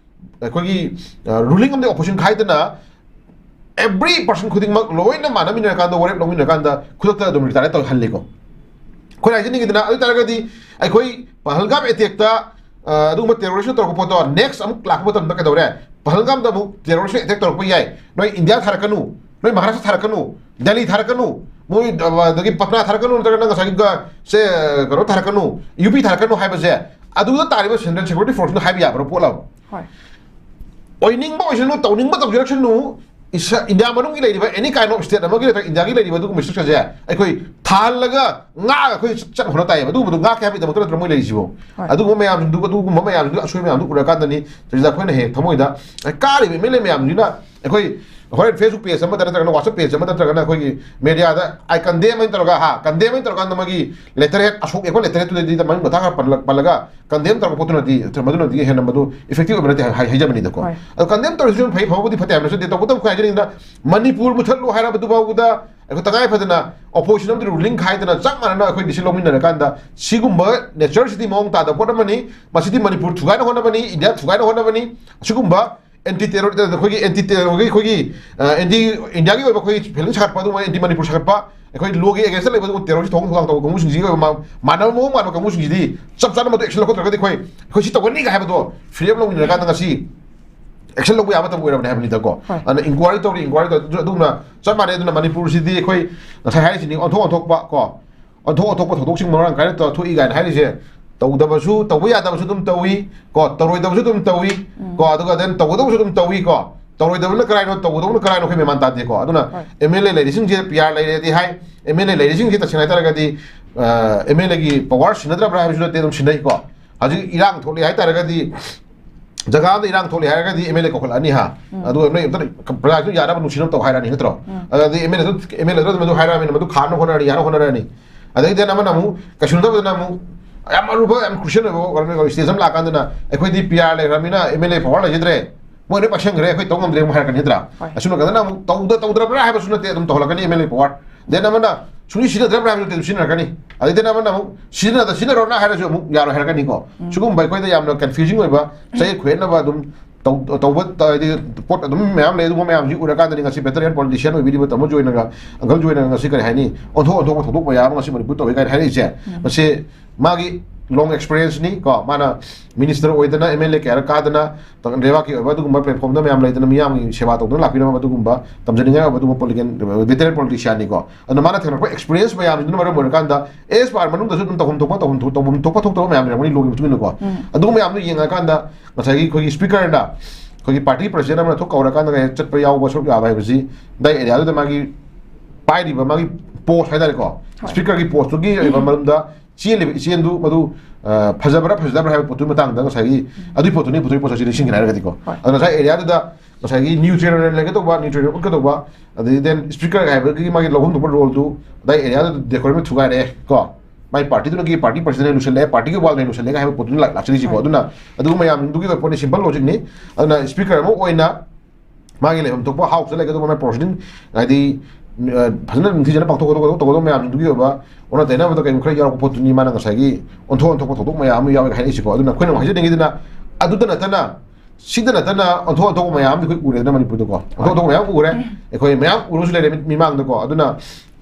ꯑꯩꯈꯣꯏꯒꯤ, ꯑ, ꯔꯨꯂꯤꯡ ꯑꯃꯗꯤ ꯑꯣꯄꯣꯖꯤꯁꯟ ꯈꯥꯏꯗꯅ every person ꯈꯨꯗꯤꯡꯃꯛ ꯂꯣꯏꯅ ꯃꯥꯟꯅꯃꯤꯟꯅꯔꯀꯥꯟꯗ, ꯋꯥꯔꯦꯞ ꯂꯧꯃꯤꯟꯅꯔꯀꯥꯟꯗ ꯈꯨꯗꯛꯇ ꯑꯗꯨꯝ ꯔꯤꯇꯥꯌꯔ ꯇꯧꯍꯜꯂꯤꯀꯣ꯫ ꯑꯩꯈꯣꯏꯅ ꯍꯥꯏꯖꯅꯤꯡꯉꯤꯗꯅ, ꯑꯗꯨ ꯑꯣꯏ ꯇꯥꯔꯒꯗꯤ ꯑꯩꯈꯣꯏ ꯄꯍꯜꯒꯥꯝ ꯑꯦꯇꯦꯛꯇ ꯑ, ꯑꯗꯨꯒꯨꯝꯕ terrorist ꯇꯧꯔꯛꯄ ꯄꯣꯠꯇꯣ next ꯑꯃꯨꯛ ꯂꯥꯛꯄ ꯃꯇꯝꯗ ꯀꯩꯗꯧꯔꯦ? ꯄꯍꯜꯒꯥꯝꯗ ꯑꯃꯨꯛ terrorist attack ꯇꯧꯔꯛꯄ ꯌꯥꯏ꯫ ꯅꯣꯏ ꯏꯟꯗꯤꯌꯥ ꯊꯥꯔꯛꯀꯅꯨ, ꯅꯣꯏ ꯃꯍꯥꯔꯥꯁꯇ꯭ꯔ ꯊꯥꯔꯛꯀꯅꯨ, ꯗꯦꯜꯂꯤ ꯊꯥꯔꯛꯀꯅꯨ, ꯃꯣꯏ, ꯑ, ꯑꯗꯒꯤ ꯄꯠꯅꯥ ꯊꯥꯔꯛꯀꯅꯨ, ꯅꯠꯇ꯭ꯔꯒꯅ ꯉꯁꯥꯏꯒꯤ ꯒ-, ꯁꯦ, ꯀꯩꯅꯣ ꯊꯥꯔꯛꯀꯅꯨ, ꯌꯨ ꯄꯤ ꯊꯥꯔꯛꯀꯅꯨ ꯍꯥꯏꯕꯁꯦ ꯑꯗꯨꯗ ꯇꯥꯔꯤꯕ central security force ꯅ ꯍꯥꯏꯕ ꯌꯥꯕ꯭ꯔꯥ ꯄꯣꯠꯂꯕ? ꯍꯣꯏ꯫ ꯑꯣꯏꯅꯤꯡꯕ ꯑꯣꯏꯁꯅꯨ, ꯇꯧꯅꯤꯡꯕ ꯇꯧꯖꯔꯛꯁꯅꯨ, ꯏꯁ-, ꯏꯟꯗꯤꯌꯥ ꯃꯅꯨꯡꯒꯤ ꯂꯩꯔꯤꯕ any kind of state ꯑꯃꯒꯤ ꯅꯠꯇ꯭ꯔꯒ ꯏꯟꯗꯤꯌꯥꯒꯤ ꯂꯩꯔꯤꯕ ꯑꯗꯨꯒꯨꯝꯕ structure ꯁꯦ ꯑꯩꯈꯣꯏ ꯊꯥꯍꯜꯂꯒ ꯉꯥꯛꯑꯒ ꯑꯩꯈꯣꯏ ꯆꯠ-, ꯆꯠꯅ ꯍꯣꯠꯅ ꯇꯥꯏꯌꯦꯕ꯫ ꯑꯗꯨꯒꯨꯝꯕꯗꯣ ꯉꯥꯛꯀꯦ ꯍꯥꯏꯕꯒꯤꯗꯃꯛꯇ ꯅꯠꯇ꯭ꯔꯣ ꯃꯣꯏ ꯂꯩꯔꯤꯁꯤꯕꯣ? ꯍꯣꯏ꯫ ꯑꯗꯨꯒꯨꯝꯕ ꯃꯌꯥꯝꯁꯤꯡꯗꯨ, ꯑꯗꯨꯒꯨꯝꯕ ꯃꯌꯥꯝꯁꯤꯡꯗꯨ, ꯑꯁꯣꯏ ꯃꯌꯥꯝꯗꯨ ꯎꯔꯀꯥꯟꯗꯅꯤ ꯁꯤꯗ ꯑꯩꯈꯣꯏꯅ ꯍꯦꯛ ꯊꯃꯣꯏꯗ, ꯑꯦ, ꯀꯥꯔꯤꯕ ꯑꯦꯝ ꯑꯦꯜ ꯑꯦ ꯃꯌꯥꯝꯁꯤꯅ ꯑꯩꯈꯣꯏ ꯍꯣꯔꯦꯟ Facebook page ꯑꯃꯗ ꯅꯠꯇ꯭ꯔꯒꯅ WhatsApp page ꯑꯃ ꯅꯠꯇ꯭ꯔꯒꯅ ꯑꯩꯈꯣꯏꯒꯤ media ꯗ "I condemn" ꯍꯥꯏꯅ ꯇꯧꯔꯒ, ꯍꯥ, condemn ꯍꯥꯏꯅ ꯇꯧꯔꯀꯥꯟꯗ ꯃꯥꯒꯤ letterhead, ꯑꯁꯣꯛ ꯑꯩꯈꯣꯏ letterhead ꯇꯨꯗꯗꯤ ꯃꯃꯤꯡ ꯃꯊꯥ ꯈꯔ ꯄꯜꯂ-, ꯄꯜꯂꯒ condemn ꯇꯧꯔꯛꯄ ꯄꯣꯠꯇꯨꯅꯗꯤ, ꯃꯗꯨꯅꯗꯤ ꯍꯦꯟꯅ ꯃꯗꯨ effective ꯑꯣꯏꯕ ꯅꯠꯇꯦ ꯍꯥꯏ-, ꯍꯥꯏꯖꯕꯅꯤꯗꯀꯣ꯫ ꯍꯣꯏ꯫ ꯑꯗꯣ condemn ꯇꯧꯔꯤꯁꯤꯁꯨ ꯐꯩ, ꯐꯕꯕꯨꯗꯤ ꯐꯠꯇꯦ ꯍꯥꯏꯕ ꯅꯠꯆꯗꯦ꯫ ꯇꯧꯕꯇꯕꯨ ꯑꯩꯈꯣꯏ ꯍꯥꯏꯖꯅꯤꯡꯉꯤꯗ ꯃꯅꯤꯄꯨꯔ ꯃꯨꯊꯠꯂꯨ ꯍꯥꯏꯔꯕꯗꯨ ꯐꯥꯎꯕꯗ ꯑꯩꯈꯣꯏ ꯇꯉꯥꯏ ꯐꯗꯅ opposition ꯑꯃꯗꯤ ruling ꯈꯥꯏꯗꯅ ꯆꯞ ꯃꯥꯟꯅꯅ ꯑꯩꯈꯣꯏ decision ꯂꯧꯃꯤꯟꯅꯔꯀꯥꯟꯗ ꯁꯤꯒꯨꯝꯕ nature ꯁꯤꯗꯤ ꯃꯑꯣꯡ ꯇꯥꯗꯕ ꯄꯣꯠ ꯑꯃꯅꯤ꯫ ꯃꯁꯤꯗꯤ ꯃꯅꯤꯄꯨꯔ ꯊꯨꯒꯥꯏꯅ ꯍꯣꯠꯅꯕꯅꯤ, ꯏꯟꯗꯤꯌꯥ ꯊꯨꯒꯥꯏꯅ ꯍꯣꯠꯅꯕꯅꯤ꯫ ꯑꯁꯤꯒꯨꯝꯕ anti terror, ꯑꯩꯈꯣꯏꯒꯤ anti terror, ꯑꯩꯈꯣꯏꯒꯤ, ꯑ, anti ꯏꯟꯗꯤꯌꯥꯒꯤ ꯑꯣꯏꯕ ꯑꯩꯈꯣꯏꯒꯤ feeling ꯁꯥꯒꯠꯄ, ꯑꯗꯨꯒꯨꯝꯕ anti ꯃꯅꯤꯄꯨꯔ ꯁꯥꯒꯠꯄ, ꯑꯩꯈꯣꯏ law ꯒꯤ against ꯇ ꯂꯩꯕ ꯑꯗꯨꯒꯨꯝꯕ terror ꯁꯤ ꯊꯧꯑꯣꯡ ꯊꯧꯗꯥꯡ ꯇꯧꯕ ꯀꯥꯡꯕꯨꯁꯤꯡꯁꯤꯒꯤ ꯑꯣꯏꯕ ꯃꯥ-, ꯃꯥꯟꯅꯕ ꯃꯑꯣꯡ ꯃꯥꯟꯕ ꯀꯥꯡꯕꯨꯁꯤꯡꯁꯤꯗꯤ ꯆꯞ ꯆꯥꯅ ꯃꯗꯨ action ꯂꯧꯈꯠꯇ꯭ꯔꯒꯗꯤ ꯑꯩꯈꯣꯏ, ꯑꯩꯈꯣꯏ ꯁꯤ ꯇꯧꯒꯅꯤꯒ ꯍꯥꯏꯕꯗꯣ freedom ꯂꯧꯃꯤꯟꯅꯔꯀꯥꯟꯗ ꯉꯁꯤ action ꯂꯧꯕ ꯌꯥꯕ ꯃꯇꯝ ꯑꯣꯏꯔꯕꯅꯦ ꯍꯥꯏꯕꯅꯤꯗꯀꯣ꯫ ꯍꯣꯏ꯫ ꯑꯗꯨꯅ inquiry ꯇꯧꯔꯤ, inquiry ꯇꯧꯔꯤ, ꯑꯗꯨ-, ꯑꯗꯨꯒꯨꯝꯅ ꯆꯞ ꯃꯥꯟꯅꯩ꯫ ꯑꯗꯨꯅ ꯃꯅꯤꯄꯨꯔꯁꯤꯗꯤ ꯑꯩꯈꯣꯏ ꯉꯁꯥꯏ ꯍꯥꯏꯔꯤꯁꯤꯅꯤ, ꯑꯣꯟꯊꯣꯛ ꯑꯣꯟꯊꯣꯛꯄ ꯀꯣ, ꯑꯣꯟꯊꯣꯛ ꯑꯣꯟꯊꯣꯛꯄ ꯊꯧꯗꯣꯛꯁꯤꯡ ꯃꯔꯥꯡ ꯀꯥꯏꯅ ꯇꯧ-, ꯊꯣꯛꯏ ꯀꯥꯏꯅ ꯍꯥꯏꯔꯤꯁꯦ, ꯇꯧꯗꯕꯁꯨ, ꯇꯧꯕ ꯌꯥꯗꯕꯁꯨ ꯑꯗꯨꯝ ꯇꯧꯏ ꯀꯣ, ꯇꯧꯔꯣꯏꯗꯕꯁꯨ ꯑꯗꯨꯝ ꯇꯧꯏ ꯀꯣ, ꯑꯗꯨꯒ then ꯇꯧꯒꯗꯕꯁꯨ ꯑꯗꯨꯝ ꯇꯧꯏ ꯀꯣ꯫ ꯇꯧꯔꯣꯏꯗꯕꯅ ꯀꯔꯥꯏꯅꯣ, ꯇꯧꯒꯗꯕꯅ ꯀꯔꯥꯏꯅꯣ ꯑꯩꯈꯣꯏ ꯃꯦꯟ ꯃꯥꯟ ꯇꯥꯗꯦꯀꯣ꯫ ꯑꯗꯨꯅ ꯍꯣꯏ꯫ ꯑꯦꯝ ꯑꯦꯜ ꯑꯦ ꯂꯩꯔꯤꯁꯤꯡꯁꯦ, ꯄꯤ ꯑꯥꯔ ꯂꯩꯔꯦꯗꯤ ꯍꯥꯏ, ꯑꯦꯝ ꯑꯦꯜ ꯑꯦ ꯂꯩꯔꯤꯁꯤꯡꯁꯦ ꯇꯁꯦꯡꯅ ꯍꯥꯏꯇꯥꯔꯒꯗꯤ, ꯑ, ꯑꯦꯝ ꯑꯦꯜ ꯑꯦꯒꯤ power ꯁꯤꯟꯅꯗ꯭ꯔꯕ꯭ꯔꯥ ꯍꯥꯏꯕꯁꯨ ꯅꯠꯇꯦ, ꯑꯗꯨꯝ ꯁꯤꯟꯅꯩꯀꯣ꯫ ꯍꯧꯖꯤꯛ ꯏꯔꯥꯡ ꯊꯣꯛꯂꯦ ꯍꯥꯏꯇꯥꯔꯒꯗꯤ, ꯖꯒꯥ ꯑꯃꯗ ꯏꯔꯥꯡ ꯊꯣꯛꯂꯦ ꯍꯥꯏꯔꯒꯗꯤ ꯑꯦꯝ ꯑꯦꯜ ꯑꯦ ꯀꯧꯈꯠꯂꯛꯑꯅꯤ ꯍꯥ꯫ ꯑꯗꯨꯒ ꯅꯣꯏ ꯑꯝꯇ ꯄ꯭ꯔꯖꯥꯁꯨ ꯌꯥꯅꯕ ꯅꯨꯡꯁꯤꯅꯕ ꯇꯧ ꯍꯥꯏꯔꯛꯑꯅꯤ ꯅꯠꯇ꯭ꯔꯣ? ꯑꯗꯨꯗꯤ ꯑꯦꯝ ꯑꯦꯜ ꯑꯦ ꯑꯗꯨ, ꯑꯦꯝ ꯑꯦꯜ ꯑꯦ ꯑꯗꯨ ꯃꯗꯨ ꯍꯥꯏꯔꯛꯑꯕꯅꯤꯅ ꯃꯗꯨ ꯈꯥꯝꯅꯕ ꯍꯣꯠꯅꯔꯅꯤ, ꯌꯥꯅꯕ ꯍꯣꯠꯅꯔꯅꯤ꯫ ꯑꯗꯒꯤ then ꯑꯃꯅ ꯑꯃꯨꯛ ꯀꯩꯁꯨ ꯅꯠꯇꯕꯗꯅ ꯑꯃꯨꯛ ꯌꯥꯝ ꯑꯔꯨꯕ, ꯌꯥꯝ crucial ꯑꯣꯏꯕ stage ꯑꯃ ꯂꯥꯛꯀꯥꯟꯗꯅ ꯑꯩꯈꯣꯏꯗꯤ ꯄꯤ ꯑꯥꯔ ꯂꯩꯈ꯭ꯔꯕꯅꯤꯅ ꯑꯦꯝ ꯑꯦꯜ ꯑꯦ power ꯂꯩꯖꯗ꯭ꯔꯦ, ꯃꯣꯏ ꯂꯣꯏ ꯄꯥꯏꯁꯟꯈ꯭ꯔꯦ, ꯑꯩꯈꯣꯏ ꯇꯧ ꯉꯝꯗ꯭ꯔꯦ ꯑꯃꯨꯛ ꯍꯥꯏꯔꯛꯀꯅꯤ ꯅꯠꯇ꯭ꯔꯥ? ꯍꯣꯏ꯫ ꯑꯁꯨꯝꯅ ꯀꯟꯗꯅ ꯑꯃꯨꯛ ꯇꯧꯗ-, ꯇꯧꯗ꯭ꯔꯕ꯭ꯔꯥ ꯍꯥꯏꯕꯁꯨ ꯅꯠꯇꯦ, ꯑꯗꯨꯝ ꯇꯧꯍꯜꯂꯛꯀꯅꯤ M L A power꯫ Then ꯑꯃꯅ ꯁꯨꯡꯁꯤ ꯁꯤꯖꯤꯟꯅꯗ꯭ꯔꯕ꯭ꯔꯥ ꯍꯥꯏꯕꯁꯨ ꯅꯠꯇꯦ, ꯑꯗꯨꯝ ꯁꯤꯖꯤꯟꯅꯔꯛꯀꯅꯤ꯫ ꯑꯗꯩ then ꯑꯃꯅ ꯑꯃꯨꯛ ꯁꯤꯖꯤꯟꯅꯗ ꯁꯤꯖꯤꯟꯅꯔꯣꯅ ꯍꯥꯏꯔꯁꯨ ꯑꯃꯨꯛ ꯌꯥꯔꯣꯏ ꯍꯥꯏꯔꯛꯀꯅꯤꯀꯣ꯫ ꯁꯤꯒꯨꯝꯕ ꯑꯩꯈꯣꯏꯗ ꯌꯥꯝꯅ confusing ꯑꯣꯏꯕ, ꯆꯌꯦꯠ ꯈꯣꯏꯌꯦꯠꯅꯕ ꯑꯗꯨꯝ ꯇꯧ-, ꯇꯧꯕ ꯍꯥꯏꯗꯤ ꯄꯣꯠ ꯑꯗꯨꯝ ꯃꯌꯥꯝ ꯂꯩ꯫ ꯑꯗꯨꯒꯨꯝꯕ ꯃꯌꯥꯝꯁꯤ ꯎꯔꯀꯥꯟꯗꯅꯤ ꯉꯁꯤ veteran politician ꯑꯣꯏꯕꯤꯔꯤꯕ ꯇꯥꯃꯣ ꯖꯣꯏꯅꯒ, uncle ꯖꯣꯏꯅꯒ ꯉꯁꯤ ꯀꯔꯤ ꯍꯥꯏꯅꯤ, ꯑꯣꯟꯊꯣꯛ ꯑꯣꯟꯊꯣꯛꯄ ꯊꯧꯗꯣꯛ ꯃꯌꯥꯝ ꯑꯃ ꯉꯁꯤ ꯃꯅꯤꯄꯨꯔ ꯇꯧꯏ ꯀꯥꯏꯅ ꯍꯥꯏꯔꯛꯏꯁꯦ꯫ ꯃꯁꯤ ꯃꯥꯒꯤ ꯂꯣꯡ ꯑꯦꯛꯁꯄꯤꯔꯤꯌꯦꯟꯁꯅꯤ ꯀꯣ꯫ ꯃꯥꯅ ꯃꯤꯅꯤꯁꯇꯔ ꯑꯣꯏꯗꯅ, ꯑꯦꯝ ꯑꯦꯜ ꯑꯦ ꯀꯌꯥꯔꯛ ꯀꯥꯗꯅ, ꯂꯩꯕꯥꯛꯀꯤ ꯑꯣꯏꯕ ꯑꯗꯨꯒꯨꯝꯕ ꯄ꯭ꯂꯦꯠꯐꯣꯝꯗ ꯃꯌꯥꯝ ꯂꯩꯗꯅ, ꯃꯤꯌꯥꯝꯒꯤ ꯁꯦꯕꯥ ꯇꯧꯗꯨꯅ ꯂꯥꯛꯄꯤꯔꯝꯕ ꯑꯗꯨꯒꯨꯝꯕ ꯇꯝꯖꯅꯤꯡꯉꯥꯏ ꯑꯣꯏꯕ ꯑꯗꯨꯒꯨꯝꯕ ꯄꯣꯂꯤꯇꯤꯀꯦꯜ, ꯚꯦꯇꯔꯦꯟ ꯄꯣꯂꯤꯇꯤꯁꯤꯌꯥꯟꯅꯤꯀꯣ꯫ ꯑꯗꯨꯅ ꯃꯥꯅ ꯊꯦꯡꯅꯔꯛꯄ ꯑꯦꯛꯁꯄꯤꯔꯤꯌꯦꯟꯁ ꯃꯌꯥꯝꯁꯤꯅ ꯃꯔꯝ ꯑꯣꯏꯔꯀꯥꯟꯗ, ꯑꯦꯁ ꯄꯥꯔ ꯃꯅꯨꯡꯗꯁꯨ ꯑꯗꯨꯝ ꯇꯧꯐꯝ ꯊꯣꯛꯄ, ꯇꯧꯐꯝ ꯊꯣꯛ-, ꯇꯧꯐꯝ ꯊꯣꯛꯄ ꯊꯣꯛꯇꯕ ꯃꯌꯥꯝ ꯂꯩꯔꯝꯒꯅꯤ ꯂꯣꯒꯤ ꯃꯇꯨꯡ ꯏꯟꯅꯀꯣ꯫ ꯎꯝ꯫ ꯑꯗꯨꯒꯨꯝꯕ ꯃꯌꯥꯝꯗꯨ ꯌꯦꯡꯉꯀꯥꯟꯗ ꯉꯁꯥꯏꯒꯤ ꯑꯩꯈꯣꯏꯒꯤ ꯁ꯭ꯄꯤꯀꯔꯅ ꯑꯩꯈꯣꯏꯒꯤ ꯄꯥꯔꯇꯤ ꯄ꯭ꯔꯁꯤꯗꯦꯟ ꯑꯃꯅ ꯊꯣꯛ ꯀꯧꯔꯀꯥꯟꯗ ꯆꯠꯄ ꯌꯥꯎꯕ, ꯁꯔꯨꯛ ꯌꯥꯕ ꯍꯥꯏꯕꯁꯤ ꯑꯗꯥꯏ ꯑꯦꯔꯤꯌꯥꯗꯨꯗ ꯃꯥꯒꯤ ꯄꯥꯏꯔꯤꯕ ꯃꯥꯒꯤ ꯄꯣꯁ ꯍꯥꯏꯇꯥꯔꯦꯀꯣ, ꯍꯣꯏ꯫ ꯁ꯭ꯄꯤꯀꯔꯒꯤ ꯄꯣꯁꯇꯨꯒꯤ ꯑꯣꯏꯕ ꯃꯔꯝꯗ ꯆꯦꯜꯂꯤꯕ ꯏꯆꯦꯜꯗꯨ ꯃꯗꯨ, ꯑ, ꯐꯖꯕ꯭ꯔꯥ ꯐꯖꯗꯕ꯭ꯔꯥ ꯍꯥꯏꯕ ꯄꯣꯠꯇꯨꯒꯤ ꯃꯇꯥꯡꯗ ꯉꯁꯥꯏꯒꯤ ꯑꯗꯨꯒꯤ ꯄꯣꯠꯇꯨꯅ ꯄꯨꯊꯣꯛꯏ ꯄꯣꯠꯁꯛꯁꯤ ꯅꯤꯡꯁꯤꯡꯒꯦ ꯍꯥꯏꯔꯒꯗꯤꯀꯣ꯫ ꯍꯣꯏ꯫ ꯑꯗꯣ ꯉꯁꯥꯏ ꯑꯦꯔꯤꯌꯥꯗꯨꯗ ꯉꯁꯥꯏꯒꯤ ꯅ꯭ꯌꯨꯇ꯭ꯔꯦꯜ ꯂꯩꯒꯗꯧꯕ, ꯅ꯭ꯌꯨꯇ꯭ꯔꯦꯜ ꯎꯠꯀꯗꯧꯕ, ꯑꯗꯩ ꯗꯦꯟ ꯁ꯭ꯄꯤꯀꯔ ꯍꯥꯏꯕꯒꯤ ꯃꯥꯒꯤ ꯂꯧꯐꯝ ꯊꯣꯛꯄ ꯔꯣꯜꯗꯨ ꯑꯗꯥꯏ ꯑꯦꯔꯤꯌꯥꯗꯨꯗ ꯗꯦꯀꯣꯔꯝ ꯊꯨꯒꯥꯏꯔꯛꯑꯦ ꯀꯣ꯫ ꯃꯥꯏ ꯄꯥꯔꯇꯤꯗꯨꯅꯒꯤ ꯄꯥꯔꯇꯤ ꯄ꯭ꯔꯁꯤꯗꯦꯟ ꯂꯣꯏꯁꯤꯜꯂꯛꯑꯦ, ꯄꯥꯔꯇꯤꯒꯤ ꯋꯥꯜꯅ ꯂꯣꯏꯁꯤꯜꯂꯛꯑꯦ ꯍꯥꯏꯕ ꯄꯣꯠꯇꯨꯅ ꯂꯥꯛ-, ꯂꯥꯛꯆꯔꯤꯁꯤꯀꯣ꯫ ꯍꯣꯏ꯫ ꯑꯗꯨꯅ ꯑꯗꯨꯒꯨꯝꯕ ꯃꯌꯥꯝꯗꯨꯒꯤ ꯑꯣꯏꯕ ꯄꯣꯠꯅꯤ, ꯁꯤꯝꯄꯜ ꯂꯣꯖꯤꯛꯅꯤ꯫ ꯑꯗꯨꯅ ꯁ꯭ꯄꯤꯀꯔ ꯑꯃ ꯑꯣꯏꯅ ꯃꯥꯒꯤ ꯂꯩꯐꯝ ꯊꯣꯛꯄ ꯍꯥꯎꯁꯇ ꯂꯩꯒꯗꯧꯕ ꯃꯥꯏ ꯄ꯭ꯔꯣꯁꯤꯗꯤꯡ, ꯍꯥꯏꯗꯤ, ꯑ, ꯐꯖꯅ ꯅꯤꯡꯊꯤꯖꯅ ꯄꯥꯡꯊꯣꯛꯀꯗꯧꯕ, ꯇꯧꯒꯗꯧꯕ ꯃꯌꯥꯝꯗꯨꯒꯤ ꯑꯣꯏꯕ ꯑꯣꯟꯅ ꯇꯩꯅꯕꯗ ꯀꯔꯤꯒꯨꯝꯕ ꯈꯔ ꯌꯥꯎꯔꯛꯄ ꯄꯣꯠꯇꯨꯅꯤ ꯃꯥꯅ ꯉꯁꯥꯏꯒꯤ ꯑꯣꯟꯊꯣꯛ ꯑꯣꯟꯊꯣꯛꯄ ꯊꯧꯗꯣꯛ ꯃꯌꯥꯝ ꯑꯃ ꯌꯥꯎꯋꯦ ꯍꯥꯏꯔꯛꯏꯁꯤꯀꯣ꯫ ꯑꯗꯨꯅ ꯑꯩꯈꯣꯏꯅ ꯑꯃꯨꯛ ꯍꯥꯏꯖꯅꯤꯡꯉꯤꯗꯨꯅ, ꯑꯗꯨꯗ ꯅꯠꯇꯅ, ꯁꯤꯗ ꯅꯠꯇꯅ ꯑꯣꯟꯊꯣꯛ ꯑꯣꯟꯊꯣꯛꯄ ꯃꯌꯥꯝ ꯑꯃꯗꯤ ꯑꯩꯈꯣꯏ ꯎꯔꯦꯗꯅ ꯃꯅꯤꯄꯨꯔꯗꯀꯣ꯫ ꯑꯣꯟꯊꯣꯛ ꯑꯣꯟꯊꯣꯛꯄ ꯃꯌꯥꯝ ꯎꯔꯦ꯫ ꯑꯩꯈꯣꯏ ꯃꯌꯥꯝ ꯎꯔꯁꯨ ꯂꯩꯔꯦ ꯃꯤꯠ ꯃꯤꯃꯥꯡꯗꯀꯣ꯫ ꯑꯗꯨꯅ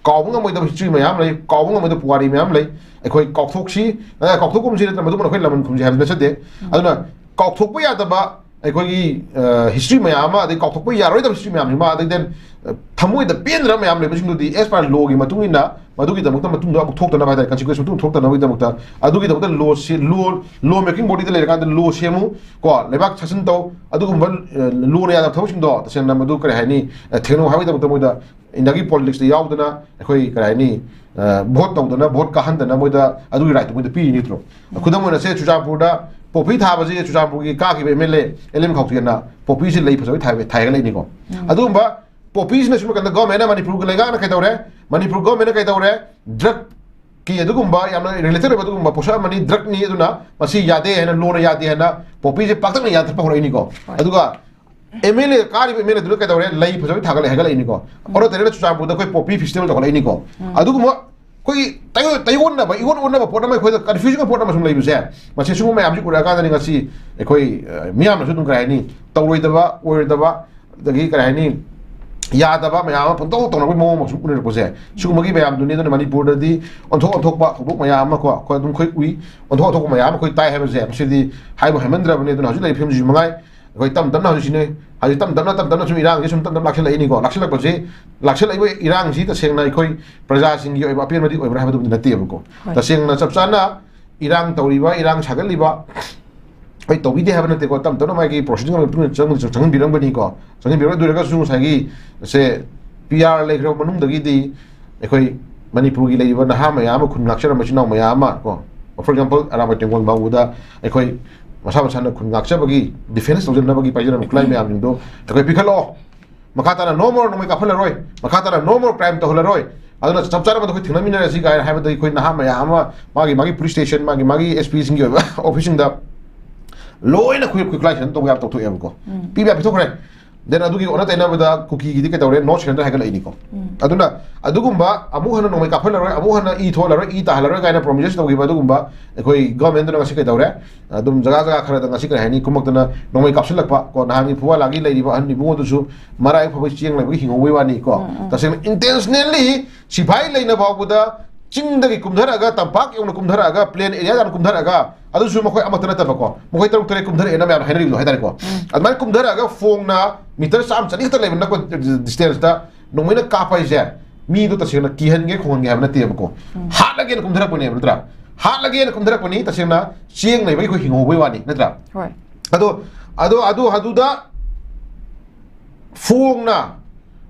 ꯀꯥꯎꯕ ꯉꯝꯃꯣꯏꯗꯕ ꯍꯤꯁꯇ꯭ꯔꯤ ꯃꯌꯥꯝ ꯂꯩ, ꯀꯥꯎꯕ ꯉꯝꯃꯣꯏꯗꯕ ꯄꯨꯋꯥꯔꯤ ꯃꯌꯥꯝ ꯂꯩ꯫ ꯑꯩꯈꯣꯏ ꯀꯥꯎꯊꯣꯛꯁꯤ, ꯑ, ꯀꯥꯎꯊꯣꯛꯀꯨꯝꯁꯤ ꯅꯠꯇꯅ ꯃꯗꯨꯃꯅ ꯑꯩꯈꯣꯏ ꯂꯃꯟ ꯈꯨꯝꯁꯤ ꯍꯥꯏꯕ ꯅꯠꯆꯗꯦ꯫ ꯑꯗꯨꯅ ꯀꯥꯎꯊꯣꯛꯄ ꯌꯥꯗꯕ ꯑꯩꯈꯣꯏꯒꯤ, ꯑ, ꯍꯤꯁꯇ꯭ꯔꯤ ꯃꯌꯥꯝ ꯑꯃ, ꯑꯗꯩ ꯀꯥꯎꯊꯣꯛꯄ ꯌꯥꯔꯣꯏꯗꯕ ꯍꯤꯁꯇ꯭ꯔꯤ ꯃꯌꯥꯝ ꯑꯃ, ꯑꯗꯩ then, ꯑ, ꯊꯃꯣꯏꯗ ꯄꯦꯟꯗ꯭ꯔꯕ ꯃꯌꯥꯝ ꯂꯩꯕꯁꯤꯡꯗꯨꯗꯤ as per ꯂꯣꯒꯤ ꯃꯇꯨꯡ ꯏꯟꯅ ꯃꯗꯨꯒꯤꯗꯃꯛꯇ ꯃꯇꯨꯡꯗ ꯑꯃꯨꯛ ꯊꯣꯛꯇꯅꯕ ꯍꯥꯏꯇꯥꯔꯦ, ꯀꯟꯁꯤꯀ꯭ꯋꯦꯟꯁ ꯃꯇꯨꯡ ꯊꯣꯛꯇꯅꯕꯒꯤꯗꯃꯛꯇ, ꯑꯗꯨꯒꯤꯗꯃꯛꯇ ꯂꯣ ꯁꯤ-, ꯂꯣ, ꯂꯣ ꯃꯦꯀꯤꯡ ꯕꯣꯗꯤꯗ ꯂꯩꯔꯀꯥꯟꯗ ꯂꯣ ꯁꯦꯝꯃꯨ ꯀꯣ, ꯂꯩꯕꯥꯛ ꯁꯥꯁꯟ ꯇꯧ, ꯑꯗꯨꯒꯨꯝꯕ, ꯑ, ꯂꯣꯅ ꯌꯥꯗꯕ ꯊꯕꯛꯁꯤꯡꯗꯣ ꯇꯁꯦꯡꯅ ꯃꯗꯨ ꯀꯔꯤ ꯍꯥꯏꯅꯤ, ꯑ, ꯊꯦꯡꯅꯧ ꯍꯥꯏꯕꯒꯤꯗꯃꯛꯇ ꯃꯣꯏꯗ ꯏꯟꯗꯤꯌꯥꯒꯤ ꯄꯣꯂꯤꯇꯤꯛꯁꯇ ꯌꯥꯎꯗꯅ ꯑꯩꯈꯣꯏ ꯀꯔꯤ ꯍꯥꯏꯅꯤ, ꯑ, ꯚꯣꯠ ꯇꯧꯗꯅ, ꯚꯣꯠ ꯀꯥꯍꯟꯗꯅ ꯃꯣꯏꯗ ꯑꯗꯨꯒꯤ ꯔꯥꯏꯠꯇꯨ ꯃꯣꯏꯗ ꯄꯤꯔꯤ ꯅꯠꯇ꯭ꯔꯣ? ꯈꯨꯗꯝ ꯑꯣꯏꯅ ꯁꯦ ꯆꯨꯔꯆꯥꯟꯄꯨꯔꯗ ꯄꯣꯄꯤ ꯊꯥꯕꯁꯦ ꯆꯨꯔꯆꯥꯟꯄꯨꯔꯒꯤ ꯀꯥꯈꯤꯕ M L A L M ꯈꯥꯎꯇꯤꯌꯟꯅ ꯄꯣꯄꯤꯁꯦ ꯂꯩ ꯐꯖꯕꯩ ꯊꯥꯏ-, ꯊꯥꯏꯒꯠꯂꯛꯏꯅꯤꯀꯣ꯫ ꯑꯗꯨꯒꯨꯝꯕ ꯄꯣꯄꯤꯁꯤꯅ ꯁꯨꯝ ꯀꯥꯟꯗ ꯒꯣꯔꯃꯦꯟꯅ, ꯃꯅꯤꯄꯨꯔꯒꯤ ꯂꯩꯉꯥꯛꯅ ꯀꯩꯗꯧꯔꯦ? ꯃꯅꯤꯄꯨꯔ ꯒꯣꯔꯃꯦꯟꯅ ꯀꯩꯗꯧꯔꯦ? ꯗ꯭ꯔꯒꯀꯤ ꯑꯗꯨꯒꯨꯝꯕ ꯌꯥꯝꯅ ꯔꯤꯂꯦꯇꯦꯠ ꯑꯣꯏꯕ ꯑꯗꯨꯒꯨꯝꯕ ꯄꯣꯠꯁꯛ ꯑꯃꯅꯤ, ꯗ꯭ꯔꯒꯅꯤ, ꯑꯗꯨꯅ ꯃꯁꯤ ꯌꯥꯗꯦ ꯍꯥꯏꯅ, ꯂꯣꯅ ꯌꯥꯗꯦ ꯍꯥꯏꯅ ꯄꯣꯄꯤꯁꯦ ꯄꯥꯛꯇꯛꯅ ꯌꯥꯟꯊꯠꯄ ꯍꯧꯔꯛꯏꯅꯤꯀꯣ꯫ ꯍꯣꯏ꯫ ꯑꯗꯨꯒ ꯑꯦꯝ ꯑꯦꯜ ꯑꯦ, ꯀꯥꯔꯤꯕ ꯑꯦꯝ ꯑꯦꯜ ꯑꯦꯗꯨꯅ ꯀꯩꯗꯧꯔꯦ? ꯂꯩ ꯐꯖꯕ ꯊꯥꯒꯠꯂꯦ, ꯍꯥꯏꯒꯠꯂꯛꯏꯅꯤꯀꯣ꯫ ꯑꯣꯟꯅ ꯇꯩꯅꯅ ꯆꯨꯔꯆꯥꯟꯄꯨꯔꯗ ꯑꯩꯈꯣꯏ ꯄꯣꯄꯤ ꯐꯦꯁꯇꯤꯚꯦꯜ ꯇꯧꯈꯠꯂꯛꯏꯅꯤꯀꯣ꯫ ꯑꯗꯨꯒꯨꯝꯕ ꯑꯩꯈꯣꯏꯒꯤ ꯇꯩ-, ꯇꯩꯑꯣꯟꯅꯕ, ꯏꯑꯣꯟ ꯑꯣꯟꯅꯕ ꯄꯣꯠ ꯑꯃ, ꯑꯩꯈꯣꯏꯗ ꯀꯟꯐ꯭ꯌꯨꯖꯤꯡ ꯑꯣꯏꯕ ꯄꯣꯠ ꯑꯃ ꯁꯨꯝ ꯂꯩꯕꯁꯦ, ꯃꯁꯤ ꯁꯤꯒꯨꯝꯕ ꯃꯌꯥꯝꯁꯤ ꯎꯔꯛꯑꯀꯥꯟꯗꯅꯤ ꯉꯁꯤ ꯑꯩꯈꯣꯏ, ꯑ, ꯃꯤꯌꯥꯝꯅꯁꯨ ꯑꯗꯨꯝ ꯀꯔꯤ ꯍꯥꯏꯅꯤ, ꯇꯧꯔꯣꯏꯗꯕ, ꯑꯣꯏꯔꯣꯏꯗꯕ, ꯑꯗꯒꯤ ꯀꯔꯤ ꯍꯥꯏꯅꯤ, ꯌꯥꯗꯕ ꯃꯌꯥꯝ ꯑꯃ ꯄꯪꯇꯧ ꯇꯧꯅꯕꯒꯤ ꯃꯑꯣꯡ ꯑꯃ ꯁꯨꯝ ꯎꯅꯔꯛꯄꯁꯦ, ꯁꯤꯒꯨꯝꯕꯒꯤ ꯃꯌꯥꯝꯗꯨꯅꯤ꯫ ꯑꯗꯨꯅ ꯃꯅꯤꯄꯨꯔꯗꯗꯤ ꯑꯣꯟꯊꯣꯛ ꯑꯣꯟꯊꯣꯛꯄ ꯊꯧꯗꯣꯛ ꯃꯌꯥꯝ ꯑꯃ ꯀꯣ, ꯑꯩꯈꯣꯏ ꯑꯗꯨꯝ ꯑꯩꯈꯣꯏ ꯎꯏ, ꯑꯣꯟꯊꯣꯛ ꯑꯣꯟꯊꯣꯛꯄ ꯃꯌꯥꯝ ꯑꯃ ꯑꯩꯈꯣꯏ ꯇꯥꯏ ꯍꯥꯏꯕꯁꯦ꯫ ꯃꯁꯤꯗꯤ ꯍꯥꯏꯕ ꯍꯥꯏꯃꯟꯗ꯭ꯔꯕꯅꯤ꯫ ꯑꯗꯨꯅ ꯍꯧꯖꯤꯛ ꯂꯩꯔꯤꯕ ꯐꯤꯕꯝꯁꯤꯁꯨ ꯃꯉꯥꯏ, ꯑꯩꯈꯣꯏ ꯇꯞ ꯇꯞꯅ ꯍꯧꯖꯤꯛꯁꯤꯅꯦ, ꯍꯧꯖꯤꯛ ꯇꯞ ꯇꯞꯅ, ꯇꯞ ꯇꯞꯅ ꯁꯨꯝ ꯏꯔꯥꯡꯁꯤ ꯁꯨꯝ ꯇꯞ ꯇꯞꯅ ꯂꯥꯛꯁꯤꯜꯂꯛꯏꯅꯤꯀꯣ꯫ ꯂꯥꯛꯁꯤꯜꯂꯛꯄꯁꯤ, ꯂꯥꯛꯁꯤꯜꯂꯛꯏꯕ ꯏꯔꯥꯡꯁꯤ ꯇꯁꯦꯡꯅ ꯑꯩꯈꯣꯏ ꯄ꯭ꯔꯖꯥꯁꯤꯡꯒꯤ ꯑꯣꯏꯕ ꯑꯄꯦꯟꯕꯗꯤ ꯑꯣꯏꯕ꯭ꯔꯥ ꯍꯥꯏꯕꯗꯨꯕꯨꯗꯤ ꯅꯠꯇꯦꯕꯀꯣ꯫ ꯍꯣꯏ꯫ ꯇꯁꯦꯡꯅ ꯆꯞ ꯆꯥꯅ ꯏꯔꯥꯡ ꯇꯧꯔꯤꯕ, ꯏꯔꯥꯡ ꯁꯥꯒꯠꯂꯤꯕ, ꯑꯩꯈꯣꯏ ꯇꯧꯕꯤꯗꯦ ꯍꯥꯏꯕ ꯅꯠꯇꯦꯀꯣ꯫ ꯇꯞ ꯇꯞꯅ ꯃꯥꯒꯤ ꯄ꯭ꯔꯣꯁꯦꯁꯤꯡ ꯑꯃ ꯃꯇꯨꯡ ꯏꯟꯅ ꯆꯪ-, ꯆꯪꯍꯟꯕꯤꯔꯝꯒꯅꯤꯀꯣ꯫ ꯆꯪꯍꯟꯕꯤꯔꯝꯒꯅꯤ꯫ ꯑꯗꯨ ꯑꯣꯏꯔꯒꯁꯨ ꯉꯁꯥꯏꯒꯤ ꯁꯦ ꯄꯤ ꯑꯥꯔ ꯂꯩꯈ꯭ꯔꯕ ꯃꯅꯨꯡꯗꯒꯤꯗꯤ ꯑꯩꯈꯣꯏ ꯃꯅꯤꯄꯨꯔꯒꯤ ꯂꯩꯔꯤꯕ ꯅꯍꯥ ꯃꯌꯥꯝ ꯑꯃ, ꯈꯨꯟ ꯉꯥꯛꯆꯔꯝꯕ ꯏꯆꯤꯟ ꯏꯅꯥꯎ ꯃꯌꯥꯝ ꯑꯃ ꯀꯣ, for example, ꯑꯔꯥꯕꯥꯏ ꯇꯦꯡꯒꯣꯜ ꯐꯥꯎꯕꯗ ꯑꯩꯈꯣꯏ ꯃꯁꯥ ꯃꯁꯥꯅ ꯈꯨꯟ ꯉꯥꯛꯆꯕꯒꯤ, ꯗꯤꯐꯦꯟꯁ ꯇꯧꯖꯅꯕꯒꯤ ꯄꯥꯏꯖꯔꯝꯕ ꯈꯨꯠꯂꯥꯏ ꯃꯌꯥꯝꯁꯤꯡꯗꯣ ꯑꯩꯈꯣꯏ ꯄꯤꯈꯠꯂꯛꯑꯣ꯫ ꯃꯈꯥ ꯇꯥꯅ no more ꯅꯣꯡꯃꯩ ꯀꯥꯞꯍꯜꯂꯔꯣꯏ, ꯃꯈꯥ ꯇꯥꯅ no more crime ꯇꯧꯍꯜꯂꯔꯣꯏ꯫ ꯑꯗꯨꯅ ꯆꯞ ꯆꯥꯅ ꯃꯗꯨ ꯑꯩꯈꯣꯏ ꯊꯦꯡꯅꯃꯤꯟꯅꯔꯁꯤ ꯀꯥꯏꯅ ꯍꯥꯏꯕꯗ, ꯑꯩꯈꯣꯏ ꯅꯍꯥ ꯃꯌꯥꯝ ꯑꯃ ꯃꯥꯒꯤ ꯃꯥꯒꯤ ꯄꯨꯂꯤꯁ ꯁ꯭ꯇꯦꯁꯟ, ꯃꯥꯒꯤ ꯃꯥꯒꯤ ꯑꯦꯁ ꯄꯤꯁꯤꯡꯒꯤ ꯑꯣꯏꯕ ꯑꯣꯐꯤꯁꯁꯤꯡꯗ ꯂꯣꯏꯅ ꯑꯩꯈꯣꯏ ꯈꯨꯠꯂꯥꯏ ꯁꯦꯟ ꯇꯧꯕ ꯌꯥꯕ ꯇꯧꯊꯣꯛꯑꯦꯕꯀꯣ꯫ ꯎꯝ꯫ ꯄꯤꯕ ꯌꯥꯕ ꯄꯤꯊꯣꯛꯈ꯭ꯔꯦ꯫ Then ꯑꯗꯨꯒꯤ ꯑꯣꯟꯅ ꯇꯩꯅꯕꯗ ꯀꯨꯀꯤꯒꯤꯗꯤ ꯀꯩꯗꯧꯔꯦ? No surrender ꯍꯥꯏꯒꯠꯂꯛꯏꯅꯤꯀꯣ꯫ ꯎꯝ꯫ ꯑꯗꯨꯅ ꯑꯗꯨꯒꯨꯝꯕ ꯑꯃꯨꯛ ꯍꯟꯅ ꯅꯣꯡꯃꯩ ꯀꯥꯞꯍꯜꯂꯔꯣꯏ, ꯑꯃꯨꯛ ꯍꯟꯅ ꯏ ꯊꯣꯛꯍꯜꯂꯔꯣꯏ, ꯏ ꯇꯥꯍꯜꯂꯔꯣꯏ ꯀꯥꯏꯅ ꯄ꯭ꯔꯣꯃꯤꯁ ꯇꯧꯈꯤꯕ ꯑꯗꯨꯒꯨꯝꯕ ꯑꯩꯈꯣꯏ ꯒꯚꯔꯟꯃꯦꯟꯠꯇꯨꯅ ꯉꯁꯤ ꯀꯩꯗꯧꯔꯦ? ꯑꯗꯨꯝ ꯖꯒꯥ ꯖꯒꯥ ꯈꯔꯗ ꯉꯁꯤ ꯀꯔꯤ ꯍꯥꯏꯅꯤ, ꯀꯨꯝꯃꯛꯇꯅ ꯅꯣꯡꯃꯩ ꯀꯥꯞꯁꯤꯜꯂꯛꯄ ꯀꯣ꯫ ꯅꯍꯥꯟꯒꯤ ꯐꯨꯕꯥꯂꯥꯒꯤ ꯂꯩꯔꯤꯕ ꯑꯍꯟ ꯏꯕꯨꯡꯉꯣꯗꯨꯁꯨ ꯃꯔꯥꯏꯕꯛ ꯐꯕ ꯆꯦꯡ ꯂꯩꯕꯒꯤ ꯍꯤꯡꯍꯧꯕꯒꯤ ꯋꯥꯅꯤ ꯀꯣ꯫ ꯎꯝ, ꯎꯝ꯫ ꯇꯁꯦꯡꯅ intentionally ꯁꯤꯐꯥꯏ ꯂꯩꯅ ꯐꯥꯎꯕꯗ ꯆꯤꯡꯗꯒꯤ ꯀꯨꯝꯊꯔꯛꯑꯒ, ꯇꯝꯄꯥꯛ ꯌꯧꯅ ꯀꯨꯝꯊꯔꯛꯑꯒ, plain area ꯇꯥꯅ ꯀꯨꯝꯊꯔꯛꯑꯒ, ꯑꯗꯨꯁꯨ ꯃꯈꯣꯏ ꯑꯃꯠꯇ ꯅꯠꯇꯕꯀꯣ, ꯃꯈꯣꯏ ꯇꯔꯨꯛ ꯇꯔꯦꯠ ꯀꯨꯝꯊꯔꯛꯑꯦꯅ ꯃꯌꯥꯝꯅ ꯍꯥꯏꯅꯔꯤꯕꯗꯣ ꯍꯥꯏꯇꯥꯔꯦꯀꯣ꯫ ꯎꯝ꯫ ꯑꯗꯨꯃꯥꯏꯅ ꯀꯨꯝꯊꯔꯛꯑꯒ ꯐꯣꯡꯅ ꯃꯤꯇꯔ ꯆꯥꯝꯃ ꯆꯅꯤ ꯈꯛꯇ ꯂꯩꯕ ꯅꯛꯄ distanceꯇ ꯅꯣꯡꯃꯩꯅ ꯀꯥꯞꯄ ꯍꯥꯏꯁꯦ ꯃꯤꯗꯣ ꯇꯁꯦꯡꯅ ꯀꯤꯍꯟꯒꯦ ꯈꯣꯡꯍꯟꯒꯦ ꯍꯥꯏꯕ ꯅꯠꯇꯦꯕꯀꯣ꯫ ꯎꯝ꯫ ꯍꯥꯠꯂꯒꯦꯅ ꯀꯨꯝꯊꯔꯛꯄꯅꯦꯕ, ꯅꯠꯇ꯭ꯔꯥ? ꯍꯥꯠꯂꯒꯦꯅ ꯀꯨꯝꯊꯔꯛꯄꯅꯤ, ꯇꯁꯦꯡꯅ ꯆꯦꯡ ꯂꯩꯕꯒꯤ ꯑꯩꯈꯣꯏ ꯍꯤꯡꯍꯧꯕꯒꯤ ꯋꯥꯅꯤ, ꯅꯠꯇ꯭ꯔꯥ? ꯍꯣꯏ꯫ ꯑꯗꯣ, ꯑꯗꯣ, ꯑꯗꯨ, ꯑꯗꯨꯗ ꯐꯣꯡꯅ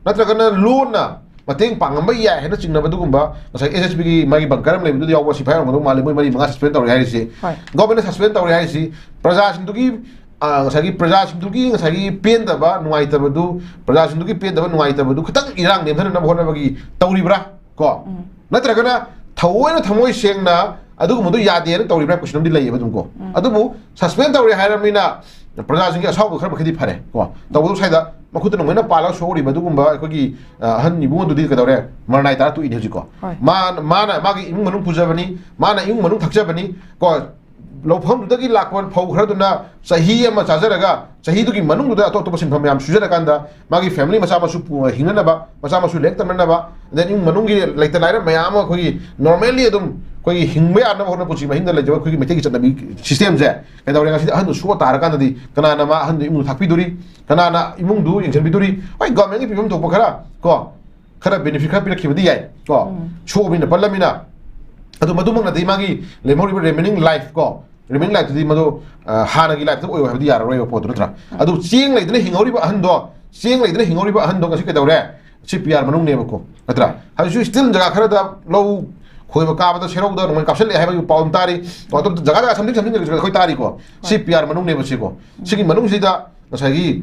ꯅꯠꯇ꯭ꯔꯒꯅ ꯂꯣꯟꯅ ꯃꯇꯦꯡ ꯄꯥꯡꯉꯝꯕ ꯌꯥꯏ ꯍꯥꯏꯅ ꯆꯤꯡꯅꯕ ꯑꯗꯨꯒꯨꯝꯕ, ꯉꯁꯥꯏ ꯑꯦꯁ ꯑꯦꯁ ꯕꯤꯒꯤ ꯃꯥꯒꯤ bunker ꯑꯃ ꯂꯩꯕꯗꯨꯗ ꯌꯥꯎꯕ ꯁꯤꯐꯥꯏ ꯑꯣꯏꯔꯝꯒꯗꯧ ꯃꯥꯜꯂꯤ, ꯃꯣꯏ ꯃꯔꯤ ꯃꯉꯥ suspend ꯇꯧꯔꯦ ꯍꯥꯏꯔꯤꯁꯤ꯫ ꯍꯣꯏ꯫ ꯒꯣꯔꯃꯦꯟꯅ suspend ꯇꯧꯔꯦ ꯍꯥꯏꯔꯤꯁꯤ ꯄ꯭ꯔꯖꯥꯁꯤꯡꯗꯨꯒꯤ, ꯑ, ꯉꯁꯥꯏꯒꯤ ꯄ꯭ꯔꯖꯥꯁꯤꯡꯗꯨꯒꯤ ꯉꯁꯥꯏꯒꯤ ꯄꯦꯟꯗꯕ, ꯅꯨꯡꯉꯥꯏꯇꯕꯗꯨ, ꯄ꯭ꯔꯖꯥꯁꯤꯡꯗꯨꯒꯤ ꯄꯦꯟꯗꯕ, ꯅꯨꯡꯉꯥꯏꯇꯕꯗꯨ ꯈꯤꯇꯪ ꯏꯔꯥꯡ ꯅꯦꯝꯊꯅꯅꯕ ꯍꯣꯠꯅꯕꯒꯤ ꯇꯧꯔꯤꯕ꯭ꯔꯥ? ꯀꯣ? ꯎꯝ꯫ ꯅꯠꯇ꯭ꯔꯒꯅ ꯊꯑꯣꯏꯅ ꯊꯃꯣꯏ ꯁꯦꯡꯅ ꯑꯗꯨꯒꯨꯝꯕꯗꯨ ꯌꯥꯗꯦꯅ ꯇꯧꯔꯤꯕ꯭ꯔꯥ ꯍꯥꯏꯕ question ꯑꯃꯗꯤ ꯂꯩꯌꯦꯕ ꯑꯗꯨꯝ ꯀꯣ꯫ ꯎꯝ꯫ ꯑꯗꯨꯕꯨ suspend ꯇꯧꯔꯦ ꯍꯥꯏꯔꯕꯅꯤꯅ ꯄ꯭ꯔꯖꯥꯁꯤꯡꯒꯤ ꯑꯁꯥꯎꯕ ꯈꯔ ꯃꯈꯩꯗꯤ ꯐꯔꯦ ꯀꯣ꯫ ꯇꯧꯕꯗꯕꯨ ꯁ꯭ꯋꯥꯏꯗ ꯃꯈꯨꯠꯇ ꯅꯣꯡꯃꯩꯅ ꯄꯥꯜꯂꯒ ꯁꯣꯛꯍꯧꯔꯤꯕ ꯑꯗꯨꯒꯨꯝꯕ ꯑꯩꯈꯣꯏꯒꯤ, ꯑ, ꯑꯍꯟ ꯏꯕꯨꯡ ꯑꯗꯨꯗꯤ ꯀꯩꯗꯧꯔꯦ? ꯃꯔꯅꯥꯏ ꯇꯥꯔ ꯇꯣꯛꯏꯅꯦ ꯍꯧꯖꯤꯛꯀꯣ꯫ ꯍꯣꯏ꯫ ꯃꯥ-, ꯃꯥꯅ ꯃꯥꯒꯤ ꯏꯃꯨꯡ ꯃꯅꯨꯡ ꯄꯨꯖꯕꯅꯤ, ꯃꯥꯅ ꯏꯃꯨꯡ ꯃꯅꯨꯡ ꯊꯛꯆꯕꯅꯤ ꯀꯣ꯫ ꯂꯧꯐꯝꯗꯨꯗꯒꯤ ꯂꯥꯛꯄ ꯐꯧ ꯈꯔꯗꯨꯅ ꯆꯍꯤ ꯑꯃ ꯆꯥꯖꯔꯒ, ꯆꯍꯤꯗꯨꯒꯤ ꯃꯅꯨꯡꯗꯨꯗ ꯑꯇꯣꯞ ꯑꯇꯣꯞꯄ ꯁꯤꯟꯐꯝ ꯃꯌꯥꯝ ꯁꯨꯖꯔꯀꯥꯟꯗ, ꯃꯥꯒꯤ family ꯃꯆꯥ ꯃꯁꯨ ꯄꯨ-, ꯍꯤꯡꯅꯅꯕ, ꯃꯆꯥ ꯃꯁꯨ ꯂꯥꯏꯔꯤꯛ ꯇꯝꯅꯅꯕ, then ꯏꯃꯨꯡ ꯃꯅꯨꯡꯒꯤ ꯂꯩꯇ ꯂꯥꯏꯔ ꯃꯌꯥꯝ ꯑꯃ ꯑꯩꯈꯣꯏꯒꯤ normally ꯑꯗꯨꯝ ꯑꯩꯈꯣꯏꯒꯤ ꯍꯤꯡꯕ ꯌꯥꯅꯕ ꯍꯣꯠꯅ ꯄꯨꯟꯁꯤ ꯃꯍꯤꯡꯗ ꯂꯩꯖꯕ ꯑꯩꯈꯣꯏꯒꯤ ꯃꯩꯇꯩꯒꯤ ꯆꯠꯅꯕꯤ systemꯁꯦ ꯀꯩꯗꯧꯔꯦ? ꯉꯁꯤꯗꯤ ꯑꯍꯟꯗꯨ ꯁꯣꯛꯑ ꯇꯥꯔꯀꯥꯟꯗꯗꯤ ꯀꯅꯥꯅ ꯃꯥ ꯑꯍꯟꯗꯨ ꯏꯃꯨꯡꯗ ꯊꯥꯛꯄꯤꯗꯣꯔꯤ? ꯀꯅꯥꯅ ꯏꯃꯨꯡꯗꯨ ꯌꯦꯡꯁꯤꯟꯕꯤꯗꯣꯔꯤ? ꯍꯣꯏ, governmentꯀꯤ ꯄꯤꯐꯝ ꯊꯣꯛꯄ ꯈꯔ ꯀꯣ, ꯈꯔ benefit ꯈꯔ ꯄꯤꯔꯛꯈꯤꯕꯗꯤ ꯌꯥꯏ ꯀꯣ, ꯎꯝ꯫ ꯁꯣꯛꯑꯕꯅꯤꯅ ꯄꯜꯂꯝꯃꯤꯅ꯫ ꯑꯗꯨ ꯃꯗꯨꯃꯛꯅꯗꯤ ꯃꯥꯒꯤ ꯂꯦꯝꯍꯧꯔꯤꯕ remaining life ꯀꯣ, remaining lifeꯇꯨꯗꯤ ꯃꯗꯨ, ꯑ, ꯍꯥꯟꯅꯒꯤ lifeꯇ ꯑꯣꯏꯌꯣ ꯍꯥꯏꯕꯗꯤ ꯌꯥꯔꯔꯣꯏꯕ ꯄꯣꯠꯇꯨ ꯅꯠꯇ꯭ꯔꯥ? ꯎꯝ꯫ ꯑꯗꯨ ꯆꯦꯡ ꯂꯩꯗꯅ ꯍꯤꯡꯍꯧꯔꯤꯕ ꯑꯍꯟꯗꯣ, ꯆꯦꯡ ꯂꯩꯗꯅ ꯍꯤꯡꯍꯧꯔꯤꯕ ꯑꯍꯟꯗꯣ ꯉꯁꯤ ꯀꯩꯗꯧꯔꯦ? C P R ꯃꯅꯨꯡꯅꯦꯕꯀꯣ, ꯅꯠꯇ꯭ꯔꯥ? ꯍꯧꯖꯤꯛꯁꯨ still ꯖꯒꯥ ꯈꯔꯗ ꯂꯧ ꯈꯣꯏꯕ ꯀꯥꯕꯗ ꯁꯦꯔꯧꯗ ꯅꯣꯡꯃꯩ ꯀꯥꯞꯁꯤꯜꯂꯛꯑꯦ ꯍꯥꯏꯕꯒꯤ ꯄꯥꯎ ꯑꯃ ꯇꯥꯔꯤ꯫ ꯑꯇꯣꯞꯄ ꯖꯒꯥ ꯖꯒꯥ something something ꯑꯩꯈꯣꯏ ꯇꯥꯔꯤꯀꯣ꯫ C P R ꯃꯅꯨꯡꯅꯦꯕ ꯁꯤꯀꯣ꯫ ꯁꯤꯒꯤ ꯃꯅꯨꯡꯁꯤꯗ ꯉꯁꯥꯏꯒꯤ,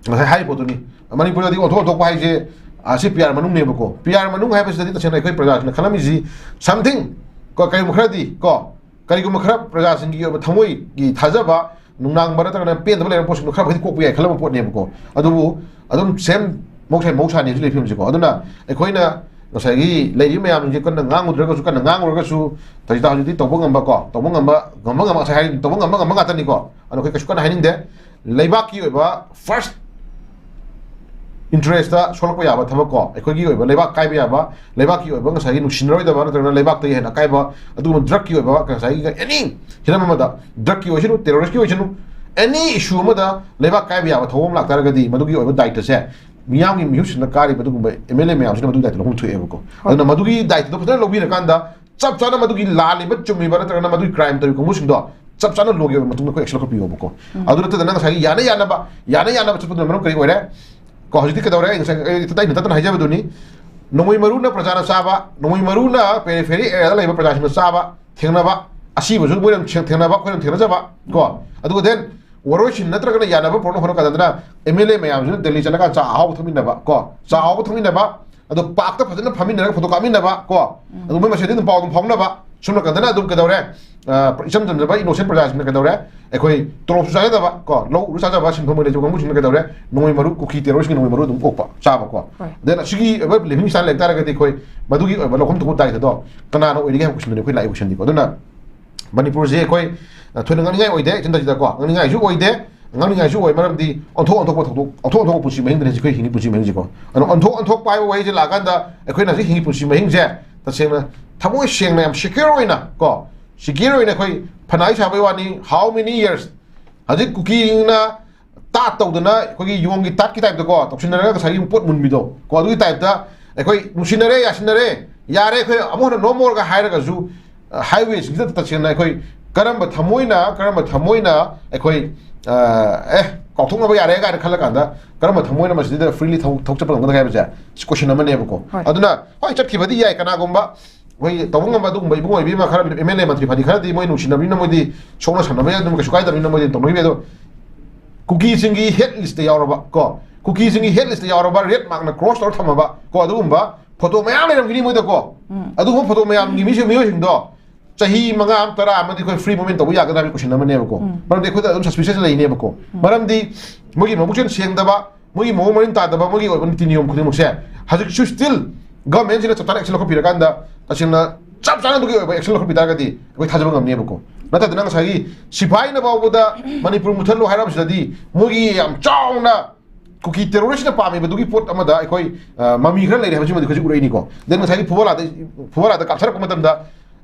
ꯉꯁꯥꯏ ꯍꯥꯏꯔꯤꯕ ꯄꯣꯠꯇꯨꯅꯤ꯫ ꯃꯅꯤꯄꯨꯔꯗꯗꯤ ꯑꯣꯟꯊꯣꯛ ꯑꯣꯟꯊꯣꯛꯄ ꯍꯥꯏꯁꯦ, ꯑ, C P R ꯃꯅꯨꯡꯅꯦꯕꯀꯣ꯫ P R ꯃꯅꯨꯡ ꯍꯥꯏꯕꯁꯤꯗꯗꯤ ꯇꯁꯦꯡꯅ ꯑꯩꯈꯣꯏ ꯄ꯭ꯔꯖꯥꯁꯤꯡꯅ ꯈꯜꯂꯝꯃꯤꯁꯤ something ꯀꯣ, ꯀꯔꯤꯒꯨꯝꯕ ꯈꯔꯗꯤ ꯀꯣ, ꯀꯔꯤꯒꯨꯝꯕ ꯈꯔ ꯄ꯭ꯔꯖꯥꯁꯤꯡꯒꯤ ꯑꯣꯏꯕ ꯊꯃꯣꯏꯒꯤ ꯊꯥꯖꯕ, ꯅꯨꯡꯅꯥꯡꯕ ꯅꯠꯇ꯭ꯔꯒꯅ ꯄꯦꯟꯗꯕ ꯂꯩꯔꯝꯕ ꯄꯣꯠꯁꯤꯡꯗꯣ ꯈꯔ ꯃꯈꯩꯗꯤ ꯀꯣꯛꯄ ꯌꯥꯏ ꯈꯜꯂꯝꯕ ꯄꯣꯠꯅꯦꯕꯀꯣ꯫ ꯑꯗꯨꯕꯨ ꯑꯗꯨꯝ same ꯃꯍꯧꯁꯥ, ꯃꯍꯧꯁꯥꯅꯤ ꯍꯧꯖꯤꯛ ꯂꯩꯔꯤꯕ ꯐꯤꯕꯝꯁꯤꯀꯣ꯫ ꯑꯗꯨꯅ ꯑꯩꯈꯣꯏꯅ ꯉꯁꯥꯏꯒꯤ ꯂꯩꯔꯤꯕ ꯃꯌꯥꯝꯁꯤꯡꯁꯦ ꯀꯟꯅ ꯉꯥꯡꯉꯨꯗ꯭ꯔꯒꯁꯨ, ꯀꯟꯅ ꯉꯥꯡꯉꯨꯔꯒꯁꯨ, ꯇꯧꯖꯤꯇꯥ ꯍꯧꯖꯤꯛꯇꯤ ꯇꯧꯕ ꯉꯝꯕ ꯀꯣ, ꯇꯧꯕ ꯉꯝꯕ, ꯉꯝꯕ ꯉꯝꯕ ꯉꯁꯥꯏ ꯍꯥꯏꯔꯤ, ꯇꯧꯕ ꯉꯝꯕ ꯉꯝꯕ ꯉꯥꯛꯇꯅꯤꯀꯣ꯫ ꯑꯗꯣ ꯑꯩꯈꯣꯏ ꯀꯩꯁꯨ ꯀꯟꯅ ꯍꯥꯏꯅꯤꯡꯗꯦ꯫ ꯂꯩꯕꯥꯛꯀꯤ ꯑꯣꯏꯕ first interestꯇ ꯁꯣꯛꯂꯛꯄ ꯌꯥꯕ ꯊꯕꯛ ꯀꯣ, ꯑꯩꯈꯣꯏꯒꯤ ꯑꯣꯏꯕ ꯂꯩꯕꯥꯛ ꯀꯥꯏꯕ ꯌꯥꯕ, ꯂꯩꯕꯥꯛꯀꯤ ꯑꯣꯏꯕ ꯉꯁꯥꯏꯒꯤ ꯅꯨꯡꯁꯤꯅꯔꯣꯏꯗꯕ ꯅꯠꯇ꯭ꯔꯒꯅ ꯂꯩꯕꯥꯛꯇꯒꯤ ꯍꯦꯟꯅ ꯑꯀꯥꯏꯕ ꯑꯗꯨꯒꯨꯝꯕ drugꯀꯤ ꯑꯣꯏꯕ ꯉꯁꯥꯏꯒꯤ any ꯍꯤꯔꯝ ꯑꯃꯗ, drugꯀꯤ ꯑꯣꯏꯁꯅꯨ, terroristꯀꯤ ꯑꯣꯏꯁꯅꯨ, any issue ꯑꯃꯗ ꯂꯩꯕꯥꯛ ꯀꯥꯏꯕ ꯌꯥꯕ ꯊꯧꯑꯣꯡ ꯑꯃ ꯂꯥꯛꯇꯥꯔꯒꯗꯤ ꯃꯗꯨꯒꯤ ꯑꯣꯏꯕ ꯗꯥꯏꯇꯁꯦ ꯃꯤꯌꯥꯝꯒꯤ ꯃꯤꯍꯨꯠꯁꯤꯡꯅ ꯀꯥꯔꯤꯕ ꯑꯗꯨꯒꯨꯝꯕ M L A ꯃꯌꯥꯝꯁꯤꯅ ꯃꯗꯨꯒꯤ ꯗꯥꯏꯇ ꯂꯧꯐꯝ ꯊꯣꯛꯑꯦꯕꯀꯣ꯫ ꯍꯣꯏ꯫ ꯑꯗꯨꯅ ꯃꯗꯨꯒꯤ ꯗꯥꯏꯇꯗꯣ ꯐꯖꯅ ꯂꯧꯕꯤꯔꯀꯥꯟꯗ ꯆꯞ ꯆꯥꯅ ꯃꯗꯨꯒꯤ ꯂꯥꯜꯂꯤꯕ ꯆꯨꯝꯃꯤꯕ ꯅꯠꯇ꯭ꯔꯒꯅ ꯃꯗꯨꯒꯤ crime ꯇꯧꯔꯤꯕ ꯀꯥꯡꯕꯨꯁꯤꯡꯗꯣ ꯆꯞ ꯆꯥꯅ ꯂꯣꯒꯤ ꯑꯣꯏꯕ ꯃꯇꯨꯡꯗ ꯑꯩꯈꯣꯏ action ꯂꯧꯈꯠꯄꯤꯌꯣꯕꯀꯣ꯫ ꯎꯝ꯫ ꯑꯗꯨ ꯅꯠꯇꯗꯅ ꯉꯁꯥꯏꯒꯤ ꯌꯥꯅ ꯌꯥꯅꯕ, ꯌꯥꯅ ꯌꯥꯅꯕ ꯆꯠꯄꯗꯨꯅ ꯃꯔꯝ ꯀꯔꯤ ꯑꯣꯏꯔꯦ? ꯀꯣ, ꯍꯧꯖꯤꯛꯇꯤ ꯀꯩꯗꯧꯔꯦ? ꯑꯩ ꯉꯁꯥꯏ, ꯑꯩ ꯇꯠꯇꯅ ꯇꯠꯇꯅ ꯍꯥꯏꯖꯕꯗꯨꯅꯤ꯫ ꯅꯣꯡꯃꯩ ꯃꯔꯨꯅ ꯄ꯭ꯔꯖꯥꯅ ꯆꯥꯕ, ꯅꯣꯡꯃꯩ ꯃꯔꯨꯅ periphery areaꯗ ꯂꯩꯕ ꯄ꯭ꯔꯖꯥꯁꯤꯡꯅ ꯆꯥꯕ, ꯊꯦꯡꯅꯕ, ꯑꯁꯤꯕꯁꯨ ꯃꯣꯏꯅ ꯊꯦꯡ-, ꯊꯦꯡꯅꯕ, ꯑꯩꯈꯣꯏꯅ ꯊꯦꯡꯅꯖꯕ, ꯀꯣ꯫ ꯑꯗꯨꯒ then ꯋꯥꯔꯣꯏꯁꯤꯟ ꯅꯠꯇ꯭ꯔꯒꯅ ꯌꯥꯅꯕ ꯄꯨꯔꯛꯅꯕ ꯍꯣꯠꯅ ꯀꯥꯟꯗꯅ M L A ꯃꯌꯥꯝꯁꯤꯅ ꯗꯦꯜꯂꯤ ꯆꯠꯂꯀꯥꯟꯗ ꯆꯥ ꯑꯍꯥꯎꯕ ꯊꯛꯃꯤꯟꯅꯕ, ꯀꯣ꯫ ꯆꯥ ꯑꯍꯥꯎꯕ ꯊꯛꯃꯤꯟꯅꯕ, ꯑꯗꯣ parkꯇ ꯐꯖꯅ ꯐꯝꯃꯤꯟꯅꯔꯒ photo ꯀꯥꯞꯃꯤꯟꯅꯕ, ꯀꯣ꯫ ꯎꯝ꯫ ꯑꯗꯨ ꯃꯣꯏ ꯃꯁꯦꯟꯗꯤ ꯑꯗꯨꯝ ꯄꯥꯎ ꯑꯗꯨꯝ ꯐꯥꯎꯅꯕ꯫ ꯁꯣꯝ ꯅꯥꯀꯟꯗꯅ ꯑꯗꯨꯝ ꯀꯩꯗꯧꯔꯦ? ꯑ, ꯏꯆꯝ ꯆꯝꯖꯕ innocent ꯄ꯭ꯔꯖꯥꯁꯤꯡꯅ ꯀꯩꯗꯧꯔꯦ? ꯑꯩꯈꯣꯏ ꯇꯣꯂꯣꯞꯁꯨ ꯆꯥꯖꯗꯕ, ꯀꯣ, ꯂꯧ ꯎꯔꯨ ꯆꯥꯖꯕ, ꯁꯤꯟꯐꯝ ꯑꯣꯏꯅ ꯂꯩꯖꯕ ꯀꯥꯡꯕꯨꯁꯤꯡꯅ ꯀꯩꯗꯧꯔꯦ? ꯅꯣꯡꯃꯩ ꯃꯔꯨ, ꯀꯨꯀꯤ terroristꯀꯤ ꯅꯣꯡꯃꯩ ꯃꯔꯨ ꯑꯗꯨꯝ ꯑꯣꯛꯄ, ꯆꯥꯕ, ꯀꯣ꯫ ꯍꯣꯏ꯫ Then ꯑꯁꯤꯒꯤ ꯑꯩꯈꯣꯏ living style ꯂꯩ ꯇꯥꯔꯒꯗꯤ ꯑꯩꯈꯣꯏ ꯃꯗꯨꯒꯤ ꯑꯣꯏꯕ ꯂꯧꯐꯝ ꯊꯣꯛꯄ ꯗꯥꯏꯇꯗꯣ ꯀꯅꯥꯅ ꯑꯣꯏꯔꯤꯒꯦ ꯍꯥꯏꯕ questionꯗꯨꯅꯤ ꯑꯩꯈꯣꯏ ꯂꯥꯛꯏ questionꯗꯤꯀꯣ꯫ ꯑꯗꯨꯅ ꯃꯅꯤꯄꯨꯔꯁꯦ ꯑꯩꯈꯣꯏ ꯑ, ꯊꯣꯏꯅ ꯉꯥꯡꯅꯤꯡꯉꯥꯏ ꯑꯣꯏꯗꯦ, ꯏꯆꯟ ꯇꯥꯖꯤꯗꯀꯣ, ꯉꯥꯡꯅꯤꯡꯉꯥꯏꯁꯨ ꯑꯣꯏꯗꯦ꯫ ꯉꯥꯡꯅꯤꯡꯉꯥꯏꯁꯨ ꯑꯣꯏ, ꯃꯔꯝꯗꯤ ꯑꯣꯟꯊꯣꯛ ꯑꯣꯟꯊꯣꯛꯄ ꯊꯧꯗꯣꯛ, ꯑꯣꯟꯊꯣꯛ ꯑꯣꯟꯊꯣꯛꯄ ꯄꯨꯟꯁꯤ ꯃꯍꯤꯡꯗꯅꯤ ꯍꯧꯖꯤꯛ ꯑꯩꯈꯣꯏ ꯍꯤꯡꯉꯤ ꯄꯨꯟꯁꯤ ꯃꯍꯤꯡꯁꯦꯀꯣ꯫ ꯑꯗꯣ ꯑꯣꯟꯊꯣꯛ ꯑꯣꯟꯊꯣꯛꯄ ꯍꯥꯏꯕ ꯋꯥꯍꯩꯁꯦ ꯂꯥꯛꯑꯀꯥꯟꯗ ꯑꯩꯈꯣꯏꯅ ꯍꯧꯖꯤꯛ ꯍꯤꯡꯉꯤ ꯄꯨꯟꯁꯤ ꯃꯍꯤꯡꯁꯦ ꯇꯁꯦꯡꯅ ꯊꯃꯣꯏ ꯁꯦꯡꯅ ꯌꯥꯝ ꯁꯦꯀ꯭ꯌꯣꯔ ꯑꯣꯏꯅ ꯀꯣ, ꯁꯦꯀ꯭ꯌꯣꯔ ꯑꯣꯏꯅ ꯑꯩꯈꯣꯏ ꯐꯅ ꯑꯩ ꯁꯥꯕꯩ ꯋꯥꯅꯤ, how many years ꯍꯧꯖꯤꯛ ꯀꯨꯀꯤꯅ ꯇꯥꯠ ꯇꯧꯗꯅ ꯑꯩꯈꯣꯏꯒꯤ ꯌꯣꯡꯒꯤ ꯇꯥꯠꯀꯤ ꯇꯥꯏꯞꯇꯀꯣ ꯇꯧꯁꯤꯟꯅꯔꯒ ꯉꯁꯥꯏꯒꯤ ꯄꯣꯠ ꯃꯨꯟꯕꯤꯗꯣ ꯀꯣ, ꯑꯗꯨꯒꯤ ꯇꯥꯏꯞꯇ ꯑꯩꯈꯣꯏ ꯅꯨꯡꯁꯤꯅꯔꯦ, ꯌꯥꯁꯤꯟꯅꯔꯦ, ꯌꯥꯔꯦ, ꯑꯩꯈꯣꯏ ꯑꯃꯨꯛ ꯍꯟꯅ no more ꯒ ꯍꯥꯏꯔꯒꯁꯨ, ꯍꯥꯏꯋꯦꯁꯤꯡꯁꯤꯗ ꯇꯁꯦꯡꯅ ꯑꯩꯈꯣꯏ ꯀꯔꯝꯕ ꯊꯃꯣꯏꯅ, ꯀꯔꯝꯕ ꯊꯃꯣꯏꯅ ꯑꯩꯈꯣꯏ ꯑ, ꯑꯦ, ꯀꯥꯎꯊꯣꯛꯅꯕ ꯌꯥꯔꯦ ꯀꯥꯏꯅ ꯈꯜꯂꯀꯥꯟꯗ ꯀꯔꯝꯕ ꯊꯃꯣꯏꯅ ꯃꯁꯤꯗ freely ꯊꯧ- ꯊꯧ ꯆꯠꯄ ꯉꯝꯒꯗꯒꯦ ꯍꯥꯏꯕꯁꯦ ꯁꯤ ꯀꯣꯏꯁꯟ ꯑꯃꯅꯦꯕꯀꯣ꯫ ꯍꯣꯏ꯫ ꯑꯗꯨꯅ ꯍꯣꯏ, ꯆꯠꯈꯤꯕꯗꯤ ꯌꯥꯏ, ꯀꯅꯥꯒꯨꯝꯕ ꯑꯩꯈꯣꯏ ꯇꯧꯕ ꯉꯝꯕ ꯑꯗꯨꯒꯨꯝꯕ ꯏꯕꯨꯡ ꯑꯣꯏꯕꯤ ꯑꯃ ꯈꯔ, ꯑꯦꯝ ꯑꯦꯜ ꯑꯦ ꯃꯟꯇ꯭ꯔꯤ ꯐꯅꯤ ꯈꯔꯗꯤ ꯃꯣꯏ ꯅꯨꯡꯁꯤꯅꯕꯅꯤꯅ ꯃꯣꯏꯗꯤ ꯁꯣꯛꯅ ꯁꯝꯅꯕ ꯌꯥꯏ, ꯑꯗꯨꯝ ꯀꯩꯁꯨ ꯀꯥꯏꯗꯕꯅꯤꯅ ꯃꯣꯏꯗꯤ ꯇꯧꯅꯈꯤꯕ ꯌꯥꯏ꯫ ꯑꯗꯣ ꯀꯨꯀꯤꯁꯤꯡꯒꯤ ꯍꯦꯠ ꯂꯤꯁꯇ ꯌꯥꯎꯔꯕ ꯀꯣ, ꯀꯨꯀꯤꯁꯤꯡꯒꯤ ꯍꯦꯠ ꯂꯤꯁꯇ ꯌꯥꯎꯔꯕ, ꯔꯦꯠ ꯃꯥꯔꯛꯅ ꯀ꯭ꯔꯣꯁ ꯇꯧꯔ ꯊꯝꯃꯕ ꯀꯣ, ꯑꯗꯨꯒꯨꯝꯕ ꯐꯣꯇꯣ ꯃꯌꯥꯝ ꯂꯩꯔꯝꯒꯅꯤ ꯃꯣꯏꯗꯀꯣ꯫ ꯎꯝ꯫ ꯑꯗꯨꯒꯨꯝꯕ ꯐꯣꯇꯣ ꯃꯌꯥꯝꯒꯤ ꯃꯤꯁꯨ, ꯃꯤꯑꯣꯏꯁꯤꯡꯗꯣ ꯆꯍꯤ ꯃꯉꯥ ꯑꯃ, ꯇꯔꯥ ꯑꯃꯗꯤ ꯑꯩꯈꯣꯏ free movement ꯇꯧꯕ ꯌꯥꯒꯗ꯭ꯔꯥ ꯍꯥꯏꯕꯒꯤ ꯀꯣꯏꯁꯟ ꯑꯃꯅꯦꯕꯀꯣ꯫ ꯎꯝ꯫ ꯃꯔꯝꯗꯤ ꯑꯩꯈꯣꯏꯗ ꯑꯗꯨꯝ suspicious ꯂꯩꯅꯦꯕꯀꯣ꯫ ꯎꯝ꯫ ꯃꯔꯝꯗꯤ ꯃꯣꯏꯒꯤ ꯃꯕꯨꯛꯆꯦꯜ ꯁꯦꯡꯗꯕ, ꯃꯣꯏꯒꯤ ꯃꯑꯣꯡ ꯃꯔꯤꯟ ꯇꯥꯗꯕ, ꯃꯣꯏꯒꯤ ꯑꯣꯏꯕ ꯅꯤꯇꯤ ꯅꯤꯌꯣꯝ ꯈꯨꯗꯤꯡꯃꯛꯁꯦ ꯍꯧꯖꯤꯛꯁꯨ still government ꯁꯤꯅ ꯆꯞ ꯆꯥꯅ action ꯂꯧꯈꯠꯄꯤꯔꯀꯥꯟꯗ ꯇꯁꯦꯡꯅ ꯆꯞ ꯆꯥꯅ ꯑꯗꯨꯒꯤ ꯑꯣꯏꯕ action ꯂꯧꯈꯠꯄꯤ ꯇꯥꯔꯒꯗꯤ ꯑꯩꯈꯣꯏ ꯊꯥꯖꯕ ꯉꯝꯅꯦꯕꯀꯣ꯫ ꯅꯠꯇꯗꯅ ꯉꯁꯥꯏꯒꯤ ꯁꯤꯐꯥꯏꯅ ꯐꯥꯎꯕꯗ ꯃꯅꯤꯄꯨꯔ ꯃꯨꯠꯊꯠꯂꯣ ꯍꯥꯏꯔꯕꯁꯤꯗꯗꯤ ꯃꯣꯏꯒꯤ ꯌꯥꯝ ꯆꯥꯎꯅ ꯀꯨꯀꯤ terrorist ꯅ ꯄꯥꯝꯃꯤꯕꯗꯨꯒꯤ ꯄꯣꯠ ꯑꯃꯗ ꯑꯩꯈꯣꯏ, ꯑ, ꯃꯃꯤ ꯈꯔ ꯂꯩꯔꯦ ꯍꯥꯏꯕꯁꯤꯃꯗꯤ ꯑꯩꯈꯣꯏꯁꯨ ꯎꯔꯛꯏꯅꯤꯀꯣ꯫ Then ꯉꯁꯥꯏꯒꯤ ꯐꯨꯕꯂꯥꯗ, ꯐꯨꯕꯂꯥꯗ ꯀꯥꯞꯊꯔꯛꯄ ꯃꯇꯝꯗ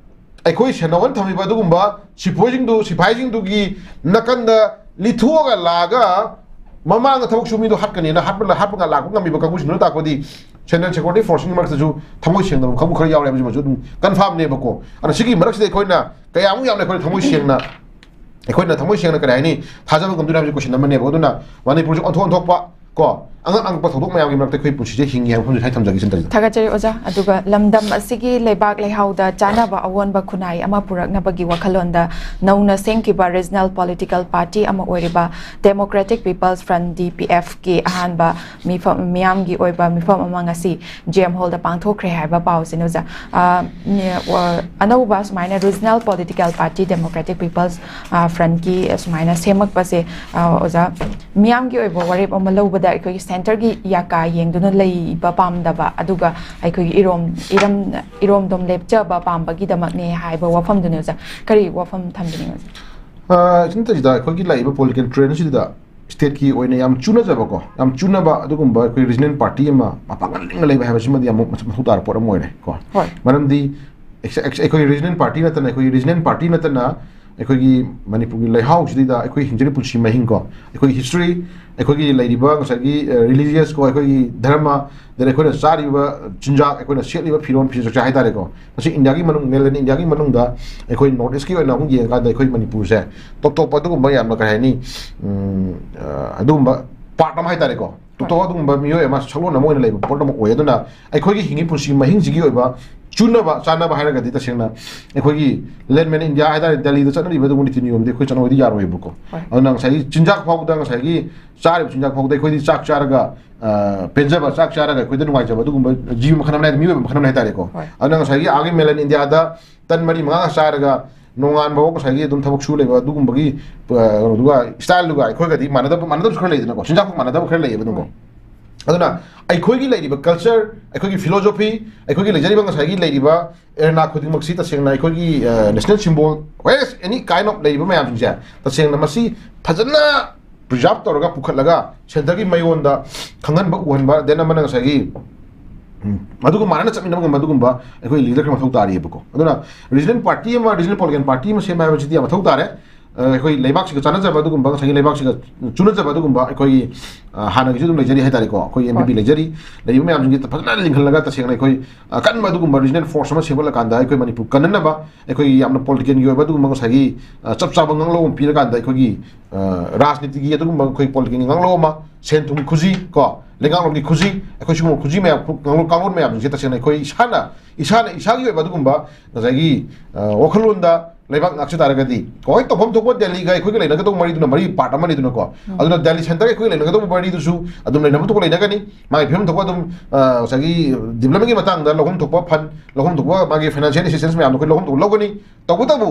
ꯑꯩꯈꯣꯏ ꯁꯦꯅꯥꯋꯟ ꯊꯝꯃꯤꯕ ꯑꯗꯨꯒꯨꯝꯕ ꯁꯤꯐꯥꯏꯁꯤꯡꯗꯨ, ꯁꯤꯐꯥꯏꯁꯤꯡꯗꯨꯒꯤ ꯅꯥꯀꯟꯗ ꯂꯤꯊꯣꯛꯑꯒ ꯂꯥꯛꯑꯒ ꯃꯃꯥꯡꯗ ꯊꯕꯛ ꯁꯨ ꯃꯤꯗꯣ ꯍꯥꯠꯀꯅꯤꯅ ꯍꯥꯠꯄ, ꯍꯥꯠꯄ ꯉꯥꯛ ꯂꯥꯛꯄ ꯉꯝꯃꯤꯕ ꯀꯥꯡꯕꯨꯁꯤꯡꯗꯨꯅ ꯇꯥꯛꯄꯗꯤ Central Security Force ꯁꯤꯡꯒꯤ ꯃꯔꯛꯇꯁꯨ ꯊꯃꯣꯏ ꯁꯦꯡꯗꯕ ꯀꯥꯡꯕꯨ ꯈꯔ ꯌꯥꯎꯔꯦ ꯍꯥꯏꯕꯁꯤꯃꯁꯨ ꯑꯗꯨꯝ confirm ꯅꯦꯕꯀꯣ꯫ ꯑꯗꯣ ꯁꯤꯒꯤ ꯃꯔꯛꯁꯤꯗ ꯑꯩꯈꯣꯏꯅ ꯀꯌꯥꯃꯨꯛ ꯌꯥꯝꯅ ꯑꯩꯈꯣꯏꯅ ꯊꯃꯣꯏ ꯁꯦꯡꯅ, ꯑꯩꯈꯣꯏꯅ ꯊꯃꯣꯏ ꯁꯦꯡꯅ ꯀꯔꯤ ꯍꯥꯏꯅꯤ, ꯊꯥꯖꯕ ꯉꯝꯗꯣꯏꯅꯣ ꯍꯥꯏꯕꯁꯤ ꯀꯣꯏꯁꯟ ꯑꯃꯅꯦꯕ꯫ ꯑꯗꯨꯅ ꯃꯅꯤꯄꯨꯔꯁꯦ ꯑꯣꯟꯊꯣꯛ ꯑꯣꯟꯊꯣꯛꯄ ꯀꯣ, ꯑꯉꯛ ꯑꯉꯛꯄ ꯊꯧꯗꯣꯛ ꯃꯌꯥꯝꯒꯤ ꯃꯔꯛꯇ ꯑꯩꯈꯣꯏ ꯄꯨꯟꯁꯤꯁꯦ ꯍꯤꯡꯉꯤ ꯍꯥꯏꯕ ꯋꯥꯐꯝꯁꯦ ꯍꯥꯏ ꯊꯝꯖꯒꯦ ꯁꯤꯝꯇꯪꯁꯤꯗ꯫ ꯊꯥꯒꯠꯆꯔꯤ ꯑꯣꯖꯥ꯫ ꯑꯗꯨꯒ ꯂꯝꯗꯝ ꯑꯁꯤꯒꯤ ꯂꯩꯕꯥꯛ ꯂꯩꯍꯥꯎꯗ ꯆꯥꯅꯕ ꯑꯑꯣꯟꯕ ꯈꯨꯟꯅꯥꯏ ꯑꯃ ꯄꯨꯔꯛꯅꯕꯒꯤ ꯋꯥꯈꯜꯂꯣꯟꯗ ꯅꯧꯅ ꯁꯦꯝꯈꯤꯕ regional political party ꯑꯃ ꯑꯣꯏꯔꯤꯕ Democratic People's Front, D P F ꯀꯤ ꯑꯍꯥꯟꯕ ꯃꯤꯐꯝ, ꯃꯤꯌꯥꯝꯒꯤ ꯑꯣꯏꯕ ꯃꯤꯐꯝ ꯑꯃ ꯉꯁꯤ G M Hall ꯗ ꯄꯥꯡꯊꯣꯛꯈ꯭ꯔꯦ ꯍꯥꯏꯕ ꯄꯥꯎꯁꯤꯅ ꯑꯣꯖꯥ꯫ ꯑ, ꯅꯦ-, ꯑ, ꯑꯅꯧꯕ ꯁꯨꯃꯥꯏꯅ regional political party Democratic People's, ꯑ, Front ꯀꯤ ꯁꯨꯃꯥꯏꯅ ꯁꯦꯝꯃꯛꯄꯁꯦ, ꯑ, ꯑꯣꯖꯥ, ꯃꯤꯌꯥꯝꯒꯤ ꯑꯣꯏꯕ ꯋꯥꯔꯦꯞ ꯑꯃ ꯂꯧꯕꯗ ꯑꯩꯈꯣꯏꯒꯤ ꯁꯦꯟꯇꯔꯒꯤ ꯌꯥꯀꯥ ꯌꯦꯡꯗꯨꯅ ꯂꯩꯕ ꯄꯥꯝꯗꯕ, ꯑꯗꯨꯒ ꯑꯩꯈꯣꯏꯒꯤ ꯏꯔꯣꯝ ꯏꯔꯝ ꯏꯔꯣꯝꯗꯣꯝ ꯂꯦꯞꯆꯕ ꯄꯥꯝꯕꯒꯤꯗꯃꯛꯅꯦ ꯍꯥꯏꯕ ꯋꯥꯐꯝꯗꯨꯅꯦ ꯑꯣꯖꯥ꯫ ꯀꯔꯤ ꯋꯥꯐꯝ ꯊꯝꯕꯤꯅꯤꯡꯉꯤ ꯑꯣꯖꯥ? ꯑ, ꯁꯤꯅꯇꯁꯤꯗ ꯑꯩꯈꯣꯏꯒꯤ ꯂꯥꯛꯏꯕ ꯄꯣꯂꯤꯇꯤꯀꯦꯜ ꯇ꯭ꯔꯦꯟꯁꯤꯗ ꯁ꯭ꯇꯦꯠꯀꯤ ꯑꯣꯏꯅ ꯌꯥꯝ ꯆꯨꯅꯖꯕꯀꯣ, ꯌꯥꯝ ꯆꯨꯅꯕ ꯑꯗꯨꯒꯨꯝꯕ ꯑꯩꯈꯣꯏ ꯔꯤꯖꯅꯦꯜ ꯄꯥꯔꯇꯤ ꯑꯃ ꯃꯄꯥꯡꯒꯜ ꯂꯤꯡꯅ ꯂꯩꯕ ꯍꯥꯏꯕꯁꯤꯃꯗꯤ ꯌꯥꯝ ꯃꯊꯧ ꯇꯥꯔꯕ ꯄꯣꯠ ꯑꯃ ꯑꯣꯏꯔꯦ ꯀꯣ꯫ ꯍꯣꯏ꯫ ꯃꯔꯝꯗꯤ ꯑꯩꯈꯣꯏ ꯔꯤꯖꯅꯦꯜ ꯄꯥꯔꯇꯤ ꯅꯠꯇꯅ, ꯑꯩꯈꯣꯏꯒꯤ ꯔꯤꯖꯅꯦꯜ ꯄꯥꯔꯇꯤ ꯅꯠꯇꯅ ꯑꯩꯈꯣꯏꯒꯤ ꯃꯅꯤꯄꯨꯔꯒꯤ ꯂꯩꯍꯥꯎꯁꯤꯗ ꯑꯩꯈꯣꯏ ꯍꯤꯡꯖꯔꯤꯕ ꯄꯨꯟꯁꯤ ꯃꯍꯤꯡ ꯀꯣ, ꯑꯩꯈꯣꯏꯒꯤ ꯍꯤꯁꯇ꯭ꯔꯤ, ꯑꯩꯈꯣꯏꯒꯤ ꯂꯩꯔꯤꯕ ꯉꯁꯥꯏꯒꯤ, ꯑ, ꯔꯤꯂꯤꯖꯤꯌꯁ ꯀꯣ, ꯑꯩꯈꯣꯏꯒꯤ ꯙꯔꯃ, ꯑꯗꯩ ꯑꯩꯈꯣꯏꯅ ꯆꯥꯔꯤꯕ ꯆꯤꯟꯖꯥꯛ, ꯑꯩꯈꯣꯏꯅ ꯁꯦꯠꯂꯤꯕ ꯐꯤꯔꯣꯜ ꯐꯤꯖꯦꯠ ꯆꯥꯛꯆꯥ ꯍꯥꯏꯇꯥꯔꯦꯀꯣ꯫ ꯃꯁꯤ ꯏꯟꯗꯤꯌꯥꯒꯤ ꯃꯅꯨꯡ, ꯃꯦꯟꯂꯦꯟ ꯏꯟꯗꯤꯌꯥꯒꯤ ꯃꯅꯨꯡꯗ ꯑꯩꯈꯣꯏ ꯅꯣꯔꯠ ꯏꯁꯀꯤ ꯑꯣꯏꯅ ꯑꯃꯨꯛ ꯌꯦꯡꯉꯀꯥꯟꯗ ꯑꯩꯈꯣꯏ ꯃꯅꯤꯄꯨꯔꯁꯦ ꯇꯣꯞ ꯇꯣꯞꯄ ꯑꯗꯨꯒꯨꯝꯕ ꯌꯥꯝꯅ, ꯀꯩ ꯍꯥꯏꯅꯤ, ꯎꯝ, ꯑ, ꯑꯗꯨꯒꯨꯝꯕ ꯄꯥꯔꯠ ꯑꯃ ꯍꯥꯏꯇꯥꯔꯦꯀꯣ꯫ ꯇꯣꯞ ꯇꯣꯞꯄ ꯑꯗꯨꯒꯨꯝꯕ ꯃꯤꯑꯣꯏ ꯑꯃ, ꯁꯛꯂꯣꯟ ꯑꯃ ꯑꯣꯏꯅ ꯂꯩꯕ ꯄꯣꯠ ꯑꯃ ꯑꯣꯏ꯫ ꯑꯗꯨꯅ ꯑꯩꯈꯣꯏꯒꯤ ꯍꯤꯡꯉꯤ ꯄꯨꯟꯁꯤ ꯃꯍꯤꯡꯁꯤꯒꯤ ꯑꯣꯏꯕ ꯆꯨꯅꯕ ꯆꯥꯅꯕ ꯍꯥꯏꯔꯒꯗꯤ ꯇꯁꯦꯡꯅ ꯑꯩꯈꯣꯏꯒꯤ ꯂꯦꯟꯃꯦꯟ ꯏꯟꯗꯤꯌꯥ ꯍꯥꯏꯇꯥꯔꯦ, ꯗꯦꯜꯂꯤꯗ ꯆꯠꯅꯔꯤꯕ ꯑꯗꯨꯒꯨꯝꯕ ꯅꯤꯇꯤ ꯅꯤꯌꯣꯝꯗꯤ ꯑꯩꯈꯣꯏ ꯆꯠꯅꯕꯗꯤ ꯌꯥꯔꯣꯏꯕꯀꯣ꯫ ꯍꯣꯏ꯫ ꯑꯗꯨꯅ ꯉꯁꯥꯏꯒꯤ ꯆꯤꯟꯖꯥꯛ ꯐꯥꯎꯕꯗ, ꯉꯁꯥꯏꯒꯤ ꯆꯥꯔꯤꯕ ꯆꯤꯟꯖꯥꯛ ꯐꯥꯎꯕꯗ ꯑꯩꯈꯣꯏꯗꯤ ꯆꯥꯛ ꯆꯥꯔꯒ, ꯑ, ꯄꯦꯟꯖꯕ, ꯆꯥꯛ ꯆꯥꯔꯒ ꯑꯩꯈꯣꯏꯗ ꯅꯨꯡꯉꯥꯏꯖꯕ ꯑꯗꯨꯒꯨꯝꯕ ꯖꯤꯕ ꯃꯈꯜ ꯑꯃꯅꯤ ꯍꯥꯏꯗꯤ, ꯃꯤꯑꯣꯏꯕ ꯃꯈꯜ ꯑꯃꯅꯤ ꯍꯥꯏꯇꯥꯔꯦꯀꯣ꯫ ꯍꯣꯏ꯫ ꯑꯗꯨꯅ ꯉꯁꯥꯏꯒꯤ ꯑꯥꯒꯤ ꯃꯦꯟꯂꯦꯟ ꯏꯟꯗꯤꯌꯥꯗ ꯇꯟ ꯃꯔꯤ ꯃꯉꯥ ꯆꯥꯔꯒ ꯅꯣꯡꯉꯥꯟꯕꯐꯥꯎ ꯉꯁꯥꯏꯒꯤ ꯑꯗꯨꯝ ꯊꯕꯛ ꯁꯨ ꯂꯩꯕ ꯑꯗꯨꯒꯨꯝꯕꯒꯤ, ꯑ, ꯀꯩꯅꯣꯗꯨꯒ, ꯁ꯭ꯇꯥꯏꯜꯗꯨꯒ ꯑꯩꯈꯣꯏꯒꯗꯤ ꯃꯥꯟꯅꯗꯕ, ꯃꯥꯟꯅꯗꯕꯁꯨ ꯈꯔ ꯂꯩꯗꯅꯀꯣ, ꯆꯤꯟꯖꯥꯛ ꯃꯥꯟꯅꯗꯕ ꯈꯔ ꯂꯩꯌꯦꯕ ꯑꯗꯨꯝꯀꯣ꯫ ꯍꯣꯏ꯫ ꯑꯗꯨꯅ ꯑꯩꯈꯣꯏꯒꯤ ꯂꯩꯔꯤꯕ ꯀꯜꯆꯔ, ꯑꯩꯈꯣꯏꯒꯤ ꯐꯤꯂꯣꯖꯣꯐꯤ, ꯑꯩꯈꯣꯏꯒꯤ ꯂꯩꯖꯔꯤꯕ ꯉꯁꯥꯏꯒꯤ ꯂꯩꯔꯤꯕ ꯑꯦꯔꯦꯅꯥ ꯈꯨꯗꯤꯡꯃꯛꯁꯤ ꯇꯁꯦꯡꯅ ꯑꯩꯈꯣꯏꯒꯤ, ꯑ, national symbol, whereas any kind of ꯂꯩꯔꯤꯕ ꯃꯌꯥꯝꯁꯤꯡꯁꯦ ꯇꯁꯦꯡꯅ ꯃꯁꯤ ꯐꯖꯅ ꯄ꯭ꯔꯤꯖꯥꯔꯚ ꯇꯧꯔꯒ ꯄꯨꯈꯠꯂꯒ ꯁꯦꯟꯇꯔꯒꯤ ꯃꯥꯏꯌꯣꯟꯗ ꯈꯪꯍꯟꯕ, ꯎꯍꯟꯕ, then ꯑꯃꯅ ꯉꯁꯥꯏꯒꯤ, ꯎꯝ, ꯑꯗꯨꯒ ꯃꯥꯟꯅꯅ ꯆꯠꯃꯤꯟꯅꯕ ꯉꯝꯕ ꯑꯗꯨꯒꯨꯝꯕ ꯑꯩꯈꯣꯏ ꯂꯤꯗꯔ ꯈꯔ ꯃꯊꯧ ꯇꯥꯔꯤꯑꯕꯀꯣ꯫ ꯑꯗꯨꯅ ꯔꯤꯖꯅꯦꯜ ꯄꯥꯔꯇꯤ ꯑꯃ, ꯔꯤꯖꯅꯦꯜ ꯄꯣꯂꯤꯇꯤꯀꯦꯜ ꯄꯥꯔꯇꯤ ꯑꯃ ꯁꯦꯝꯕ ꯍꯥꯏꯕꯁꯤꯗꯤ ꯌꯥꯝ ꯃꯊꯧ ꯇꯥꯔꯦ꯫ ꯑ, ꯑꯩꯈꯣꯏ ꯂꯩꯕꯥꯛꯁꯤꯒ ꯆꯥꯟꯅꯖꯕ ꯑꯗꯨꯒꯨꯝꯕ, ꯉꯁꯥꯏꯒꯤ ꯂꯩꯕꯥꯛꯁꯤꯒ ꯆꯨꯅꯖꯕ ꯑꯗꯨꯒꯨꯝꯕ ꯑꯩꯈꯣꯏꯒꯤ, ꯑ, ꯍꯥꯟꯅꯒꯤꯁꯨ ꯑꯗꯨꯝ ꯂꯩꯖꯔꯤ ꯍꯥꯏꯇꯥꯔꯦꯀꯣ꯫ ꯑꯩꯈꯣꯏ ꯑꯦꯝ ꯄꯤ ꯄꯤ ꯍꯣꯏ꯫ ꯂꯩꯖꯔꯤ, ꯂꯩꯔꯤꯕ ꯃꯌꯥꯝꯁꯤꯡꯁꯤ ꯐꯖꯅ ꯂꯤꯡꯍꯜꯂꯒ ꯇꯁꯦꯡꯅ ꯑꯩꯈꯣꯏ ꯑꯀꯟꯕ ꯑꯗꯨꯒꯨꯝꯕ ꯔꯤꯖꯅꯦꯜ ꯐꯣꯔꯁ ꯑꯃ ꯁꯦꯝꯒꯠꯂꯀꯥꯟꯗ ꯑꯩꯈꯣꯏ ꯃꯅꯤꯄꯨꯔ ꯀꯟꯅꯅꯕ ꯑꯩꯈꯣꯏꯒꯤ ꯌꯥꯝꯅ ꯄꯣꯂꯤꯇꯤꯀꯦꯜꯒꯤ ꯑꯣꯏꯕ ꯑꯗꯨꯒꯨꯝꯕ ꯉꯁꯥꯏꯒꯤ, ꯑ, ꯆꯞ ꯆꯥꯕ ꯉꯥꯡꯂꯧ ꯑꯃ ꯄꯤꯔꯀꯥꯟꯗ ꯑꯩꯈꯣꯏꯒꯤ, ꯑ, ꯔꯥꯖꯅꯤꯇꯤꯒꯤ ꯑꯗꯨꯒꯨꯝꯕ ꯑꯩꯈꯣꯏ ꯄꯣꯂꯤꯇꯤꯀꯦꯜꯒꯤ ꯉꯥꯡꯂꯧ ꯑꯃ, ꯁꯦꯟ ꯊꯨꯝꯒꯤ ꯈꯨꯖꯤ ꯀꯣ, ꯂꯩꯉꯥꯛꯂꯣꯝꯒꯤ ꯈꯨꯖꯤ, ꯑꯩꯈꯣꯏ ꯁꯤꯒꯨꯝꯕ ꯈꯨꯖꯤ ꯃꯌꯥꯝ, ꯉꯥꯡꯂꯣꯟ, ꯀꯥꯡꯂꯣꯟ ꯃꯌꯥꯝꯁꯤꯡꯁꯦ ꯇꯁꯦꯡꯅ ꯑꯩꯈꯣꯏ ꯏꯁꯥꯅ, ꯏꯁꯥꯅ ꯏꯁꯥꯒꯤ ꯑꯣꯏꯕ ꯑꯗꯨꯒꯨꯝꯕ ꯉꯁꯥꯏꯒꯤ, ꯑ, ꯋꯥꯈꯜꯂꯣꯟꯗ ꯂꯩꯕꯥꯛ ꯉꯥꯛꯆ ꯇꯥꯔꯒꯗꯤ, ꯍꯣꯏ, ꯇꯧꯐꯝ ꯊꯣꯛꯄ ꯗꯦꯜꯂꯤꯒ ꯑꯩꯈꯣꯏꯒ ꯂꯩꯅꯒꯗꯧꯕ ꯃꯔꯤꯗꯨꯅ ꯃꯔꯤ ꯄꯥꯔꯠ ꯑꯃꯅꯤꯗꯨꯅꯀꯣ꯫ ꯎꯝ꯫ ꯑꯗꯨꯅ ꯗꯦꯜꯂꯤ ꯁꯦꯟꯇꯔꯒ ꯑꯩꯈꯣꯏꯒ ꯂꯩꯅꯒꯗꯧꯕ ꯃꯔꯤꯗꯨꯁꯨ ꯑꯗꯨꯝ ꯂꯩꯅꯕ ꯊꯣꯛꯄ ꯂꯩꯅꯒꯅꯤ꯫ ꯃꯥꯒꯤ ꯐꯤꯕꯝ ꯊꯣꯛꯄ ꯑꯗꯨꯝ, ꯑ, ꯉꯁꯥꯏꯒꯤ ꯗꯤꯕ꯭ꯂꯞꯃꯦꯟꯒꯤ ꯃꯇꯥꯡꯗ ꯂꯧꯐꯝ ꯊꯣꯛꯄ ꯐꯟ, ꯂꯧꯐꯝ ꯊꯣꯛꯄ ꯃꯥꯒꯤ ꯐꯥꯏꯅꯥꯟꯁꯤꯌꯦꯜ ꯑꯦꯁꯤꯁꯇꯦꯟꯁ ꯃꯌꯥꯝꯗꯣ ꯑꯩꯈꯣꯏ ꯂꯧꯐꯝ ꯊꯣꯛꯄ ꯂꯧꯒꯅꯤ꯫ ꯇꯧꯕꯇꯕꯨ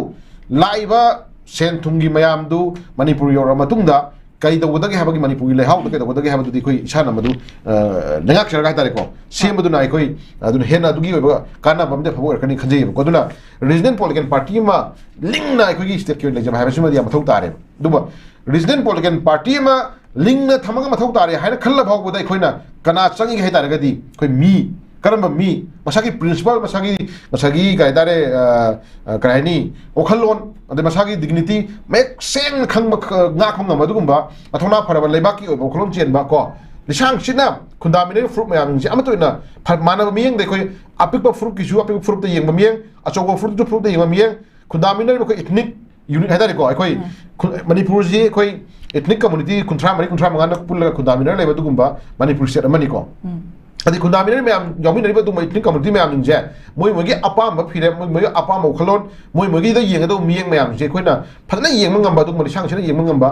ꯂꯥꯛꯏꯕ ꯁꯦꯟ ꯊꯨꯝꯒꯤ ꯃꯌꯥꯝꯗꯨ ꯃꯅꯤꯄꯨꯔ ꯌꯧꯔꯛꯑ ꯃꯇꯨꯡꯗ ꯀꯩ ꯇꯧꯒꯗꯒꯦ ꯍꯥꯏꯕꯒꯤ, ꯃꯅꯤꯄꯨꯔꯒꯤ ꯂꯩꯍꯥꯎꯗ ꯀꯩ ꯇꯧꯒꯗꯒꯦ ꯍꯥꯏꯕꯗꯨꯗꯤ ꯑꯩꯈꯣꯏ ꯏꯁꯥꯅ ꯃꯗꯨ, ꯑ, ꯂꯩꯉꯥꯛꯆꯔꯒ ꯍꯥꯏꯇꯥꯔꯦꯀꯣ, ꯁꯦꯝꯕꯗꯨꯅ ꯑꯩꯈꯣꯏ ꯑꯗꯨꯅ ꯍꯦꯟꯅ ꯑꯗꯨꯒꯤ ꯑꯣꯏꯕ ꯀꯥꯟꯅꯕ ꯑꯃꯗꯤ ꯑꯐꯕ ꯑꯣꯏꯔꯛꯀꯅꯤ ꯈꯟꯖꯩꯌꯦꯕꯀꯣ꯫ ꯑꯗꯨꯅ regional political party ꯑꯃ ꯂꯤꯡꯅ ꯑꯩꯈꯣꯏꯒꯤ stateꯀꯤ ꯑꯣꯏꯅ ꯂꯩꯖꯕ ꯍꯥꯏꯕꯁꯤꯃꯗꯤ ꯌꯥꯝ ꯃꯊꯧ ꯇꯥꯔꯦꯕ꯫ ꯑꯗꯨꯒ regional political party ꯑꯃ ꯂꯤꯡꯅ ꯊꯝꯃꯒ ꯃꯊꯧ ꯇꯥꯔꯦ ꯍꯥꯏꯅ ꯈꯜꯂ ꯐꯥꯎꯕꯗ ꯑꯩꯈꯣꯏꯅ ꯀꯅꯥ ꯆꯪꯏꯒꯦ ꯍꯥꯏ ꯇꯥꯔꯒꯗꯤ, ꯑꯩꯈꯣꯏ ꯃꯤ, ꯀꯔꯝꯕ ꯃꯤ, ꯃꯁꯥꯒꯤ principle, ꯃꯁꯥꯒꯤ, ꯉꯁꯥꯏꯒꯤ ꯀꯩ ꯍꯥꯏꯇꯥꯔꯦ, ꯑ, ꯑ, ꯀꯔꯤ ꯍꯥꯏꯅꯤ, ꯋꯥꯈꯜꯂꯣꯟ, ꯑꯗꯩ ꯃꯁꯥꯒꯤ dignity ꯃꯌꯦꯛ ꯁꯦꯡꯅ ꯈꯪꯕ, ꯈ-, ꯉꯥꯛꯄ ꯉꯝꯕ ꯑꯗꯨꯒꯨꯝꯕ ꯃꯊꯧꯅꯥ ꯐꯔꯕ ꯂꯩꯕꯥꯛꯀꯤ ꯑꯣꯏꯕ ꯋꯥꯈꯜꯂꯣꯟ ꯆꯦꯟꯕ ꯀꯣ, ꯂꯤꯁꯥꯡ ꯁꯤꯠꯅ ꯈꯨꯟꯗꯥꯃꯤꯟꯅꯔꯤꯕ ꯐꯨꯔꯨꯞ ꯃꯌꯥꯝꯁꯤꯡꯁꯦ ꯑꯃꯠꯇ ꯑꯣꯏꯅ ꯐ-, ꯃꯥꯟꯅꯕ ꯃꯤꯠꯌꯦꯡꯗ ꯑꯩꯈꯣꯏ ꯑꯄꯤꯛꯄ ꯐꯨꯔꯨꯞꯀꯤꯁꯨ ꯑꯄꯤꯛꯄ ꯐꯨꯔꯨꯞꯇ ꯌꯦꯡꯕ ꯃꯤꯠꯌꯦꯡ, ꯑꯆꯧꯕ ꯐꯨꯔꯨꯞꯇꯁꯨ ꯐꯨꯔꯨꯞꯇ ꯌꯦꯡꯕ ꯃꯤꯠꯌꯦꯡ, ꯈꯨꯟꯗꯥꯃꯤꯟꯅꯔꯤꯕ ꯑꯩꯈꯣꯏ ethnic unit ꯍꯥꯏꯇꯥꯔꯦꯀꯣ, ꯑꯩꯈꯣꯏ ꯎꯝ꯫ ꯈꯨ-, ꯃꯅꯤꯄꯨꯔꯁꯤ ꯑꯩꯈꯣꯏ ethnic community ꯀꯨꯟꯊ꯭ꯔꯥ ꯃꯔꯤ, ꯀꯨꯟꯊ꯭ꯔꯥ ꯃꯉꯥꯅ ꯄꯨꯜꯂꯒ ꯈꯨꯟꯗꯥꯃꯤꯟꯅꯔ ꯂꯩꯕ ꯑꯗꯨꯒꯨꯝꯕ ꯃꯅꯤꯄꯨꯔ state ꯑꯃꯅꯤꯀꯣ꯫ ꯎꯝ꯫ ꯑꯗꯩ ꯈꯨꯟꯗꯥꯃꯤꯟꯅꯔꯤꯕ ꯃꯌꯥꯝ, ꯌꯥꯎꯃꯤꯟꯅꯔꯤꯕ ꯑꯗꯨꯒꯨꯝꯕ ethnic community ꯃꯌꯥꯝꯁꯤꯡꯁꯦ ꯃꯣꯏ ꯃꯣꯏꯒꯤ ꯑꯄꯥꯝꯕ ꯐꯤꯔꯦꯞ, ꯃꯣꯏ ꯃꯣꯏꯒꯤ ꯑꯄꯥꯝꯕ ꯋꯥꯈꯜꯂꯣꯟ, ꯃꯣꯏ ꯃꯣꯏꯒꯤꯗ ꯌꯦꯡꯒꯗꯧꯕ ꯃꯤꯠꯌꯦꯡ ꯃꯌꯥꯝꯁꯦ ꯑꯩꯈꯣꯏꯅ ꯐꯖꯅ ꯌꯦꯡꯕ ꯉꯝꯕ, ꯑꯗꯨꯒꯨꯝꯕ ꯂꯤꯁꯥꯡ ꯁꯤꯠꯅ ꯌꯦꯡꯕ ꯉꯝꯕ,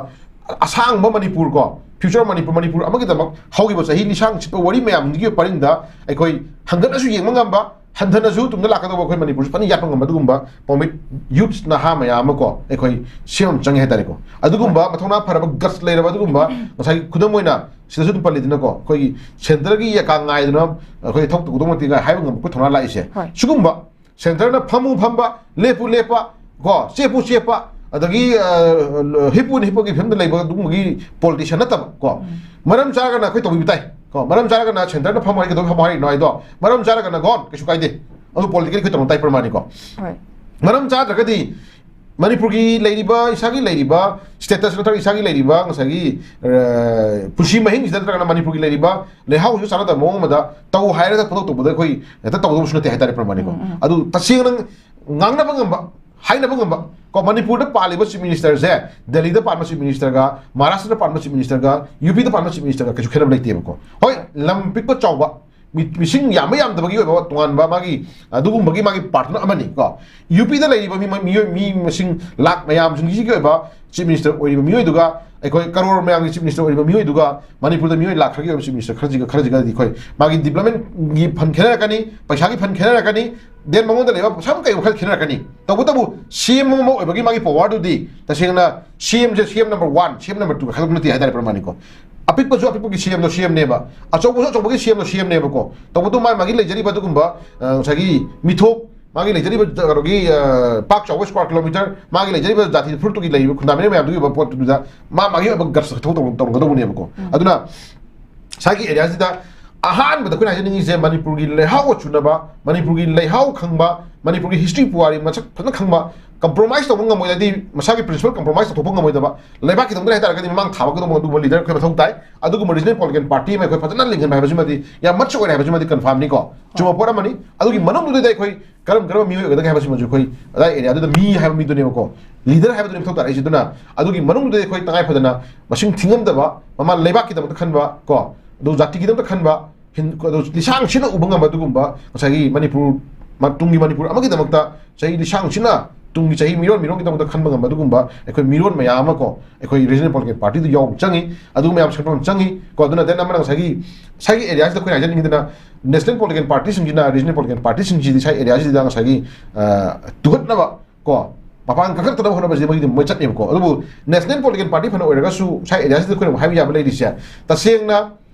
ꯑꯁꯥꯡꯕ ꯃꯅꯤꯄꯨꯔ ꯀꯣ, future ꯃꯅꯤꯄꯨꯔ, ꯃꯅꯤꯄꯨꯔ ꯑꯃꯒꯤꯗꯃꯛ ꯍꯧꯈꯤꯕ ꯆꯍꯤ ꯂꯤꯁꯥꯡ ꯁꯤꯠꯄ ꯋꯥꯔꯤ ꯃꯌꯥꯝꯗꯨꯒꯤ ꯄꯔꯤꯡꯗ ꯑꯩꯈꯣꯏ ꯍꯪꯒꯠꯅꯁꯨ ꯌꯦꯡꯕ ꯉꯝꯕ, ꯍꯟꯊꯅꯁꯨ ꯇꯨꯡꯗ ꯂꯥꯛꯀꯗꯧꯕ ꯑꯩꯈꯣꯏ ꯃꯅꯤꯄꯨꯔꯁꯤ ꯐꯖꯅ ꯌꯥꯠꯄ ꯉꯝꯕ ꯑꯗꯨꯒꯨꯝꯕ ꯄꯥꯎꯃꯤ youths, ꯅꯍꯥ ꯃꯌꯥꯝ ꯑꯃ ꯀꯣ, ꯑꯩꯈꯣꯏ ꯁꯦꯝꯕ ꯑꯃ ꯆꯪꯉꯦ ꯍꯥꯏꯇꯥꯔꯦꯀꯣ꯫ ꯑꯗꯨꯒꯨꯝꯕ ꯃꯊꯧꯅꯥ ꯐꯔꯕ guts ꯂꯩꯔꯕ ꯑꯗꯨꯒꯨꯝꯕ, ꯉꯁꯥꯏꯒꯤ ꯈꯨꯗꯝ ꯑꯣꯏꯅ ꯁꯤꯗꯁꯨ ꯑꯗꯨꯝ ꯄꯜꯂꯤꯗꯅꯀꯣ, ꯑꯩꯈꯣꯏꯒꯤ centreꯒꯤ ꯌꯥꯀꯥ ꯉꯥꯏꯗꯨꯅ ꯑꯩꯈꯣꯏ ꯊꯕꯛ ꯇꯧꯗꯧ ꯅꯠꯇꯦ ꯀꯥꯏ ꯍꯥꯏꯕ ꯉꯝꯕ ꯑꯩꯈꯣꯏ ꯊꯧꯅꯥ ꯂꯥꯛꯏꯁꯦ꯫ ꯍꯣꯏ꯫ ꯁꯤꯒꯨꯝꯕ centreꯅ ꯐꯝꯃꯨ ꯐꯝꯕ, ꯂꯦꯞꯄꯨ ꯂꯦꯞꯄ, ꯀꯣ, ꯆꯦꯞꯄꯨ ꯆꯦꯞꯄ, ꯑꯗꯒꯤ, ꯑ, ꯍꯤꯞꯄꯨ ꯍꯤꯞꯄꯒꯤ ꯐꯤꯕꯝꯗ ꯂꯩꯕ ꯑꯗꯨꯒꯨꯝꯕꯒꯤ politician ꯅꯠꯇꯕ ꯀꯣ꯫ ꯎꯝ꯫ ꯃꯔꯝ ꯆꯥꯔꯒꯅ ꯑꯩꯈꯣꯏ ꯇꯧꯕꯤꯕ ꯇꯥꯏ ꯀꯣ, ꯃꯔꯝ ꯆꯥꯔꯒꯅ centreꯅ ꯐꯝꯃꯣ ꯍꯥꯏꯔꯒ ꯀꯩꯗꯧꯕꯩ ꯐꯝꯃꯣ ꯍꯥꯏꯔꯤꯅꯣ ꯍꯥꯏꯗꯣ, ꯃꯔꯝ ꯆꯥꯔꯒꯅ gone, ꯀꯩꯁꯨ ꯀꯥꯏꯗꯦ꯫ ꯑꯗꯨ political ꯑꯩꯈꯣꯏ ꯇꯧꯅ ꯇꯥꯏ ꯄ꯭ꯔꯃꯥꯅꯤꯀꯣ꯫ ꯍꯣꯏ꯫ ꯃꯔꯝ ꯆꯥꯗ꯭ꯔꯒꯗꯤ ꯃꯅꯤꯄꯨꯔꯒꯤ ꯂꯩꯔꯤꯕ, ꯏꯁꯥꯒꯤ ꯂꯩꯔꯤꯕ status ꯅꯠꯇ꯭ꯔꯒ ꯏꯁꯥꯒꯤ ꯂꯩꯔꯤꯕ ꯉꯁꯥꯏꯒꯤ, ꯑ, ꯄꯨꯟꯁꯤ ꯃꯍꯤꯡꯁꯤꯗ ꯅꯠꯇ꯭ꯔꯒꯅ ꯃꯅꯤꯄꯨꯔꯒꯤ ꯂꯩꯔꯤꯕ ꯂꯩꯍꯥꯎꯁꯤꯒ ꯆꯥꯟꯅꯗꯕ ꯃꯑꯣꯡ ꯑꯃꯗ ꯇꯧ ꯍꯥꯏꯔꯒ ꯄꯣꯊꯣꯛ ꯇꯧꯕꯗ ꯑꯩꯈꯣꯏ ꯍꯦꯛꯇ ꯇꯧꯗꯧꯕꯁꯨ ꯅꯠꯇꯦ ꯍꯥꯏꯇꯥꯔꯦ ꯄ꯭ꯔꯃꯥꯅꯤꯀꯣ꯫ ꯎꯝ, ꯎꯝ꯫ ꯑꯗꯨ ꯇꯁꯦꯡꯅ ꯉꯥꯡꯅꯕ ꯉꯝꯕ, ꯍꯥꯏꯅꯕ ꯉꯝꯕ ꯀꯣ, ꯃꯅꯤꯄꯨꯔꯗ ꯄꯥꯜꯂꯤꯕ chief ministerꯁꯦ, ꯗꯦꯜꯂꯤꯗ ꯄꯥꯟꯕ chief ministerꯒ, ꯃꯍꯥꯔꯥꯁꯇ꯭ꯔꯗ ꯄꯥꯟꯕ chief ministerꯒ, UPꯗ ꯄꯥꯟꯕ chief ministerꯒ ꯀꯩꯁꯨ ꯈꯦꯠꯅꯕ ꯂꯩꯇꯦꯕꯀꯣ꯫ ꯍꯣꯏ, ꯂꯝ ꯄꯤꯛꯄ ꯆꯥꯎꯕ, ꯃꯤ-, ꯃꯤꯁꯤꯡ ꯌꯥꯝꯕ ꯌꯥꯝꯗꯕꯒꯤ ꯑꯣꯏꯕ ꯇꯣꯉꯥꯟꯕ ꯃꯥꯒꯤ ꯑꯗꯨꯒꯨꯝꯕꯒꯤ ꯃꯥꯒꯤ partꯅ ꯑꯃꯅꯤ ꯀꯣ꯫ UPꯗ ꯂꯩꯔꯤꯕ ꯃꯤ, ꯃꯤꯑꯣꯏ, ꯃꯤ ꯃꯁꯤꯡ ꯂꯥꯛ ꯃꯌꯥꯝꯁꯤꯡꯁꯤꯒꯤ ꯑꯣꯏꯕ ꯆꯤꯐ ꯃꯤꯅꯤꯁꯇꯔ ꯑꯣꯏꯔꯤꯕ ꯃꯤꯑꯣꯏꯗꯨꯒ, ꯑꯩꯈꯣꯏ ꯀꯔꯣꯔ ꯃꯌꯥꯝꯒꯤ ꯆꯤꯐ ꯃꯤꯅꯤꯁꯇꯔ ꯑꯣꯏꯔꯤꯕ ꯃꯤꯑꯣꯏꯗꯨꯒ, ꯃꯅꯤꯄꯨꯔꯗ ꯃꯤꯑꯣꯏ ꯂꯥꯛ ꯈꯔꯒꯤ ꯑꯣꯏꯕ ꯆꯤꯐ ꯃꯤꯅꯤꯁꯇꯔ ꯈꯔꯁꯤꯒ, ꯈꯔꯁꯤꯒꯗꯤ ꯑꯩꯈꯣꯏ ꯃꯥꯒꯤ ꯗꯤꯕ꯭ꯂꯞꯃꯦꯟꯒꯤ ꯐꯟ ꯈꯦꯠꯅꯔꯛꯀꯅꯤ, ꯄꯩꯁꯥꯒꯤ ꯐꯟ ꯈꯦꯠꯅꯔꯛꯀꯅꯤ, ꯗꯦꯟ ꯃꯉꯣꯟꯗ ꯂꯩꯕ ꯁꯝ ꯀꯩ ꯋꯥꯈꯜ ꯈꯦꯠꯅꯔꯛꯀꯅꯤ꯫ ꯇꯧꯕꯇꯕꯨ ꯁꯤ ꯑꯦꯝ ꯑꯃ ꯑꯣꯏꯕꯒꯤ ꯃꯥꯒꯤ ꯄꯋꯥꯔꯗꯨꯗꯤ ꯇꯁꯦꯡꯅ ꯁꯤ ꯑꯦꯝꯁꯦ ꯁꯤ ꯑꯦꯝ ꯅꯝꯕꯔ ꯋꯥꯟ, ꯁꯤ ꯑꯦꯝ ꯅꯝꯕꯔ ꯇꯨ ꯈꯥꯏꯗꯣꯛꯄ ꯅꯠꯇꯦ ꯍꯥꯏꯇꯥꯔꯦ ꯄ꯭ꯔꯃꯥꯅꯤꯀꯣ꯫ ꯑꯄꯤꯛꯄꯁꯨ ꯑꯄꯤꯛꯄꯒꯤ ꯁꯤ ꯑꯦꯝꯗꯣ ꯁꯤ ꯑꯦꯝꯅꯦꯕ, ꯑꯆꯧꯕꯁꯨ ꯑꯆꯧꯕꯒꯤ ꯁꯤ ꯑꯦꯝꯗꯣ ꯁꯤ ꯑꯦꯝꯅꯦꯕꯀꯣ꯫ ꯇꯧꯕꯇꯕꯨ ꯃꯥꯒꯤ, ꯃꯥꯒꯤ ꯂꯩꯖꯔꯤꯕ ꯑꯗꯨꯒꯨꯝꯕ, ꯑ, ꯉꯁꯥꯏꯒꯤ ꯃꯤꯊꯣꯛ, ꯃꯥꯒꯤ ꯂꯩꯖꯔꯤꯕ ꯀꯩꯅꯣꯒꯤ, ꯑ, ꯄꯥꯛ ꯆꯥꯎꯕ ꯁ꯭ꯀ꯭ꯋꯥꯔ ꯀꯤꯂꯣꯃꯤꯇꯔ, ꯃꯥꯒꯤ ꯂꯩꯖꯔꯤꯕ ꯖꯥꯇꯤ ꯐꯨꯔꯨꯞꯇꯨꯒꯤ ꯂꯩꯔꯤꯕ ꯈꯨꯟꯗꯥꯃꯤꯅ ꯃꯌꯥꯝꯗꯨꯒꯤ ꯑꯣꯏꯕ ꯄꯣꯠꯇꯨꯗ ꯃꯥ ꯃꯥꯒꯤ ꯑꯣꯏꯕ ꯒꯠꯁ ꯊꯧ ꯇꯧ-, ꯇꯧꯔꯝꯒꯗꯧꯕꯅꯦꯕꯀꯣ꯫ ꯎꯝ꯫ ꯑꯗꯨꯅ ꯉꯁꯥꯏꯒꯤ ꯑꯦꯔꯤꯌꯥꯁꯤꯗ ꯑꯍꯥꯟꯕꯗ ꯑꯩꯈꯣꯏꯅ ꯍꯥꯏꯖꯅꯤꯡꯉꯤꯁꯦ ꯃꯅꯤꯄꯨꯔꯒꯤ ꯂꯩꯍꯥꯎ ꯑꯆꯨꯅꯕ, ꯃꯅꯤꯄꯨꯔꯒꯤ ꯂꯩꯍꯥꯎ ꯈꯪꯕ, ꯃꯅꯤꯄꯨꯔꯒꯤ ꯍꯤꯁꯇ꯭ꯔꯤ ꯄꯨꯋꯥꯔꯤ ꯃꯁꯛ ꯐꯖꯅ ꯈꯪꯕ, ꯀꯝꯄ꯭ꯔꯣꯃꯥꯏꯁ ꯇꯧꯕ ꯉꯝꯃꯣꯏꯗꯤ, ꯃꯁꯥꯒꯤ ꯄ꯭ꯔꯤꯟꯁꯤꯄꯜ ꯀꯝꯄ꯭ꯔꯣꯃꯥꯏꯁ ꯇꯧꯊꯣꯛꯄ ꯉꯝꯃꯣꯏꯗꯕ, ꯂꯩꯕꯥꯛꯀꯤꯗꯃꯛꯇ ꯍꯥꯏꯇꯥꯔꯒꯗꯤ ꯃꯃꯥꯡ ꯊꯥꯕ ꯀꯩꯗꯧꯕ ꯑꯗꯨꯒꯨꯝꯕ ꯂꯤꯗꯔ ꯑꯩꯈꯣꯏ ꯃꯊꯧ ꯇꯥꯏ꯫ ꯑꯗꯨꯒꯨꯝꯕ ꯔꯤꯖꯅꯦꯜ ꯄꯣꯂꯤꯇꯤꯀꯦꯜ ꯄꯥꯔꯇꯤ ꯑꯃ ꯑꯩꯈꯣꯏ ꯐꯖꯅ ꯂꯤꯡꯍꯟꯕ ꯍꯥꯏꯕꯁꯤꯃꯗꯤ ꯌꯥꯝ ꯃꯆꯨ ꯑꯣꯏꯔꯦ ꯍꯥꯏꯕꯁꯤꯃꯗꯤ ꯀꯟꯐꯥꯔꯝꯅꯤꯀꯣ꯫ ꯆꯨꯝꯕ ꯄꯣꯠ ꯑꯃꯅꯤ꯫ ꯑꯗꯨꯒꯤ ꯃꯅꯨꯡꯗꯨꯗꯩꯗ ꯑꯩꯈꯣꯏ ꯀꯔꯝ ꯀꯔꯝꯕ ꯃꯤꯑꯣꯏ ꯑꯣꯏꯒꯗꯒꯦ ꯍꯥꯏꯕꯁꯤꯃꯁꯨ ꯑꯩꯈꯣꯏ ꯑꯗꯥꯏ ꯑꯦꯔꯤꯌꯥꯗꯨꯗ ꯃꯤ ꯍꯥꯏꯕ ꯃꯤꯗꯨꯅꯦꯕꯀꯣ, ꯂꯤꯗꯔ ꯍꯥꯏꯕꯗꯨꯅꯦ ꯃꯊꯧ ꯇꯥꯔꯛꯏꯁꯦ꯫ ꯑꯗꯨꯅ ꯑꯗꯨꯒꯤ ꯃꯅꯨꯡꯗꯨꯗ ꯑꯩꯈꯣꯏ ꯇꯉꯥꯏ ꯐꯗꯅ ꯃꯁꯤꯡ ꯊꯤꯉꯝꯗꯕ, ꯃꯃꯥ ꯂꯩꯕꯥꯛꯀꯤꯗꯃꯛꯇ ꯈꯟꯕ ꯀꯣ, ꯑꯗꯨ ꯖꯥꯇꯤꯒꯤꯗꯃꯛꯇ ꯈꯟꯕ, ꯍꯤꯟ-, ꯑꯗꯨ ꯂꯤꯁꯥꯡ ꯁꯤꯠꯅ ꯎꯕ ꯉꯝꯕ ꯑꯗꯨꯒꯨꯝꯕ ꯉꯁꯥꯏꯒꯤ ꯃꯅꯤꯄꯨꯔ ꯃ-, ꯇꯨꯡꯒꯤ ꯃꯅꯤꯄꯨꯔ ꯑꯃꯒꯤꯗꯃꯛꯇ ꯆꯍꯤ ꯂꯤꯁꯥꯡ ꯁꯤꯠꯅ ꯇꯨꯡꯒꯤ ꯆꯍꯤ ꯃꯤꯔꯣꯟ ꯃꯤꯔꯣꯟꯒꯤꯗꯃꯛꯇ ꯈꯟꯕ ꯉꯝꯕ ꯑꯗꯨꯒꯨꯝꯕ ꯑꯩꯈꯣꯏ ꯃꯤꯔꯣꯟ ꯃꯌꯥꯝ ꯑꯃ ꯀꯣ, ꯑꯩꯈꯣꯏ ꯔꯤꯖꯅꯦꯜ ꯄꯣꯂꯤꯇꯤꯀꯦꯜ ꯄꯥꯔꯇꯤꯗ ꯌꯥꯎꯕ ꯆꯪꯉꯤ꯫ ꯑꯗꯨꯒꯨꯝꯕ ꯃꯌꯥꯝ ꯁꯦꯝꯕ ꯑꯃ ꯆꯪꯉꯤ ꯀꯣ꯫ ꯑꯗꯨꯅ ꯗꯦꯟ ꯑꯃꯅ ꯉꯁꯥꯏꯒꯤ, ꯉꯁꯥꯏꯒꯤ ꯑꯦꯔꯤꯌꯥꯁꯤꯗ ꯑꯩꯈꯣꯏꯅ ꯍꯥꯏꯖꯅꯤꯡꯉꯤꯗꯅ ꯅꯦꯁꯅꯦꯜ ꯄꯣꯂꯤꯇꯤꯀꯦꯜ ꯄꯥꯔꯇꯤꯁꯤꯡꯁꯤꯅ, ꯔꯤꯖꯅꯦꯜ ꯄꯣꯂꯤꯇꯤꯀꯦꯜ ꯄꯥꯔꯇꯤꯁꯤꯡꯁꯤꯗꯤ ꯉꯁꯥꯏ ꯑꯦꯔꯤꯌꯥꯁꯤꯗ ꯉꯁꯥꯏꯒꯤ, ꯑ, ꯇꯨꯍꯠꯅꯕ ꯀꯣ, ꯃꯄꯥꯡ ꯀꯟꯈꯠꯇꯅꯕ ꯍꯣꯠꯅꯕꯁꯤꯗꯤ ꯃꯣꯏꯒꯤꯗꯤ ꯃꯣꯏ ꯆꯠꯅꯦꯕꯀꯣ꯫ ꯑꯗꯨꯕꯨ ꯅꯦꯁꯅꯦꯜ ꯄꯣꯂꯤꯇꯤꯀꯦꯜ ꯄꯥꯔꯇꯤ ꯐꯅ ꯑꯣꯏꯔꯒꯁꯨ ꯉꯁꯥꯏ ꯑꯦꯔꯤꯌꯥꯁꯤꯗ ꯑꯩꯈꯣꯏꯅ ꯑꯃꯨꯛ ꯍꯥꯏꯕ ꯌꯥꯕ ꯂꯩꯔꯤꯁꯦ ꯇꯁꯦꯡꯅ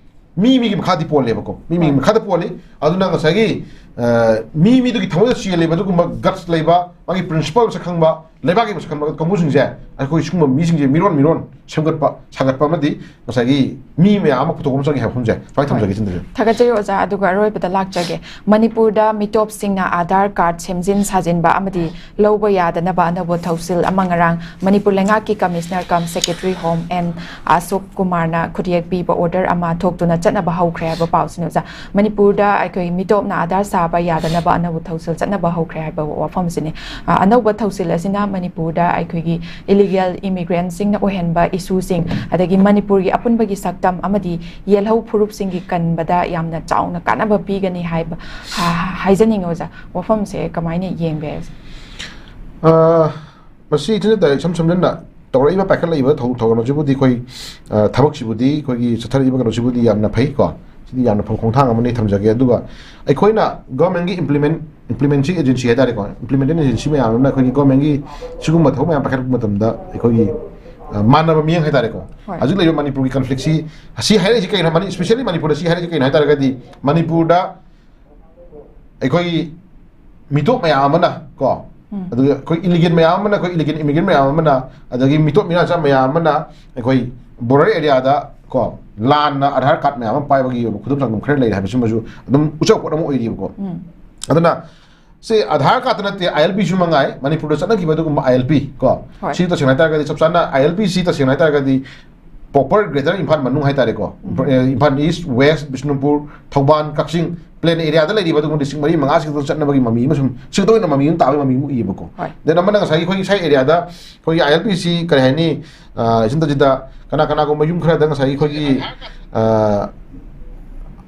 ꯃꯤ ꯃꯤꯒꯤ ꯃꯈꯥꯗꯤ ꯄꯣꯜꯂꯦꯕꯀꯣ꯫ ꯃꯤ ꯃꯤꯒꯤ ꯍꯣꯏ꯫ ꯃꯈꯥꯗ ꯄꯣꯜꯂꯤ꯫ ꯑꯗꯨꯅ ꯉꯁꯥꯏꯒꯤ, ꯑ, ꯃꯤ ꯃꯤꯗꯨꯒꯤ ꯊꯃꯣꯏꯗ ꯆꯦꯜꯂꯤꯕ ꯑꯗꯨꯒꯨꯝꯕ ꯒꯠꯁ ꯂꯩꯕ, ꯃꯥꯒꯤ ꯄ꯭ꯔꯤꯟꯁꯤꯄꯜ ꯃꯁꯛ ꯈꯪꯕ, ꯂꯩꯕꯥꯛꯀꯤ ꯃꯁꯛ ꯈꯪꯕ ꯀꯥꯡꯕꯨꯁꯤꯡꯁꯦ ꯑꯩꯈꯣꯏ ꯁꯤꯒꯨꯝꯕ ꯃꯤꯁꯤꯡꯁꯦ ꯃꯤꯔꯣꯟ ꯃꯤꯔꯣꯟ ꯁꯦꯝꯒꯠꯄ, ꯁꯥꯒꯠꯄ ꯑꯃꯗꯤ ꯉꯁꯥꯏꯒꯤ ꯃꯤ ꯃꯌꯥꯝ ꯑꯃ ꯄꯨꯊꯣꯛꯄ ꯑꯃ ꯆꯪꯉꯦ ꯍꯥꯏꯕ ꯋꯥꯐꯝꯁꯦ ꯁꯨꯃꯥꯏꯅ ꯍꯣꯏ꯫ ꯊꯝꯖꯒꯦ ꯁꯤꯟꯗꯁꯦ꯫ ꯊꯥꯒꯠꯆꯔꯤ ꯑꯣꯖꯥ꯫ ꯑꯗꯨꯒ ꯑꯔꯣꯏꯕꯗ ꯂꯥꯛꯆꯒꯦ꯫ ꯃꯅꯤꯄꯨꯔꯗ ꯃꯤꯇꯣꯞꯁꯤꯡꯅ ꯑꯥꯙꯥꯔ ꯀꯥꯔꯗ ꯁꯦꯝꯖꯤꯟ ꯁꯥꯖꯤꯟꯕ ꯑꯃꯗꯤ ꯂꯧꯕ ꯌꯥꯗꯅꯕ ꯑꯅꯧꯕ ꯊꯧꯁꯤꯜ ꯑꯃ ꯉꯔꯥꯡ ꯃꯅꯤꯄꯨꯔ ꯂꯩꯉꯥꯛꯀꯤ commissioner cum secretary home N Ashok ꯀꯨꯃꯥꯔꯅ ꯈꯨꯠꯌꯦꯛ ꯄꯤꯕ ꯑꯣꯔꯗꯔ ꯑꯃ ꯊꯣꯛꯇꯨꯅ ꯆꯠꯅꯕ ꯍꯧꯈ꯭ꯔꯦ ꯍꯥꯏꯕ ꯄꯥꯎꯁꯤꯅꯤ ꯑꯣꯖꯥ꯫ ꯃꯅꯤꯄꯨꯔꯗ ꯑꯩꯈꯣꯏ ꯃꯤꯇꯣꯞꯅ ꯑꯥꯙꯥꯔ ꯁꯥꯕ ꯌꯥꯗꯅꯕ ꯑꯅꯧꯕ ꯊꯧꯁꯤꯜ ꯆꯠꯅꯕ ꯍꯧꯈ꯭ꯔꯦ ꯍꯥꯏꯕ ꯋꯥꯐꯝꯁꯤꯅꯤ꯫ ꯑ, ꯑꯅꯧꯕ ꯊꯧꯁꯤꯜ ꯑꯁꯤꯅ ꯃꯅꯤꯄꯨꯔꯗ ꯑꯩꯈꯣꯏꯒꯤ ꯏꯂꯤꯒꯦꯜ ꯏꯃꯤꯒ꯭ꯔꯦꯟꯁꯤꯡꯅ ꯑꯣꯏꯍꯟꯕ ꯏꯁꯨꯁꯤꯡ, ꯑꯗꯒꯤ ꯃꯅꯤꯄꯨꯔꯒꯤ ꯑꯄꯨꯟꯕꯒꯤ ꯁꯛꯇꯝ ꯑꯃꯗꯤ ꯌꯦꯜꯍꯧ ꯐꯨꯔꯨꯞꯁꯤꯡꯒꯤ ꯀꯟꯕꯗ ꯌꯥꯝꯅ ꯆꯥꯎꯅ ꯀꯥꯟꯅꯕ ꯄꯤꯒꯅꯤ ꯍꯥꯏꯕ, ꯍꯥ-, ꯍꯥꯏꯖꯅꯤꯡꯉꯤ ꯑꯣꯖꯥ꯫ ꯋꯥꯐꯝꯁꯦ ꯀꯃꯥꯏꯅ ꯌꯦꯡꯕ ꯌꯥꯏ? ꯑ, ꯃꯁꯤ ꯏꯊꯟꯗ ꯏꯁꯝ ꯁꯝꯖꯟꯅ ꯇꯧꯔꯛꯏꯕ, ꯄꯥꯏꯈꯠꯂꯛꯏꯕ ꯊꯧ-, ꯊꯧꯔꯝ ꯑꯁꯤꯕꯨꯗꯤ ꯑꯩꯈꯣꯏ, ꯑ, ꯊꯕꯛꯁꯤꯕꯨꯗꯤ, ꯑꯩꯈꯣꯏꯒꯤ ꯆꯠꯊꯔꯛꯏꯕ ꯀꯩꯅꯣꯁꯤꯕꯨꯗꯤ ꯌꯥꯝꯅ ꯐꯩ ꯀꯣ꯫ ꯁꯤꯗꯤ ꯌꯥꯝꯅ ꯐꯕ ꯈꯣꯡꯊꯥꯡ ꯑꯃꯅꯤ ꯊꯝꯖꯒꯦ꯫ ꯑꯗꯨꯒ ꯑꯩꯈꯣꯏꯅ government ꯀꯤ implement, implement ꯁꯤ agency ꯍꯥꯏꯇꯥꯔꯦꯀꯣ, implementing agency ꯃꯌꯥꯝ ꯑꯃꯅ ꯑꯩꯈꯣꯏꯒꯤ government ꯀꯤ ꯁꯤꯒꯨꯝꯕ ꯊꯕꯛ ꯃꯌꯥꯝ ꯄꯥꯏꯈꯠꯂꯛꯄ ꯃꯇꯝꯗ ꯑꯩꯈꯣꯏꯒꯤ, ꯑ, ꯃꯥꯟꯅꯕ ꯃꯤꯠꯌꯦꯡ ꯍꯥꯏꯇꯥꯔꯦꯀꯣ꯫ ꯍꯣꯏ꯫ ꯍꯧꯖꯤꯛ ꯂꯩꯔꯤꯕ ꯃꯅꯤꯄꯨꯔꯒꯤ conflict ꯁꯤ, ꯑꯁꯤ ꯍꯥꯏꯔꯛꯏꯁꯤ ꯀꯩꯅꯣ, ꯃꯅꯤ-, especially ꯃꯅꯤꯄꯨꯔꯗ ꯁꯤ ꯍꯥꯏꯔꯛꯏꯁꯤ ꯀꯩꯅꯣ ꯍꯥꯏꯇꯥꯔꯒꯗꯤ, ꯃꯅꯤꯄꯨꯔꯗ ꯑꯩꯈꯣꯏꯒꯤ ꯃꯤꯇꯣꯞ ꯃꯌꯥꯝ ꯑꯃꯅ ꯀꯣ, ꯎꯝ꯫ ꯑꯗꯨꯒ ꯑꯩꯈꯣꯏ illegal ꯃꯌꯥꯝ ꯑꯃꯅ, ꯑꯩꯈꯣꯏ illegal immigrant ꯃꯌꯥꯝ ꯑꯃꯅ, ꯑꯗꯒꯤ ꯃꯤꯇꯣꯞ ꯃꯤꯔꯥꯆꯥ ꯃꯌꯥꯝ ꯑꯃꯅ ꯑꯩꯈꯣꯏ border area ꯗ ꯀꯣ, ꯂꯥꯟꯅ ꯑꯙꯥꯔ ꯀꯥꯔꯗ ꯃꯌꯥꯝ ꯑꯃ ꯄꯥꯏꯕꯒꯤ ꯑꯣꯏꯕ ꯈꯨꯗꯝ ꯆꯥꯡꯗꯝ ꯈꯔ ꯂꯩꯔꯦ ꯍꯥꯏꯕꯁꯤꯃꯁꯨ ꯑꯗꯨꯝ ꯎꯆꯥꯎ ꯄꯣꯠ ꯑꯃ ꯑꯣꯏꯔꯤꯕꯀꯣ꯫ ꯎꯝ꯫ ꯑꯗꯨꯅ ꯁꯤ ꯑꯙꯥꯔ ꯀꯥꯔꯗꯇ ꯅꯠꯇꯦ, ILP ꯁꯨ ꯃꯉꯥꯏ, ꯃꯅꯤꯄꯨꯔꯗ ꯆꯠꯅꯈꯤꯕ ꯑꯗꯨꯒꯨꯝꯕ ILP ꯀꯣ꯫ ꯍꯣꯏ꯫ ꯁꯤ ꯇꯁꯦꯡꯅ ꯍꯥꯏꯇꯥꯔꯒꯗꯤ, ꯆꯞ ꯆꯥꯅ ILP ꯁꯤ ꯇꯁꯦꯡꯅ ꯍꯥꯏꯇꯥꯔꯒꯗꯤ proper Greater ꯏꯝꯐꯥꯜ ꯃꯅꯨꯡ ꯍꯥꯏꯇꯥꯔꯦꯀꯣ꯫ ꯎꯝ꯫ ꯏꯝꯐꯥꯜ East, West, ꯕꯤꯁꯅꯨꯄꯨꯔ, ꯊꯧꯕꯥꯜ, ꯀꯛꯆꯤꯡ, plain area ꯗ ꯂꯩꯔꯤꯕ ꯑꯗꯨꯒꯨꯝꯕ district ꯃꯔꯤ ꯃꯉꯥꯁꯤꯗ ꯆꯠꯅꯕꯒꯤ ꯃꯃꯤ ꯑꯃ ꯁꯨꯝ, ꯁꯤꯗ ꯑꯣꯏꯅ ꯃꯃꯤ ꯑꯃ ꯇꯥꯕꯒꯤ ꯃꯃꯤ ꯑꯃ ꯎꯏꯌꯦꯕꯀꯣ꯫ ꯍꯣꯏ꯫ Then ꯑꯃꯅ ꯉꯁꯥꯏꯒꯤ ꯑꯩꯈꯣꯏꯒꯤ ꯁ꯭ꯋꯥꯏ area ꯗ ꯑꯩꯈꯣꯏꯒꯤ ILP ꯁꯤ ꯀꯔꯤ ꯍꯥꯏꯅꯤ, ꯑ, ꯏꯆꯤꯟ ꯇꯆꯤꯟꯗ ꯀꯅꯥ ꯀꯅꯥꯒꯨꯝꯕ ꯌꯨꯝ ꯈꯔꯗ ꯉꯁꯥꯏꯒꯤ ꯑꯩꯈꯣꯏꯒꯤ, ꯑ,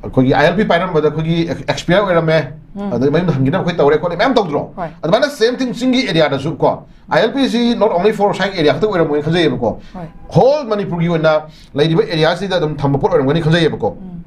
ꯑꯩꯈꯣꯏꯒꯤ ILP ꯄꯥꯏꯔꯝꯕꯗ ꯑꯩꯈꯣꯏꯒꯤ expire ꯑꯣꯏꯔꯝꯃꯦ, ꯎꯝ꯫ ꯑꯗꯩ ꯃꯌꯨꯝꯗ ꯍꯟꯈꯤꯅꯕ ꯑꯩꯈꯣꯏ ꯇꯧꯔꯦ ꯈꯣꯠꯂꯦ ꯃꯌꯥꯝ ꯇꯧꯗ꯭ꯔꯣ? ꯍꯣꯏ꯫ ꯑꯗꯨꯃꯥꯏꯅ same thing ꯆꯤꯡꯒꯤ area ꯗꯁꯨ ꯀꯣ, ILP ꯁꯤ not only for ꯁ꯭ꯋꯥꯏ area ꯈꯛꯇ ꯑꯣꯏꯔꯝꯃꯣꯏꯅ ꯈꯟꯖꯩꯌꯦꯕꯀꯣ꯫ ꯍꯣꯏ꯫ Whole ꯃꯅꯤꯄꯨꯔꯒꯤ ꯑꯣꯏꯅ ꯂꯩꯔꯤꯕ area ꯁꯤꯗ ꯑꯗꯨꯝ ꯊꯝꯕ ꯄꯣꯠ ꯑꯣꯏꯔꯝꯒꯅꯤ ꯈꯟꯖꯩꯌꯦꯕꯀꯣ꯫ ꯎꯝ꯫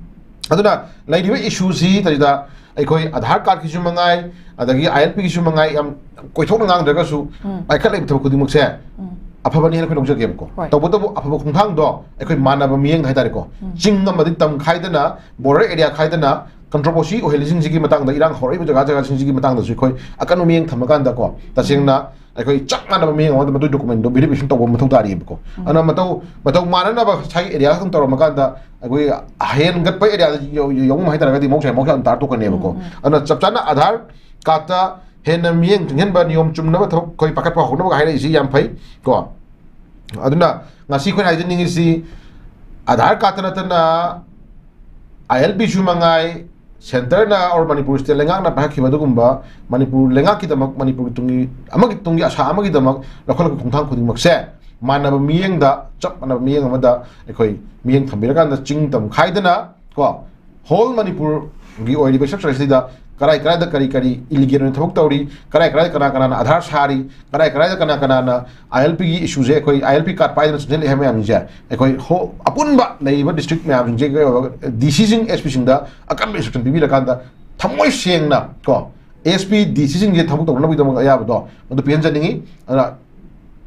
ꯑꯗꯨꯅ ꯂꯩꯔꯤꯕ issue ꯁꯤ ꯇꯧꯔꯤꯗ ꯑꯩꯈꯣꯏ ꯑꯙꯥꯔ ꯀꯥꯔꯗꯀꯤꯁꯨ ꯃꯉꯥꯏ, ꯑꯗꯒꯤ ILP ꯒꯤꯁꯨ ꯃꯉꯥꯏ, ꯌꯥꯝ ꯀꯣꯏꯊꯣꯛꯅ ꯉꯥꯡꯗ꯭ꯔꯒꯁꯨ ꯎꯝ꯫ ꯄꯥꯏꯈꯠꯂꯛꯏꯕ ꯊꯕꯛ ꯈꯨꯗꯤꯡꯃꯛꯁꯦ ꯎꯝ꯫ ꯑꯐꯕꯅꯤ ꯍꯥꯏꯅ ꯑꯩꯈꯣꯏ ꯂꯧꯖꯒꯦꯕꯀꯣ꯫ ꯍꯣꯏ꯫ ꯇꯧꯕꯇꯕꯨ ꯑꯐꯕ ꯈꯣꯡꯊꯥꯡꯗꯣ ꯑꯩꯈꯣꯏ ꯃꯥꯟꯅꯕ ꯃꯤꯠꯌꯦꯡ ꯍꯥꯏꯇꯥꯔꯦꯀꯣ꯫ ꯎꯝ꯫ ꯆꯤꯡ ꯑꯃꯗꯤ ꯇꯝ ꯈꯥꯏꯗꯅ, border area ꯈꯥꯏꯗꯅ, controversy ꯑꯣꯏꯍꯜꯂꯤꯁꯤꯡꯁꯤꯒꯤ ꯃꯇꯥꯡꯗ, ꯏꯔꯥꯡ ꯍꯧꯔꯛꯏꯕ ꯖꯒꯥ ꯖꯒꯥꯁꯤꯡꯁꯤꯒꯤ ꯃꯇꯥꯡꯗꯁꯨ ꯑꯩꯈꯣꯏ ꯑꯀꯟꯕ ꯃꯤꯠꯌꯦꯡ ꯊꯝꯃꯀꯥꯟꯗꯀꯣ, ꯇꯁꯦꯡꯅ ꯑꯩꯈꯣꯏ ꯆꯞ ꯃꯥꯟꯅꯕ ꯃꯤꯠꯌꯦꯡ ꯑꯃꯗ ꯃꯗꯨꯒꯤ document ꯗꯣ verification ꯇꯧꯕ ꯃꯊꯧ ꯇꯥꯔꯤꯕꯀꯣ꯫ ꯎꯝ꯫ ꯑꯗꯨꯅ ꯃꯇꯧ, ꯃꯇꯧ ꯃꯥꯟꯅꯅꯕ ꯁ꯭ꯋꯥꯏꯒꯤ area ꯈꯛꯇꯪ ꯇꯧꯔꯝꯃꯀꯥꯟꯗ ꯑꯩꯈꯣꯏ ꯍꯦꯟꯒꯠꯄ area ꯗ ꯌꯧ-, ꯌꯧ-, ꯌꯧꯉꯝ ꯍꯥꯏꯇꯥꯔꯒꯗꯤ ꯃꯍꯧꯁꯥ ꯃꯍꯧꯁꯥ ꯑꯗꯨꯝ ꯇꯥꯔ ꯇꯣꯛꯀꯅꯦꯕꯀꯣ꯫ ꯎꯝ, ꯎꯝ꯫ ꯑꯗꯨꯅ ꯆꯞ ꯆꯥꯅ ꯑꯙꯥꯔ ꯀꯥꯔꯗꯇ ꯍꯦꯟꯅ ꯃꯤꯠꯌꯦꯡ ꯆꯪꯁꯤꯟꯕ, ꯅꯤꯌꯣꯝ ꯆꯨꯝꯅꯕ ꯊꯕꯛ ꯑꯩꯈꯣꯏ ꯄꯥꯏꯈꯠꯄ ꯍꯧꯅꯕꯒ ꯍꯥꯏꯔꯛꯏꯁꯤ ꯌꯥꯝ ꯐꯩ ꯀꯣ꯫ ꯑꯗꯨꯅ ꯉꯁꯤ ꯑꯩꯈꯣꯏꯅ ꯍꯥꯏꯖꯅꯤꯡꯉꯤꯁꯤ, ꯑꯙꯥꯔ ꯀꯥꯔꯗꯇ ꯅꯠꯇꯅ ILP ꯁꯨ ꯃꯉꯥꯏ, centre ꯅ or ꯃꯅꯤꯄꯨꯔ state ꯂꯩꯉꯥꯛꯅ ꯄꯥꯏꯈꯠꯈꯤꯕ ꯑꯗꯨꯒꯨꯝꯕ ꯃꯅꯤꯄꯨꯔ ꯂꯩꯉꯥꯛꯀꯤꯗꯃꯛ, ꯃꯅꯤꯄꯨꯔꯒꯤ ꯇꯨꯡꯒꯤ, ꯑꯃꯒꯤ ꯇꯨꯡꯒꯤ ꯑꯁꯥ ꯑꯃꯒꯤꯗꯃꯛ ꯂꯧꯈꯠꯂꯛꯄ ꯈꯣꯡꯊꯥꯡ ꯈꯨꯗꯤꯡꯃꯛꯁꯦ ꯃꯥꯟꯅꯕ ꯃꯤꯠꯌꯦꯡꯗ, ꯆꯞ ꯃꯥꯟꯅꯕ ꯃꯤꯠꯌꯦꯡ ꯑꯃꯗ ꯑꯩꯈꯣꯏ ꯃꯤꯠꯌꯦꯡ ꯊꯝꯕꯤꯔꯀꯥꯟꯗ ꯆꯤꯡ ꯇꯝ ꯈꯥꯏꯗꯅ ꯀꯣ, whole ꯃꯅꯤꯄꯨꯔꯒꯤ ꯑꯣꯏꯔꯤꯕ structure ꯑꯁꯤꯗ ꯀꯔꯥꯏ ꯀꯔꯥꯏꯗ ꯀꯔꯤ ꯀꯔꯤ ꯏꯂꯤꯒꯦꯜ ꯑꯣꯏꯅ ꯊꯕꯛ ꯇꯧꯔꯤ, ꯀꯔꯥꯏ ꯀꯔꯥꯏꯗ ꯀꯅꯥ ꯀꯅꯥꯅ ꯑꯙꯥꯔ ꯁꯥꯔꯤ, ꯀꯔꯥꯏ ꯀꯔꯥꯏꯗ ꯀꯅꯥ ꯀꯅꯥꯅ ILP ꯒꯤ ꯏꯁꯨꯁꯦ, ꯑꯩꯈꯣꯏ ILP ꯀꯥꯔꯗ ꯄꯥꯏꯗꯅ ꯆꯪꯁꯤꯜꯂꯛꯑꯦ ꯍꯥꯏꯕ ꯃꯌꯥꯝꯁꯦ ꯑꯩꯈꯣꯏ ꯍꯣ-, ꯑꯄꯨꯟꯕ ꯂꯩꯔꯤꯕ ꯗꯤꯁꯇ꯭ꯔꯤꯛ ꯃꯌꯥꯝꯁꯤꯡꯁꯦ ꯗꯤ ꯁꯤꯁꯤꯡ, ꯑꯦꯁ ꯄꯤꯁꯤꯡꯗ ꯑꯀꯟꯕ ꯏꯟꯁꯇ꯭ꯔꯛꯁꯟ ꯄꯤꯕꯤꯔꯀꯥꯟꯗ ꯊꯃꯣꯏ ꯁꯦꯡꯅ ꯀꯣ, ꯑꯦꯁ ꯄꯤ ꯗꯤ ꯁꯤꯁꯤꯡꯁꯦ ꯊꯕꯛ ꯇꯧꯅꯕꯒꯤꯗꯃꯛ ꯑꯌꯥꯕꯗꯣ ꯃꯗꯨ ꯄꯤꯍꯟꯖꯅꯤꯡꯉꯤ꯫ ꯑꯗꯨꯅ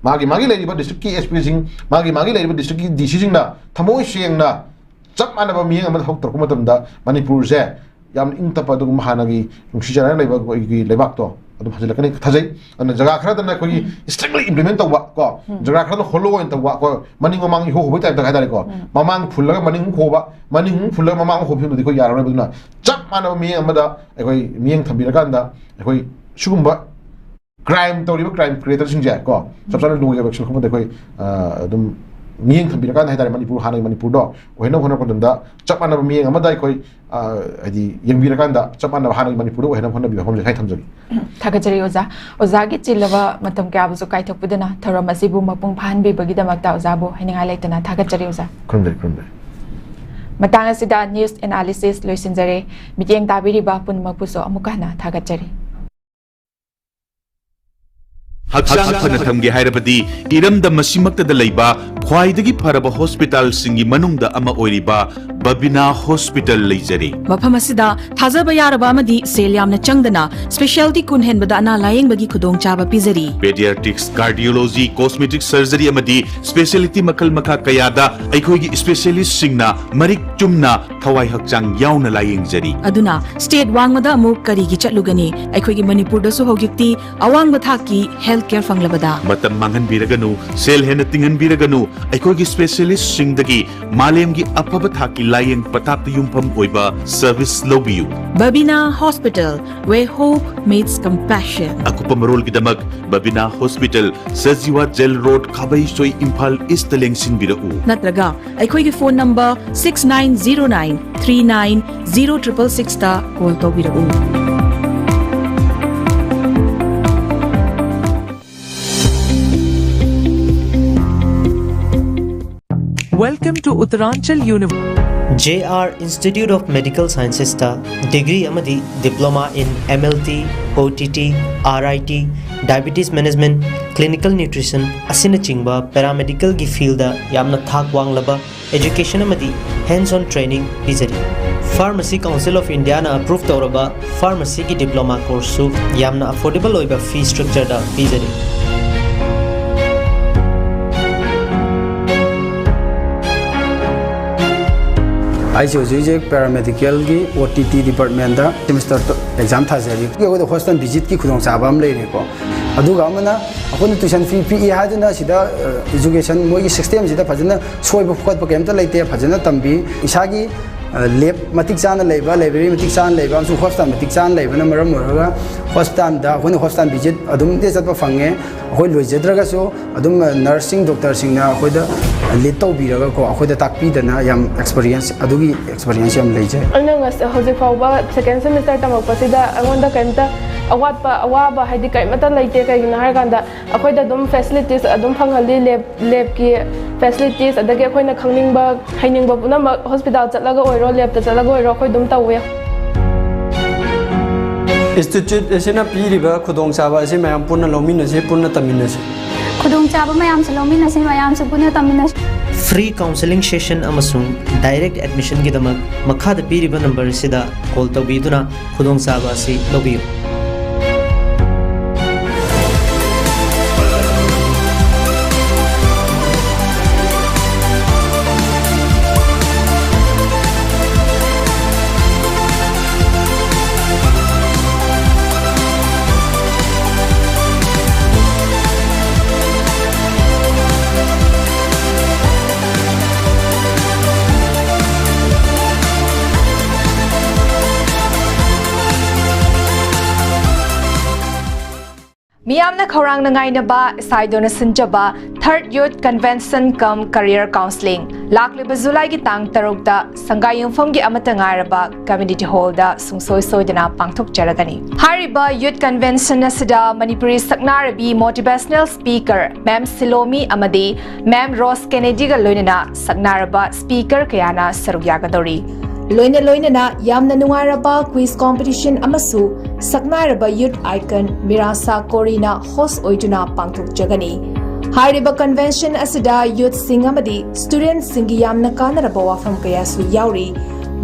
ꯃꯥꯒꯤ ꯃꯥꯒꯤ ꯂꯩꯔꯤꯕ ꯗꯤꯁꯇ꯭ꯔꯤꯛꯀꯤ ꯑꯦꯁ ꯄꯤꯁꯤꯡ, ꯃꯥꯒꯤ ꯃꯥꯒꯤ ꯂꯩꯔꯤꯕ ꯗꯤꯁꯇ꯭ꯔꯤꯛꯀꯤ ꯗꯤ ꯁꯤꯁꯤꯡꯅ ꯊꯃꯣꯏ ꯁꯦꯡꯅ ꯆꯞ ꯃꯥꯟꯅꯕ ꯃꯤꯠꯌꯦꯡ ꯑꯃꯗ ꯊꯕꯛ ꯇꯧꯔꯛꯄ ꯃꯇꯝꯗ ꯃꯅꯤꯄꯨꯔꯁꯦ ꯌꯥꯝ ꯏꯪ ꯇꯞꯄ, ꯑꯗꯨꯒꯨꯝꯕ ꯍꯥꯟꯅꯒꯤ ꯅꯨꯡꯁꯤ ꯆꯥꯟꯅꯅ ꯂꯩꯕ ꯑꯩꯈꯣꯏꯒꯤ ꯂꯩꯕꯥꯛꯇꯣ ꯑꯗꯨꯝ ꯍꯟꯖꯤꯜꯂꯛꯀꯅꯤ ꯈꯟꯖꯩ꯫ ꯑꯗꯨꯅ ꯖꯒꯥ ꯈꯔꯗꯅ ꯑꯩꯈꯣꯏꯒꯤ ꯎꯝ꯫ Strictly implement ꯇꯧꯕ ꯀꯣ, ꯎꯝ꯫ ꯖꯒꯥ ꯈꯔꯗꯅ hollow ꯑꯣꯏꯅ ꯇꯧꯕ, ꯑꯩꯈꯣꯏ ꯃꯅꯤꯡ ꯃꯃꯥꯡ ꯏꯍꯣ ꯍꯣꯕꯒꯤ ꯇꯥꯏꯞꯇ ꯍꯥꯏꯇꯥꯔꯦꯀꯣ, ꯎꯝ꯫ ꯃꯃꯥꯡ ꯐꯨꯜꯂꯒ ꯃꯅꯤꯡ ꯑꯃꯨꯛ ꯍꯣꯕ, ꯃꯅꯤꯡ ꯑꯃꯨꯛ ꯐꯨꯜꯂꯒ ꯃꯃꯥꯡ ꯑꯃꯨꯛ ꯍꯣꯕ, ꯁꯤꯒꯨꯝꯕꯗꯤ ꯑꯩꯈꯣꯏ ꯌꯥꯔꯔꯣꯏꯕ꯫ ꯑꯗꯨꯅ ꯆꯞ ꯃꯥꯟꯅꯕ ꯃꯤꯠꯌꯦꯡ ꯑꯃꯗ ꯑꯩꯈꯣꯏ ꯃꯤꯠꯌꯦꯡ ꯊꯝꯕꯤꯔꯀꯥꯟꯗ ꯑꯩꯈꯣꯏ ꯁꯤꯒꯨꯝꯕ ꯀ꯭ꯔꯥꯏꯝ ꯇꯧꯔꯤꯕ ꯀ꯭ꯔꯥꯏꯝ ꯀ꯭ꯔꯤꯌꯦꯇꯔꯁꯤꯡꯁꯦ ꯀꯣ, ꯆꯞ ꯆꯥꯅ ꯂꯣꯒꯤ ꯑꯦꯛꯁꯟ ꯈꯣꯠꯄꯗ ꯑꯩꯈꯣꯏ, ꯑ, ꯑꯗꯨꯝ ꯃꯤꯠꯌꯦꯡ ꯊꯝꯕꯤꯔꯀꯥꯟꯗ ꯍꯥꯏꯇꯥꯔꯦ, ꯃꯅꯤꯄꯨꯔ, ꯍꯥꯟꯅꯒꯤ ꯃꯅꯤꯄꯨꯔꯗꯣ ꯑꯣꯏꯍꯟꯅꯕ ꯍꯣꯠꯅꯔꯛꯄ ꯃꯇꯝꯗ ꯆꯞ ꯃꯥꯟꯅꯕ ꯃꯤꯠꯌꯦꯡ ꯑꯃꯗ ꯑꯩꯈꯣꯏ, ꯑ, ꯍꯥꯏꯗꯤ ꯌꯦꯡꯕꯤꯔꯀꯥꯟꯗ ꯆꯞ ꯃꯥꯟꯅꯕ ꯍꯥꯟꯅꯒꯤ ꯃꯅꯤꯄꯨꯔꯗ ꯑꯣꯏꯍꯟꯅꯕ ꯍꯣꯠꯅꯕꯤꯌꯨ ꯍꯥꯏꯕ ꯑꯃꯁꯦ ꯍꯥꯏ ꯊꯝꯖꯒꯦ꯫ ꯊꯥꯒꯠꯆꯔꯤ ꯑꯣꯖꯥ꯫ ꯑꯣꯖꯥꯒꯤ ꯆꯤꯜꯂꯕ ꯃꯇꯝ ꯀꯌꯥꯕꯨꯁꯨ ꯀꯥꯏꯊꯣꯛꯄꯤꯗꯨꯅ ꯊꯧꯔꯝ ꯑꯁꯤꯕꯨ ꯃꯄꯨꯡ ꯐꯥꯍꯟꯕꯤꯕꯒꯤꯗꯃꯛꯇ ꯑꯣꯖꯥꯕꯨ ꯍꯥꯏꯅꯤꯡꯉꯥꯏ ꯂꯩꯇꯅ ꯊꯥꯒꯠꯆꯔꯤ ꯑꯣꯖꯥ꯫ ꯈꯨꯔꯨꯝꯖꯔꯤ, ꯈꯨꯔꯨꯝꯖꯔꯤ꯫ ꯃꯇꯥꯡ ꯑꯁꯤꯗ ꯅ꯭ꯌꯨꯁ ꯑꯦꯅꯥꯂꯤꯁꯤꯁ ꯂꯣꯏꯁꯤꯟꯖꯔꯦ꯫ ꯃꯤꯠꯌꯦꯡ ꯇꯥꯕꯤꯔꯤꯕ ꯄꯨꯝꯅꯃꯛꯄꯨꯁꯨ ꯑꯃꯨꯛꯀ ꯍꯟꯅ ꯊꯥꯒꯠꯆꯔꯤ꯫ ꯍꯛꯆꯥꯡ ꯐꯅ ꯊꯝꯒꯦ ꯍꯥꯏꯔꯕꯗꯤ ꯏꯔꯝꯗꯝ ꯑꯁꯤꯃꯛꯇꯗ ꯂꯩꯕ ꯈ꯭ꯋꯥꯏꯗꯒꯤ ꯐꯔꯕ ꯍꯣꯁꯄꯤꯇꯥꯜꯁꯤꯡꯒꯤ ꯃꯅꯨꯡꯗ ꯑꯃ ꯑꯣꯏꯔꯤꯕ ꯕꯕꯤꯅꯥ ꯍꯣꯁꯄꯤꯇꯥꯜ ꯂꯩꯖꯔꯤ꯫ ꯃꯐꯝ ꯑꯁꯤꯗ ꯊꯥꯖꯕ ꯌꯥꯔꯕ ꯑꯃꯗꯤ ꯁꯦꯜ ꯌꯥꯝꯅ ꯆꯪꯗꯅ ꯁ꯭ꯄꯦꯁꯤꯌꯥꯂꯤꯇꯤ ꯀꯨꯟ ꯍꯦꯟꯕꯗ ꯑꯅꯥ ꯂꯥꯌꯦꯡꯕꯒꯤ ꯈꯨꯗꯣꯡꯆꯥꯕ ꯄꯤꯖꯔꯤ꯫ ꯄꯦꯗꯤꯌꯥꯇ꯭ꯔꯤꯛꯁ, ꯀꯥꯔꯗꯤꯑꯣꯂꯣꯖꯤ, ꯀꯣꯁꯃꯦꯇꯤꯛ ꯁꯔꯖꯔꯤ ꯑꯃꯗꯤ ꯁ꯭ꯄꯦꯁꯤꯌꯦꯂꯤꯇꯤ ꯃꯈꯜ ꯃꯈꯥ ꯀꯌꯥꯗ ꯑꯩꯈꯣꯏꯒꯤ ꯁ꯭ꯄꯦꯁꯤꯌꯦꯂꯤꯁꯁꯤꯡꯅ ꯃꯔꯤꯛ ꯆꯨꯝꯅ ꯊꯋꯥꯏ ꯍꯛꯆꯥꯡ ꯌꯥꯎꯅ ꯂꯥꯌꯦꯡꯖꯔꯤ꯫ ꯑꯗꯨꯅ ꯁ꯭ꯇꯦꯠ ꯋꯥꯡꯃꯗ ꯑꯃꯨꯛ ꯀꯔꯤꯒꯤ ꯆꯠꯂꯨꯒꯅꯤ? ꯑꯩꯈꯣꯏꯒꯤ ꯃꯅꯤꯄꯨꯔꯗꯁꯨ ꯍꯧꯖꯤꯛꯇꯤ ꯑꯋꯥꯡꯕ ꯊꯥꯛꯀꯤ ꯍꯦꯜꯊ ꯀꯦꯌꯔ ꯐꯪꯂꯕꯗ꯫ ꯃꯇꯝ ꯃꯥꯡꯍꯟꯕꯤꯔꯒꯅꯨ, ꯁꯦꯜ ꯍꯦꯟꯅ ꯇꯤꯡꯍꯟꯕꯤꯔꯒꯅꯨ, ꯑꯩꯈꯣꯏꯒꯤ ꯁ꯭ꯄꯦꯁꯤꯌꯦꯂꯤꯁꯁꯤꯡꯗꯒꯤ ꯃꯥꯂꯦꯝꯒꯤ ꯑꯐꯕ ꯊꯥꯛꯀꯤ ꯂꯥꯌꯦꯡ ꯄꯊꯥꯞꯇ ꯌꯨꯝꯐꯝ ꯑꯣꯏꯕ ꯁꯔꯚꯤꯁ ꯂꯧꯕꯤꯌꯨ꯫ Babina Hospital, where hope meets compassion. ꯑꯀꯨꯞꯄ ꯃꯔꯣꯜꯒꯤꯗꯃꯛ ꯕꯕꯤꯅꯥ hospital, Sajiwa jail road, Khabeisoi, Imphal east ꯂꯦꯡꯁꯤꯟꯕꯤꯔꯛꯎ꯫ ꯅꯠꯇ꯭ꯔꯒ ꯑꯩꯈꯣꯏꯒꯤ phone number six nine zero nine three nine zero triple sixꯇ ꯀꯣꯜ ꯇꯧꯕꯤꯔꯛꯎ꯫ Welcome to Uttaranchal University. J R Institute of Medical Sciences ꯇ degree ꯑꯃꯗꯤ Diploma in M L T, O T T, R I T, Diabetes Management, Clinical Nutrition ꯑꯁꯤꯅꯆꯤꯡꯕ paramedical ꯒꯤ field ꯗ ꯌꯥꯝꯅ ꯊꯥꯛ ꯋꯥꯡꯂꯕ education ꯑꯃꯗꯤ hands-on training ꯄꯤꯖꯔꯤ꯫ Pharmacy Council of India ꯅ approve ꯇꯧꯔꯕ pharmacy ꯒꯤ diploma course ꯁꯨ ꯌꯥꯝꯅ affordable ꯑꯣꯏꯕ fee structure ꯗ ꯄꯤꯖꯔꯤ꯫ ꯑꯩꯁꯦ ꯍꯧꯖꯤꯛ ꯍꯧꯖꯤꯛ paramedical ꯒꯤ O T T department ꯇ semester exam ꯊꯥꯖꯔꯤ꯫ ꯑꯩꯈꯣꯏꯗ hospital visit ꯀꯤ ꯈꯨꯗꯣꯡꯆꯥꯕ ꯑꯃ ꯂꯩꯔꯦꯀꯣ꯫ ꯑꯗꯨꯒ ꯑꯃꯅ ꯑꯩꯈꯣꯏꯅ tuition fee ꯄꯤꯛꯏ ꯍꯥꯏꯗꯨꯅ ꯁꯤꯗ, ꯑ, education ꯃꯣꯏꯒꯤ system ꯁꯤꯗ ꯐꯖꯅ ꯁꯣꯏꯕ ꯈꯣꯠꯄ ꯀꯩꯝꯇ ꯂꯩꯇꯦ, ꯐꯖꯅ ꯇꯝꯕꯤ꯫ ꯏꯁꯥꯒꯤ, ꯑ, lab ꯃꯇꯤꯛ ꯆꯥꯅ ꯂꯩꯕ, library ꯃꯇꯤꯛ ꯆꯥꯅ ꯂꯩꯕ ꯑꯃꯁꯨꯡ hospital ꯃꯇꯤꯛ ꯆꯥꯅ ꯂꯩꯕꯅ ꯃꯔꯝ ꯑꯣꯏꯔꯒ hospital ꯗ ꯑꯩꯈꯣꯏꯅ hospital visit ꯑꯗꯨꯝ ꯆꯠꯄ ꯐꯪꯉꯦ꯫ ꯑꯩꯈꯣꯏ ꯂꯣꯏꯖꯗ꯭ꯔꯒꯁꯨ ꯑꯗꯨꯝ, ꯑ, nurse ꯁꯤꯡ, doctor ꯁꯤꯡꯅ ꯑꯩꯈꯣꯏꯗ lead ꯇꯧꯕꯤꯔꯒꯀꯣ, ꯑꯩꯈꯣꯏꯗ ꯇꯥꯛꯄꯤꯗꯅ ꯌꯥꯝ experience, ꯑꯗꯨꯒꯤ experience ꯌꯥꯝ ꯂꯩꯖꯩ꯫ ꯑꯩꯅ ꯉꯁ-, ꯍꯧꯖꯤꯛ ꯐꯥꯎꯕ second semester ꯇꯝꯃꯛꯄꯁꯤꯗ ꯑꯩꯉꯣꯟꯗ ꯀꯩꯝꯇ ꯑꯋꯥꯠꯄ, ꯑꯋꯥꯕ ꯍꯥꯏꯗꯤ ꯀꯔꯤꯃꯠꯇ ꯂꯩꯇꯦ꯫ ꯀꯩꯒꯤꯅꯣ ꯍꯥꯏꯔꯀꯥꯟꯗ ꯑꯩꯈꯣꯏꯗ ꯑꯗꯨꯝ facilities ꯑꯗꯨꯝ ꯐꯪꯍꯜꯂꯤ, lab, lab ꯀꯤ facilities, ꯑꯗꯒꯤ ꯑꯩꯈꯣꯏꯅ ꯈꯪꯅꯤꯡꯕ, ꯍꯩꯅꯤꯡꯕ ꯄꯨꯝꯅꯃꯛ hospital ꯆꯠꯂꯒ ꯑꯣꯏꯔꯣ, lab ꯇ ꯆꯠꯂꯒ ꯑꯣꯏꯔꯣ, ꯑꯩꯈꯣꯏ ꯑꯗꯨꯝ ꯇꯧꯋꯦ꯫ Institute ꯑꯁꯤꯅ ꯄꯤꯔꯤꯕ ꯈꯨꯗꯣꯡꯆꯥꯕ ꯑꯁꯤ ꯃꯌꯥꯝ ꯄꯨꯟꯅ ꯂꯧꯃꯤꯟꯅꯁꯤ, ꯄꯨꯟꯅ ꯇꯝꯃꯤꯟꯅꯁꯤ꯫ ꯈꯨꯗꯣꯡꯆꯥꯕ ꯃꯌꯥꯝꯁꯨ ꯂꯧꯃꯤꯟꯅꯁꯤ, ꯃꯌꯥꯝꯁꯨ ꯄꯨꯟꯅ ꯇꯝꯃꯤꯟꯅꯁꯤ꯫ Free counseling session ꯑꯃꯁꯨꯡ direct admission ꯒꯤꯗꯃꯛ ꯃꯈꯥꯗ ꯄꯤꯔꯤꯕ number ꯑꯁꯤꯗ call ꯇꯧꯕꯤꯗꯨꯅ ꯈꯨꯗꯣꯡꯆꯥꯕ ꯑꯁꯤ ꯂꯧꯕꯤꯌꯨ꯫ ꯃꯤꯌꯥꯝꯅ ꯈꯧꯔꯥꯡꯅ ꯉꯥꯏꯅꯕ ꯏꯁꯥꯏꯗꯣꯅ ꯁꯤꯟꯖꯕ Third Youth Convention cum Career Counselling ꯂꯥꯛꯂꯤꯕ ꯖꯨꯂꯥꯏꯒꯤ ꯇꯥꯡ ꯇꯔꯨꯛꯇ ꯁꯪꯒꯥꯏꯌꯨꯝꯐꯝꯒꯤ ꯑꯃꯠꯇ ꯉꯥꯏꯔꯕ community hall ꯗ ꯁꯨꯡꯁꯣꯏ ꯁꯣꯏꯗꯅ ꯄꯥꯡꯊꯣꯛꯆꯔꯒꯅꯤ꯫ ꯍꯥꯏꯔꯤꯕ Youth Convention ꯑꯁꯤꯗ ꯃꯅꯤꯄꯨꯔꯤ ꯁꯛꯅꯥꯏꯔꯕꯤ motivational speaker Ma'am ꯁꯤꯂꯣꯃꯤ ꯑꯃꯗꯤ Ma'am ꯔꯣꯁ ꯀꯦꯅꯦꯗꯤꯒ ꯂꯣꯏꯅꯅ ꯁꯛꯅꯥꯏꯔꯕ speaker ꯀꯌꯥꯅ ꯁꯔꯨꯛ ꯌꯥꯒꯗꯧꯔꯤ꯫ ꯂꯣꯏꯅ ꯂꯣꯏꯅꯅ ꯌꯥꯝꯅ ꯅꯨꯡꯉꯥꯏꯔꯕ quiz competition ꯑꯃꯁꯨ ꯁꯛꯅꯥꯏꯔꯕ youth icon ꯃꯤꯔꯥꯁꯥ ꯀꯣꯔꯤꯅ host ꯑꯣꯏꯗꯨꯅ ꯄꯥꯡꯊꯣꯛꯆꯒꯅꯤ꯫ ꯍꯥꯏꯔꯤꯕ convention ꯑꯁꯤꯗ youth ꯁꯤꯡ ꯑꯃꯗꯤ student ꯁꯤꯡꯒꯤ ꯌꯥꯝꯅ ꯀꯥꯟꯅꯔꯕ ꯋꯥꯐꯝ ꯀꯌꯥꯁꯨ ꯌꯥꯎꯔꯤ꯫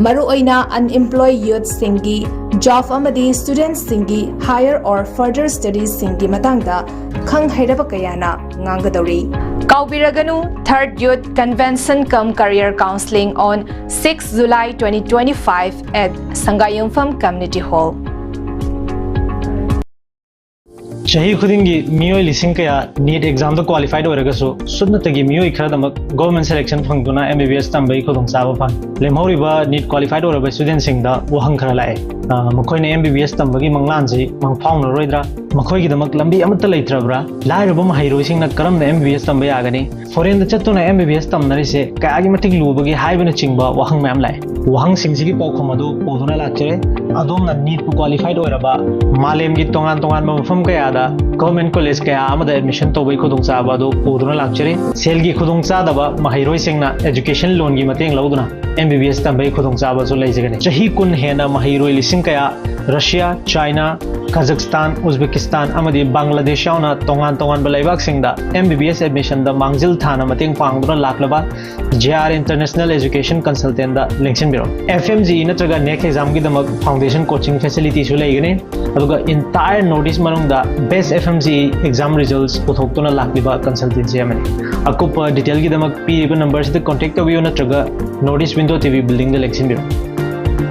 ꯃꯔꯨꯑꯣꯏꯅ unemployed youth ꯁꯤꯡꯒꯤ job ꯑꯃꯗꯤ student ꯁꯤꯡꯒꯤ higher or further studies ꯁꯤꯡꯒꯤ ꯃꯇꯥꯡꯗ ꯈꯪ ꯍꯩꯔꯕ ꯀꯌꯥꯅ ꯉꯥꯡꯒꯗꯧꯔꯤ꯫ ꯀꯥꯎꯕꯤꯔꯒꯅꯨ, Third Youth Convention cum Career Counselling on six July twenty twenty-five at ꯁꯪꯒꯥꯌꯨꯝꯐꯝ Community Hall꯫ ꯆꯍꯤ ꯈꯨꯗꯤꯡꯒꯤ ꯃꯤꯑꯣꯏ ꯂꯤꯁꯤꯡ ꯀꯌꯥ NEET exam ꯗ qualified ꯑꯣꯏꯔꯒꯁꯨ ꯁꯨꯞꯅꯇꯒꯤ ꯃꯤꯑꯣꯏ ꯈꯔꯗꯃꯛ government selection ꯐꯪꯗꯨꯅ MBBS ꯇꯝꯕꯒꯤ ꯈꯨꯗꯣꯡꯆꯥꯕ ꯐꯪꯏ꯫ ꯂꯦꯝꯍꯧꯔꯤꯕ NEET qualified ꯑꯣꯏꯔꯕ student ꯁꯤꯡꯗ ꯋꯥꯍꯪ ꯈꯔ ꯂꯥꯛꯑꯦ꯫ ꯑ, ꯃꯈꯣꯏꯅ MBBS ꯇꯝꯕꯒꯤ ꯃꯪꯂꯥꯟꯁꯤ ꯃꯪꯐꯥꯎꯅꯔꯣꯏꯗ꯭ꯔꯥ? ꯃꯈꯣꯏꯒꯤꯗꯃꯛ ꯂꯝꯕꯤ ꯑꯃꯠꯇ ꯂꯩꯇ꯭ꯔꯕ꯭ꯔꯥ? ꯂꯥꯏꯔꯕ ꯃꯍꯩꯔꯣꯏꯁꯤꯡꯅ ꯀꯔꯝꯅ MBBS ꯇꯝꯕ ꯌꯥꯒꯅꯤ? Foreign ꯗ ꯆꯠꯇꯨꯅ MBBS ꯇꯝꯅꯔꯤꯁꯦ ꯀꯌꯥꯒꯤ ꯃꯇꯤꯛ ꯂꯨꯕꯒꯦ ꯍꯥꯏꯕꯅꯆꯤꯡꯕ ꯋꯥꯍꯪ ꯃꯌꯥꯝ ꯂꯥꯛꯑꯦ꯫ ꯋꯥꯍꯪꯁꯤꯡꯁꯤꯒꯤ ꯄꯥꯎꯈꯨꯝ ꯑꯗꯨ ꯄꯨꯗꯨꯅ ꯂꯥꯛꯆꯔꯦ꯫ ꯑꯗꯣꯝꯅ NEET ꯄꯨ qualified ꯑꯣꯏꯔꯕ, ꯃꯥꯂꯦꯝꯒꯤ ꯇꯣꯉꯥꯟ ꯇꯣꯉꯥꯟꯕ ꯃꯐꯝ ꯀꯌꯥꯗ government college ꯀꯌꯥ ꯑꯃꯗ admission ꯇꯧꯕꯒꯤ ꯈꯨꯗꯣꯡꯆꯥꯕ ꯑꯗꯨ ꯄꯨꯗꯨꯅ ꯂꯥꯛꯆꯔꯤ꯫ ꯁꯦꯜꯒꯤ ꯈꯨꯗꯣꯡꯆꯥꯗꯕ ꯃꯍꯩꯔꯣꯏꯁꯤꯡꯅ education loan ꯒꯤ ꯃꯇꯦꯡ ꯂꯧꯗꯨꯅ MBBS ꯇꯝꯕꯒꯤ ꯈꯨꯗꯣꯡꯆꯥꯕꯁꯨ ꯂꯩꯖꯒꯅꯤ꯫ ꯆꯍꯤ ꯀꯨꯟ ꯍꯦꯟꯅ ꯃꯍꯩꯔꯣꯏ ꯂꯤꯁꯤꯡ ꯀꯌꯥ Russia, China, Kazakhstan, Uzbekistan ꯑꯃꯗꯤ ꯕꯪꯒ꯭ꯂꯥꯗꯦꯁ ꯌꯥꯎꯅ ꯇꯣꯉꯥꯟ ꯇꯣꯉꯥꯟꯕ ꯂꯩꯕꯥꯛꯁꯤꯡꯗ MBBS admission ꯗ ꯃꯥꯡꯖꯤꯜ ꯊꯥꯅ ꯃꯇꯦꯡ ꯄꯥꯡꯗꯨꯅ ꯂꯥꯛꯂꯕ JR International Education Consultant ꯗ ꯂꯦꯡꯁꯤꯟꯕꯤꯔꯛꯎ꯫ FMGE ꯅꯠꯇ꯭ꯔꯒ NECT exam ꯒꯤꯗꯃꯛ foundation coaching facility ꯁꯨ ꯂꯩꯒꯅꯤ꯫ ꯑꯗꯨꯒ entire North East ꯃꯅꯨꯡꯗ best FMGE exam results ꯄꯨꯊꯣꯛꯇꯨꯅ ꯂꯥꯛꯂꯤꯕ consultancy ꯑꯃꯅꯤ꯫ ꯑꯀꯨꯞꯄ detail ꯒꯤꯗꯃꯛ ꯄꯤꯔꯤꯕ number ꯁꯤꯗ contact ꯇꯧꯕꯤꯌꯨ ꯅꯠꯇ꯭ꯔꯒ North East Window TV building ꯗ ꯂꯦꯡꯁꯤꯟꯕꯤꯔꯛꯎ꯫